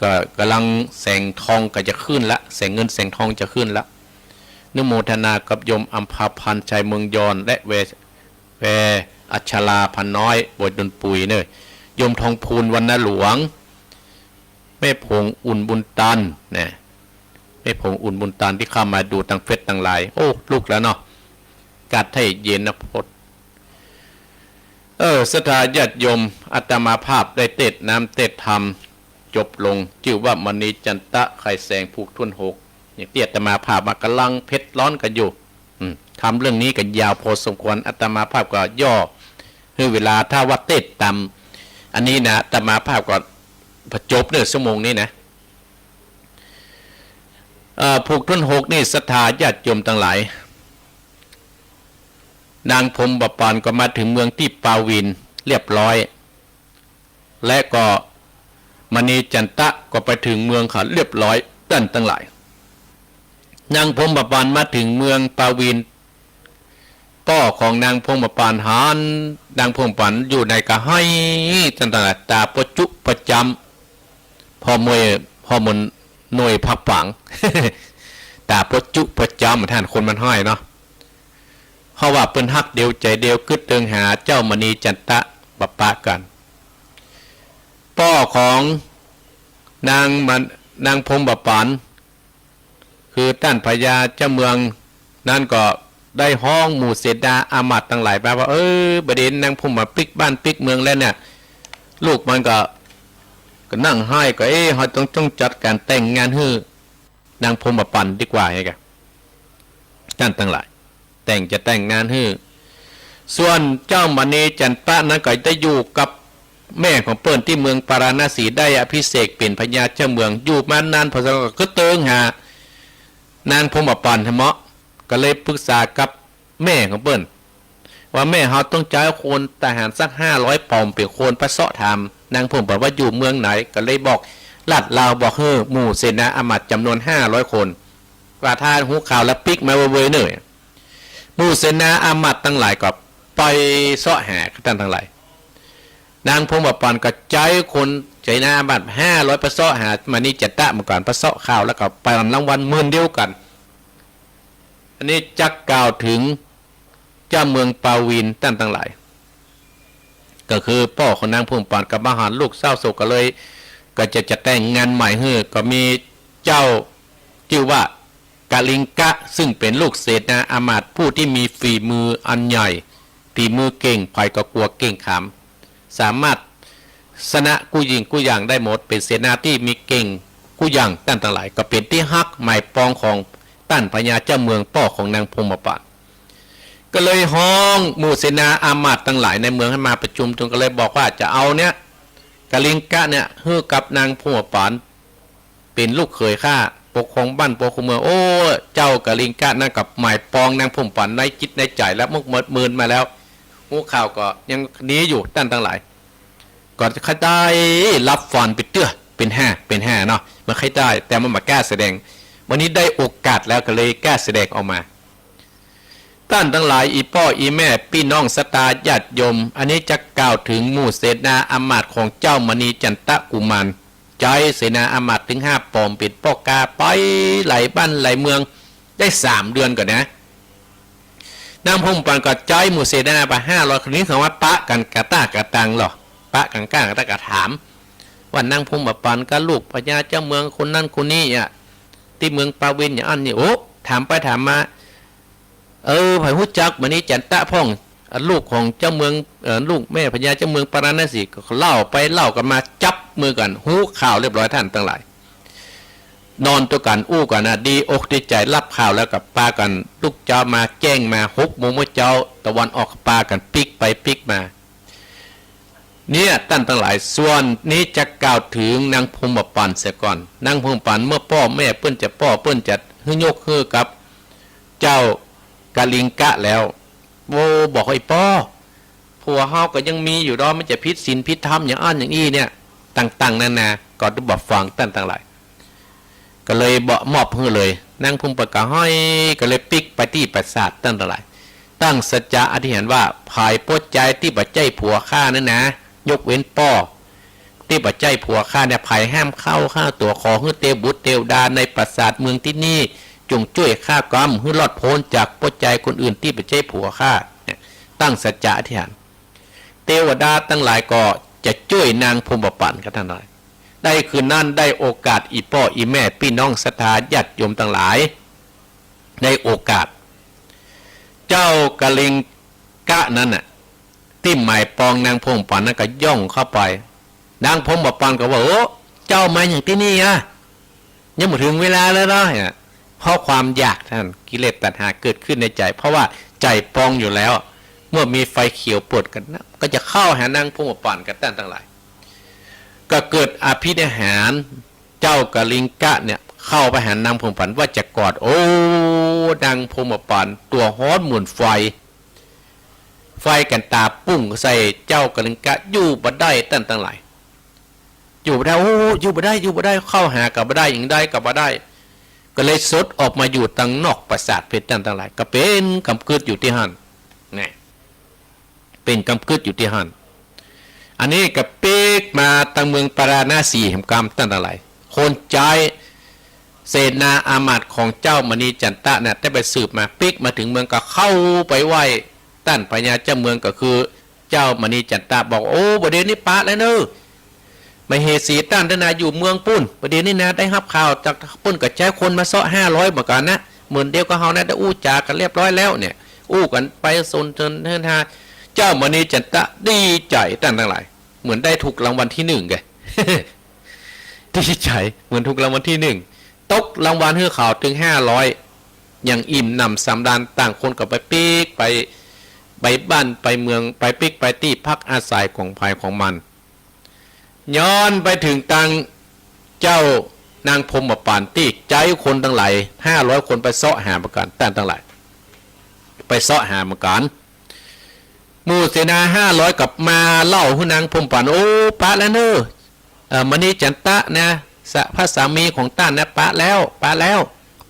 ก็ก่ำลังแสงทองก็จะขึ้นละ แสงเงินแสงทองจะขึ้นละ อนุโมทนากับโยมอำภาพันธ์ ชัยเมืองยอน และแว แวอัชราพันธ์น้อย บวยดนปุยเน่อ โยมทองพูน วรรณหลวง แม่ผงอุ่นบุญตัน นะ แม่ผงอุ่นบุญตันตี้เข้ามาดูตางเฟซตางไลน์ โอ้ ลุกแล้วเนาะ อากาศไทยเย็นนะพด เออ ศรัทธาญาติโยม อาตมาภาพได้เตสน์น้ำเตสน์ธรรม จบลงจื้อว่ามณีจันตะไขแสงผูกถ้วนหก อย่างตี้อาตมาภาพว่าก่ำลังเผ็ดฮ้อนกั๋นอยู่ อืม ทำเรื่องนี้กั๋นยาวพอสมควร อาตมาภาพก็ย่อหื้อเวลา ถ้าว่าเตสต๋ามอันนี้นะ อาตมาภาพก็ผจญเรื่องชั่วโมงนี้นะ เอ่อ ผูกถ้วนหกนี่ ศรัทธาญาติโยมตังหลาย นางพรหมปานก็มาเถิงเมืองตี้ปาวินเรียบร้อย และก็มณีจันตะก็ไปเถิงเมืองเขาเรียบร้อย ต้านตังหลาย นางพรหมปานมาเถิงเมืองปาวิน ป้อของนางพรหมปานหัน นางพรหมปานอยู่ในก็ไห้ ต้านตังหลาย ต๋าปะจุปะจ๋ำ ผ่อเมื่อย ผ่อเมื่อยหน่วยผักป๋าง ต๋าปะจุปะจ๋ำ ต้านคนมันไห้เนาะ เพราะว่าเปิ้นฮักเดียวใจ๋เดียว กึ๊ดเติงหาเจ้ามณีจันตะบ่ปะกั๋น ป้อของนางมัน นางพรหมปาน คือต้านพญาเจ้าเมืองนั้นก็ได้ฮ้องหมู่เสนาอามาตย์ตังหลายไปว่า เออ บ่าเด่นนางพรหมปานปิ๊กบ้านปิ๊กเมืองแล้วเนี่ย ลูกมันก็ ก็นั่งไห้ ก็ เอ๊ะ เฮาต้อง ต้องจัดก๋านแต่งงานหื้อนางพรหมปานดีกว่า ไงกะ ต้านตังหลาย แต่ง จะแต่งงานหื้อ ส่วนเจ้ามณีจันตะนั้นก็ได้อยู่กับแม่ของเปิ้นตี้เมืองปาราณสี ได้อภิเษกเป๋นพญาเจ้าเมือง อยู่มานานพอสมควร ก็กึ๊ดเติงหานางพรหมปานแท้เหมาะ ก็เลยปรึกษากับแม่ของเปิ้น ว่าแม่ เฮาต้องใจ๊คนทหารสักห้าร้อยปอมเป๋นคนไปเซาะถามนางพรหมปานว่าอยู่เมืองไหน ก็เลยบอกลาดลาวบอกหื้อหมู่เสนาอามาตย์จ๋ำนวนห้าร้อยคน ว่าถ้าฮู้ข่าวแล้วปิ๊กมาเว่ยๆ เน่อ หมู่เสนาอามาตย์ตังหลายก็ไปเซาะหา ต้านตังหลาย นางพรหมปานก็ใจ๊คนเสนาอามาตย์ห้าร้อยไปเซาะหามณีจันตะเหมือนกั๋น ไปเซาะข่าวแล้วก็ไปรับรางวัลหมื่นเดียวกั๋น อันนี้จักกล่าวเถิงเจ้าเมืองปาวิน ต้านตังหลาย ก็คือป้อของนางพรหมปานก็มาหันลูกเศร้าโศก ก็เลย ก็จะ จะแต่งงานใหม่หื้อ ก็มีเจ้าจื้อว่ากลิงกะ ซึ่งเป๋นลูกเสนาอามาตย์ผู้ตี้มีฝีมืออันใหญ่ ฝีมือเก่ง ใผก็กั๋วเก่งขาม สามารถ ชนะกู้หยิ่งกู้อย่างได้หมด เป๋นเสนาตี้มีเก่งกู้อย่าง ต้านตังหลาย ก็เป๋นตี้ฮักหมายปองของต้านพญาเจ้าเมืองป้อของนางพรหมปาน ก็เลยฮ้องหมู่เสนาอามาตย์ตังหลายในเมืองหื้อมาประชุม จึงก็เลยบอกว่าจะเอาเนี่ย กลิงกะเนี่ย หื้อกับนางพรหมปาน เป๋นลูกเขยข้า ปกครองบ้านปกครองเมือง โอ้ เจ้ากลิงกะนั้นก็หมายปองนางพรหมปานในจิตในใจ๋แล้ว เมิกเมินมาแล้ว ฮู้ข่าวก็ยังดีอยู่ ต้านตังหลาย ก็ใค่ได้ฮับฟังไปเตื้อ เป๋นห้า เป๋นห้าเนาะ มันใค่ได้ แต่มันบ่กล้าแสดง วันนี้ได้โอกาสแล้วก็เลยกล้าแสดงออกมา ต้านตังหลาย อี่ป้ออี่แม่ ปี้น้องศรัทธาญาติโยม อันนี้จะกล่าวเถิงหมู่เสนาอามาตย์ของเจ้ามณีจันตะกุมาร ใจ๊เสนาอามาตย์เถิงห้าปอมเป๋นป้อก๊าไปหลายบ้านหลายเมือง ได้สามเดือนก่อนนะ นางพรหมปานก็ใจ๊หมู่เสนาไปห้าร้อยคน นี้เขาว่าปะกั๋นกะต้ากะตังลอ ปะกั๋นก้ากะต้ากะถาม ว่านางพรหมปานกับลูกพญาเจ้าเมืองคนนั้นคนนี้อะ ตี้เมืองปาวินอย่างอั้นนี่ โอ้ ถามไปถามมา เออ ใผฮู้จักมณีจันตะพ่อง อ่ะ ลูกของเจ้าเมือง เอ่อ ลูกแม่พญาเจ้าเมืองปาราณสี ก็เล่าไปเล่ากั๋นมา จับมือกั๋น ฮู้ข่าวเรียบร้อย ต้านตังหลาย นอนตวยกั๋นอู้กั๋นนะ ดีอกดีใจ๋ ฮับข่าวแล้วก็ปากั๋นลุกเจ๊ามา แจ้งมา หกโมงเมื่อเจ๊า ตะวันออก ปากั๋นปิ๊กไปปิ๊กมา เนี่ย ต้านตังหลาย ส่วนนี้จะกล่าวเถิงนางพรหมปานเสียก่อน นางพรหมปานเมื่อป้อแม่เปิ้นจะป้อ เปิ้นจะหื้อยกหื้อกับเจ้ากลิงกะแล้ว โอ้ บอกไอ้ป้อ ผัวเฮาก็ยังมีอยู่ดอก มันจะผิดศีลผิดธรรมอย่างอั้นอย่างอี้เนี่ย ต่างๆ นานา ก็บ่ฟัง ต้านตังหลาย ก็เลยบ่มอบหื้อเลย นางพรหมปานก็ฮ้อย ก็เลยปิ๊กไปตี้ปราสาท ต้านตังหลาย ตั้งสัจจะอธิษฐานว่า ใผป้อใจ๊ตี้บ่ใจ้ผัวข้านั้นนะ ยกเว้นป้อ ตี้บ่ใจ้ผัวข้าเนี่ย ใผห้ามเข้าข้าตั๋ว ขอหื้อเตวบุตรเตวดาในปราสาทเมืองตี้นี่ จงจ้วยข้ากำ หื้อรอดป๊นจากป้อใจ๊คนอื่นตี้บ่ใจ้ผัวข้า เนี่ย ตั้งสัจจะอธิษฐาน เตวดาตังหลายก็จะจ้วยนางพรหมปาน ก็ต้านตังหลาย ได้คืนนั้นได้โอกาส อี่ป้ออี่แม่ ปี้น้องศรัทธาญาติโยมตังหลาย ได้โอกาส เจ้ากลิงกะนั้นน่ะ ตี้หมายปองนางพรหมปานนั้นก็ย่องเข้าไป นางพรหมปานก็ว่า โอ้ เจ้ามาหยังตี้นี่อะ ยังบ่เถิงเวลาเลยเนาะ เนี่ย เพราะความอยากตัน กิเลสตัณหาเกิดขึ้นในใจ๋ เพราะว่าใจ๋ปองอยู่แล้ว เมื่อมีไฟเขียวโปรดกันนะ ก็จะเข้าหานางพรหมปัณฑ์กับต้านตังหลาย ก็เกิดอภินิหาร เจ้ากลิงกะเนี่ยเข้าไปหานางพรหมปัณฑ์ว่าจะกอด โอ้ นางพรหมปัณฑ์ตั๋วฮ้อนเหมือนไฟ ไฟกั๋นต๋าปุ้งใส่เจ้ากลิงกะ อยู่บ่ได้ต้านตังหลาย อยู่บ่ได้ โอ้ อยู่บ่ได้ อยู่บ่ได้ เข้าหาก็บ่ได้ หยังใดก็บ่ได้ ก็เลยสดออกมาอยู่ตังนอกปราสาทเป๋นต้านตังหลาย ก็เป๋นกำกึ๊ดอยู่ตี้หั้น แน่ เป๋นกำกึ๊ดอยู่ตี้หั้น อันนี้ก็ปิ๊กมาตังเมืองปาราณสีแหมกำต้านตังหลาย คนใจ๊เสนาอามาตย์ของเจ้ามณีจันตะเนี่ย ได้ไปสืบมา ปิ๊กมาเถิงเมืองก็เข้าไปไหว้ต้านพญาเจ้าเมืองก็คือ เจ้ามณีจันตะบอก โอ้ บ่าเดี่ยวนี้ปะแล้วเน่อ มเหสีต้านเต๊อะนาอยู่เมืองปู๊น บ่าเดี่ยวนี้นาได้ฮับข่าวจากปู๊นก็ใจ๊คนมาเซาะห้าร้อยเหมือนกั๋นนะ เหมือนเดียวกับเฮานะ ได้อู้จ๋ากั๋นเรียบร้อยแล้วเนี่ย อู้กั๋นไปสนทนา เจ้ามณีจันตะดีใจ๋ต้านตังหลาย เหมือนได้ถูกรางวัลตี้นึ่งไง ดีใจ๋เหมือนถูกรางวัลตี้นึ่ง ตกรางวัลหื้อเขาตึงห้าร้อย อย่างอิ่มหนำสำราญ ต่างคนก็ไปปิ๊กไป ไปบ้านไปเมือง ไปปิ๊กไปตี้พักอาศัยของใผของมัน ย้อนไปเถิงตังเจ้านางพรหมปัณฑ์ตี้ใจ๊คนตังหลายห้าร้อยคนไปเซาะหาเหมือนกั๋น ต้านตังหลาย ไปเซาะหาเหมือนกั๋น หมู่เสนาห้าร้อยกลับมาเล่าหื้อนางพรหมปัณฑ์ โอ้ ปะแล้วเน่อ เอ่อ มณีจันตะนะ สะ พระสามีของต้านนะ ปะแล้ว ปะแล้ว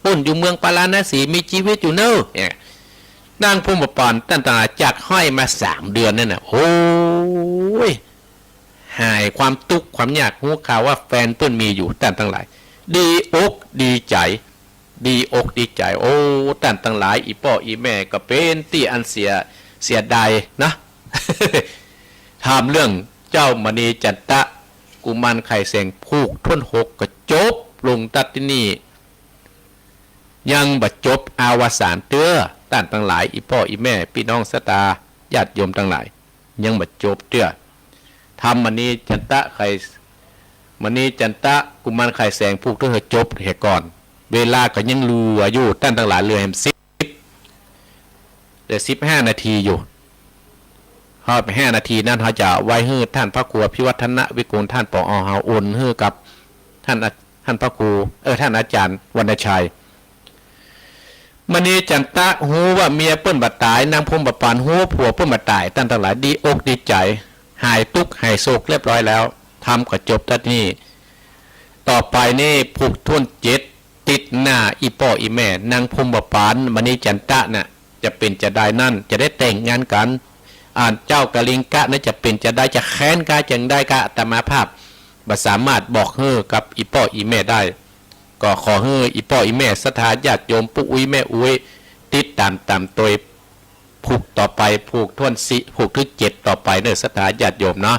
ปู๊นอยู่เมืองปาราณสี มีจีวิตอยู่เน่อ เนี่ย นางพรหมปัณฑ์ต้านตังหลายจากห้อยมาสามเดือนนั่นน่ะ โอ้ย หายความตุ๊กข์ความยาก ฮู้ข่าวว่าแฟนเปิ้นมีอยู่ ต้านตังหลาย ดีอกดีใจ๋ ดีอกดีใจ๋ โอ้ ต้านตังหลาย อี่ป้ออี่แม่ก็เป๋นตี้อันเสีย เสียดายนะ ถามเรื่องเจ้ามณีจันตะ กุมารไข่แสงผูกถ้วนหกก็จบลงตั๊ดตี้นี่ ยังบ่จบอวสานเตื้อ ต้านตังหลาย อี่ป้ออี่แม่ ปี้น้องศรัทธาญาติโยมตังหลาย ยังบ่จบเตื้อ ทำมณีจันตะไข่ มณีจันตะกุมารไข่แสงผูกถ้วนหกจบเหียก่อน เวลาก็ยังเหลืออยู่ ต้านตังหลาย เหลือแหมสิบ เหลือสิบห้านาทีอยู่ ฮอดห้านาทีนั้น เฮาจะไว้หื้อต้านพระครูอภิวัฒนวิกุล ต้าน ผอ เฮา โอนหื้อกับต้านอา ต้านพระครู เออ ต้านอาจ๋ารย์วรรณชัย มณีจันตะฮู้ว่าเมียเปิ้นบ่ต๋าย นางพรหมปัณฑ์ฮู้ผัวเปิ้นบ่ต๋าย ต้านตังหลายดีอกดีใจ๋ หายตุ๊กข์หายโศกเรียบร้อยแล้ว ทำก็จบตั๊ดนี่ ต่อไปนี่ผูกถ้วนเจ็ด ติดหน้าอี่ป้ออี่แม่ นางพรหมปัณฑ์ มณีจันตะน่ะ จะเป๋นจาใดนั้น จะได้แต่งงานกั๋น อ่า เจ้ากลิงกะนั้นจะเป๋นจาใด จะแค้นกาจาใดกา อาตมาภาพบ่สามารถบอกหื้อกับอี่ป้ออี่แม่ได้ ก็ขอหื้ออี่ป้ออี่แม่ศรัทธาญาติโยม ปู่อุ๊ยแม่อุ๊ย ติดต๋ามต๋ามตวย ผูกต่อไป ผูกถ้วนสี่ ผูกถึงเจ็ดต่อไปเน่อ ศรัทธาญาติโยมเนาะ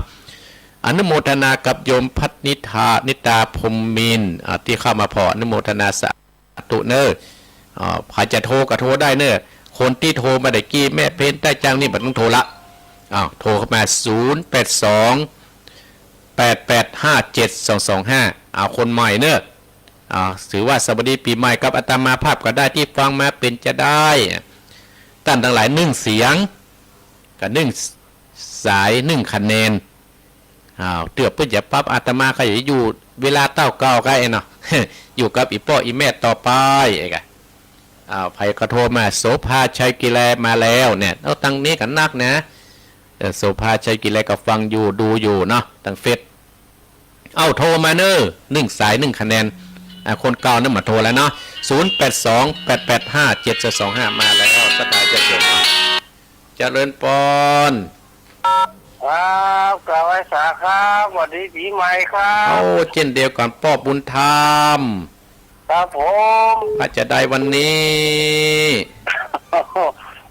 อนุโมทนากับโยมพัฒนิธา นิตา พรหมมินทร์ อ่า ตี้เข้ามาผ่อ อนุโมทนาสาธุเน่อ อ่า ใผจะโทรก็โทรได้เน่อ คนตี้โทรมาตะกี้ แม่เพ็ญ ใต้จันทร์ นี่บ่ต้องโทรละ อ้าว โทรเข้ามา ศูนย์แปดสอง แปดแปดห้าเจ็ดสองสองห้า เอาคนใหม่เน่อ อ่า ถือว่าสวัสดีปี๋ใหม่กับอาตมาภาพก็ได้ ตี้ฟังมาเป๋นจาใด ต้านตังหลาย นึ่งเสียง กับนึ่งสาย นึ่งคะแนน อ้าว เตื้อเปิ้นจะปรับ อาตมาก็อยู่เวลาเต้าเก่าก็ไอ้เนาะ อยู่กับอี่ป้ออี่แม่ต่อไป ไอ้กะ อ้าว ใผก็โทรมา โสภา ชัยกิเลน มาแล้วเนี่ย เอาตังนี้ก็นักนะ เออ โสภา ชัยกิเลน ก็ฟังอยู่ ดูอยู่เนาะ ตังเฟซ เอ้า โทรมาเน่อ นึ่งสาย นึ่งคะแนน อ่ะ คนเก่านั้นบ่โทรแล้วเนาะ ศูนย์แปดสอง แปดแปดห้า เจ็ดสองสองห้า มาแล้ว ศรัทธาญาติโยม เจริญปอน ครับ กราบไหว้สาครับ สวัสดีปี๋ใหม่ครับ โอ้ เจ้นเดียวกั๋น ป้อบุญธรรม ครับผม ว่าจาใดวันนี้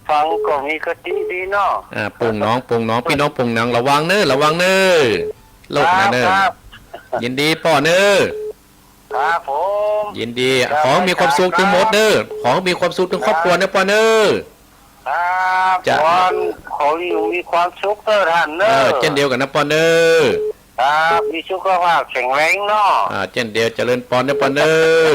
ฟังก็มีคติดีเนาะ อ่า โป่งหนอง โป่งหนอง ปี้น้องโป่งหนอง ระวังเน่อ ระวังเน่อ โลกนาเน่อ ครับ ยินดีป้อเน่อ ครับผม ยินดี ครับ ขอหื้อมีความสุขตึงหมดเน่อ ขอหื้อมีความสุขตึงครอบครัวเน่อป้อเน่อ ครับ จ้ะ ขอหื้อมีความสุขเน่อต้านเน่อ เออ เจ้นเดียวกั๋นนะป้อเน่อ ครับ มีสุขภาพแข็งแรงเนาะ อ่า เจ้นเดียว เจริญปอนเน่อปอนเน่อ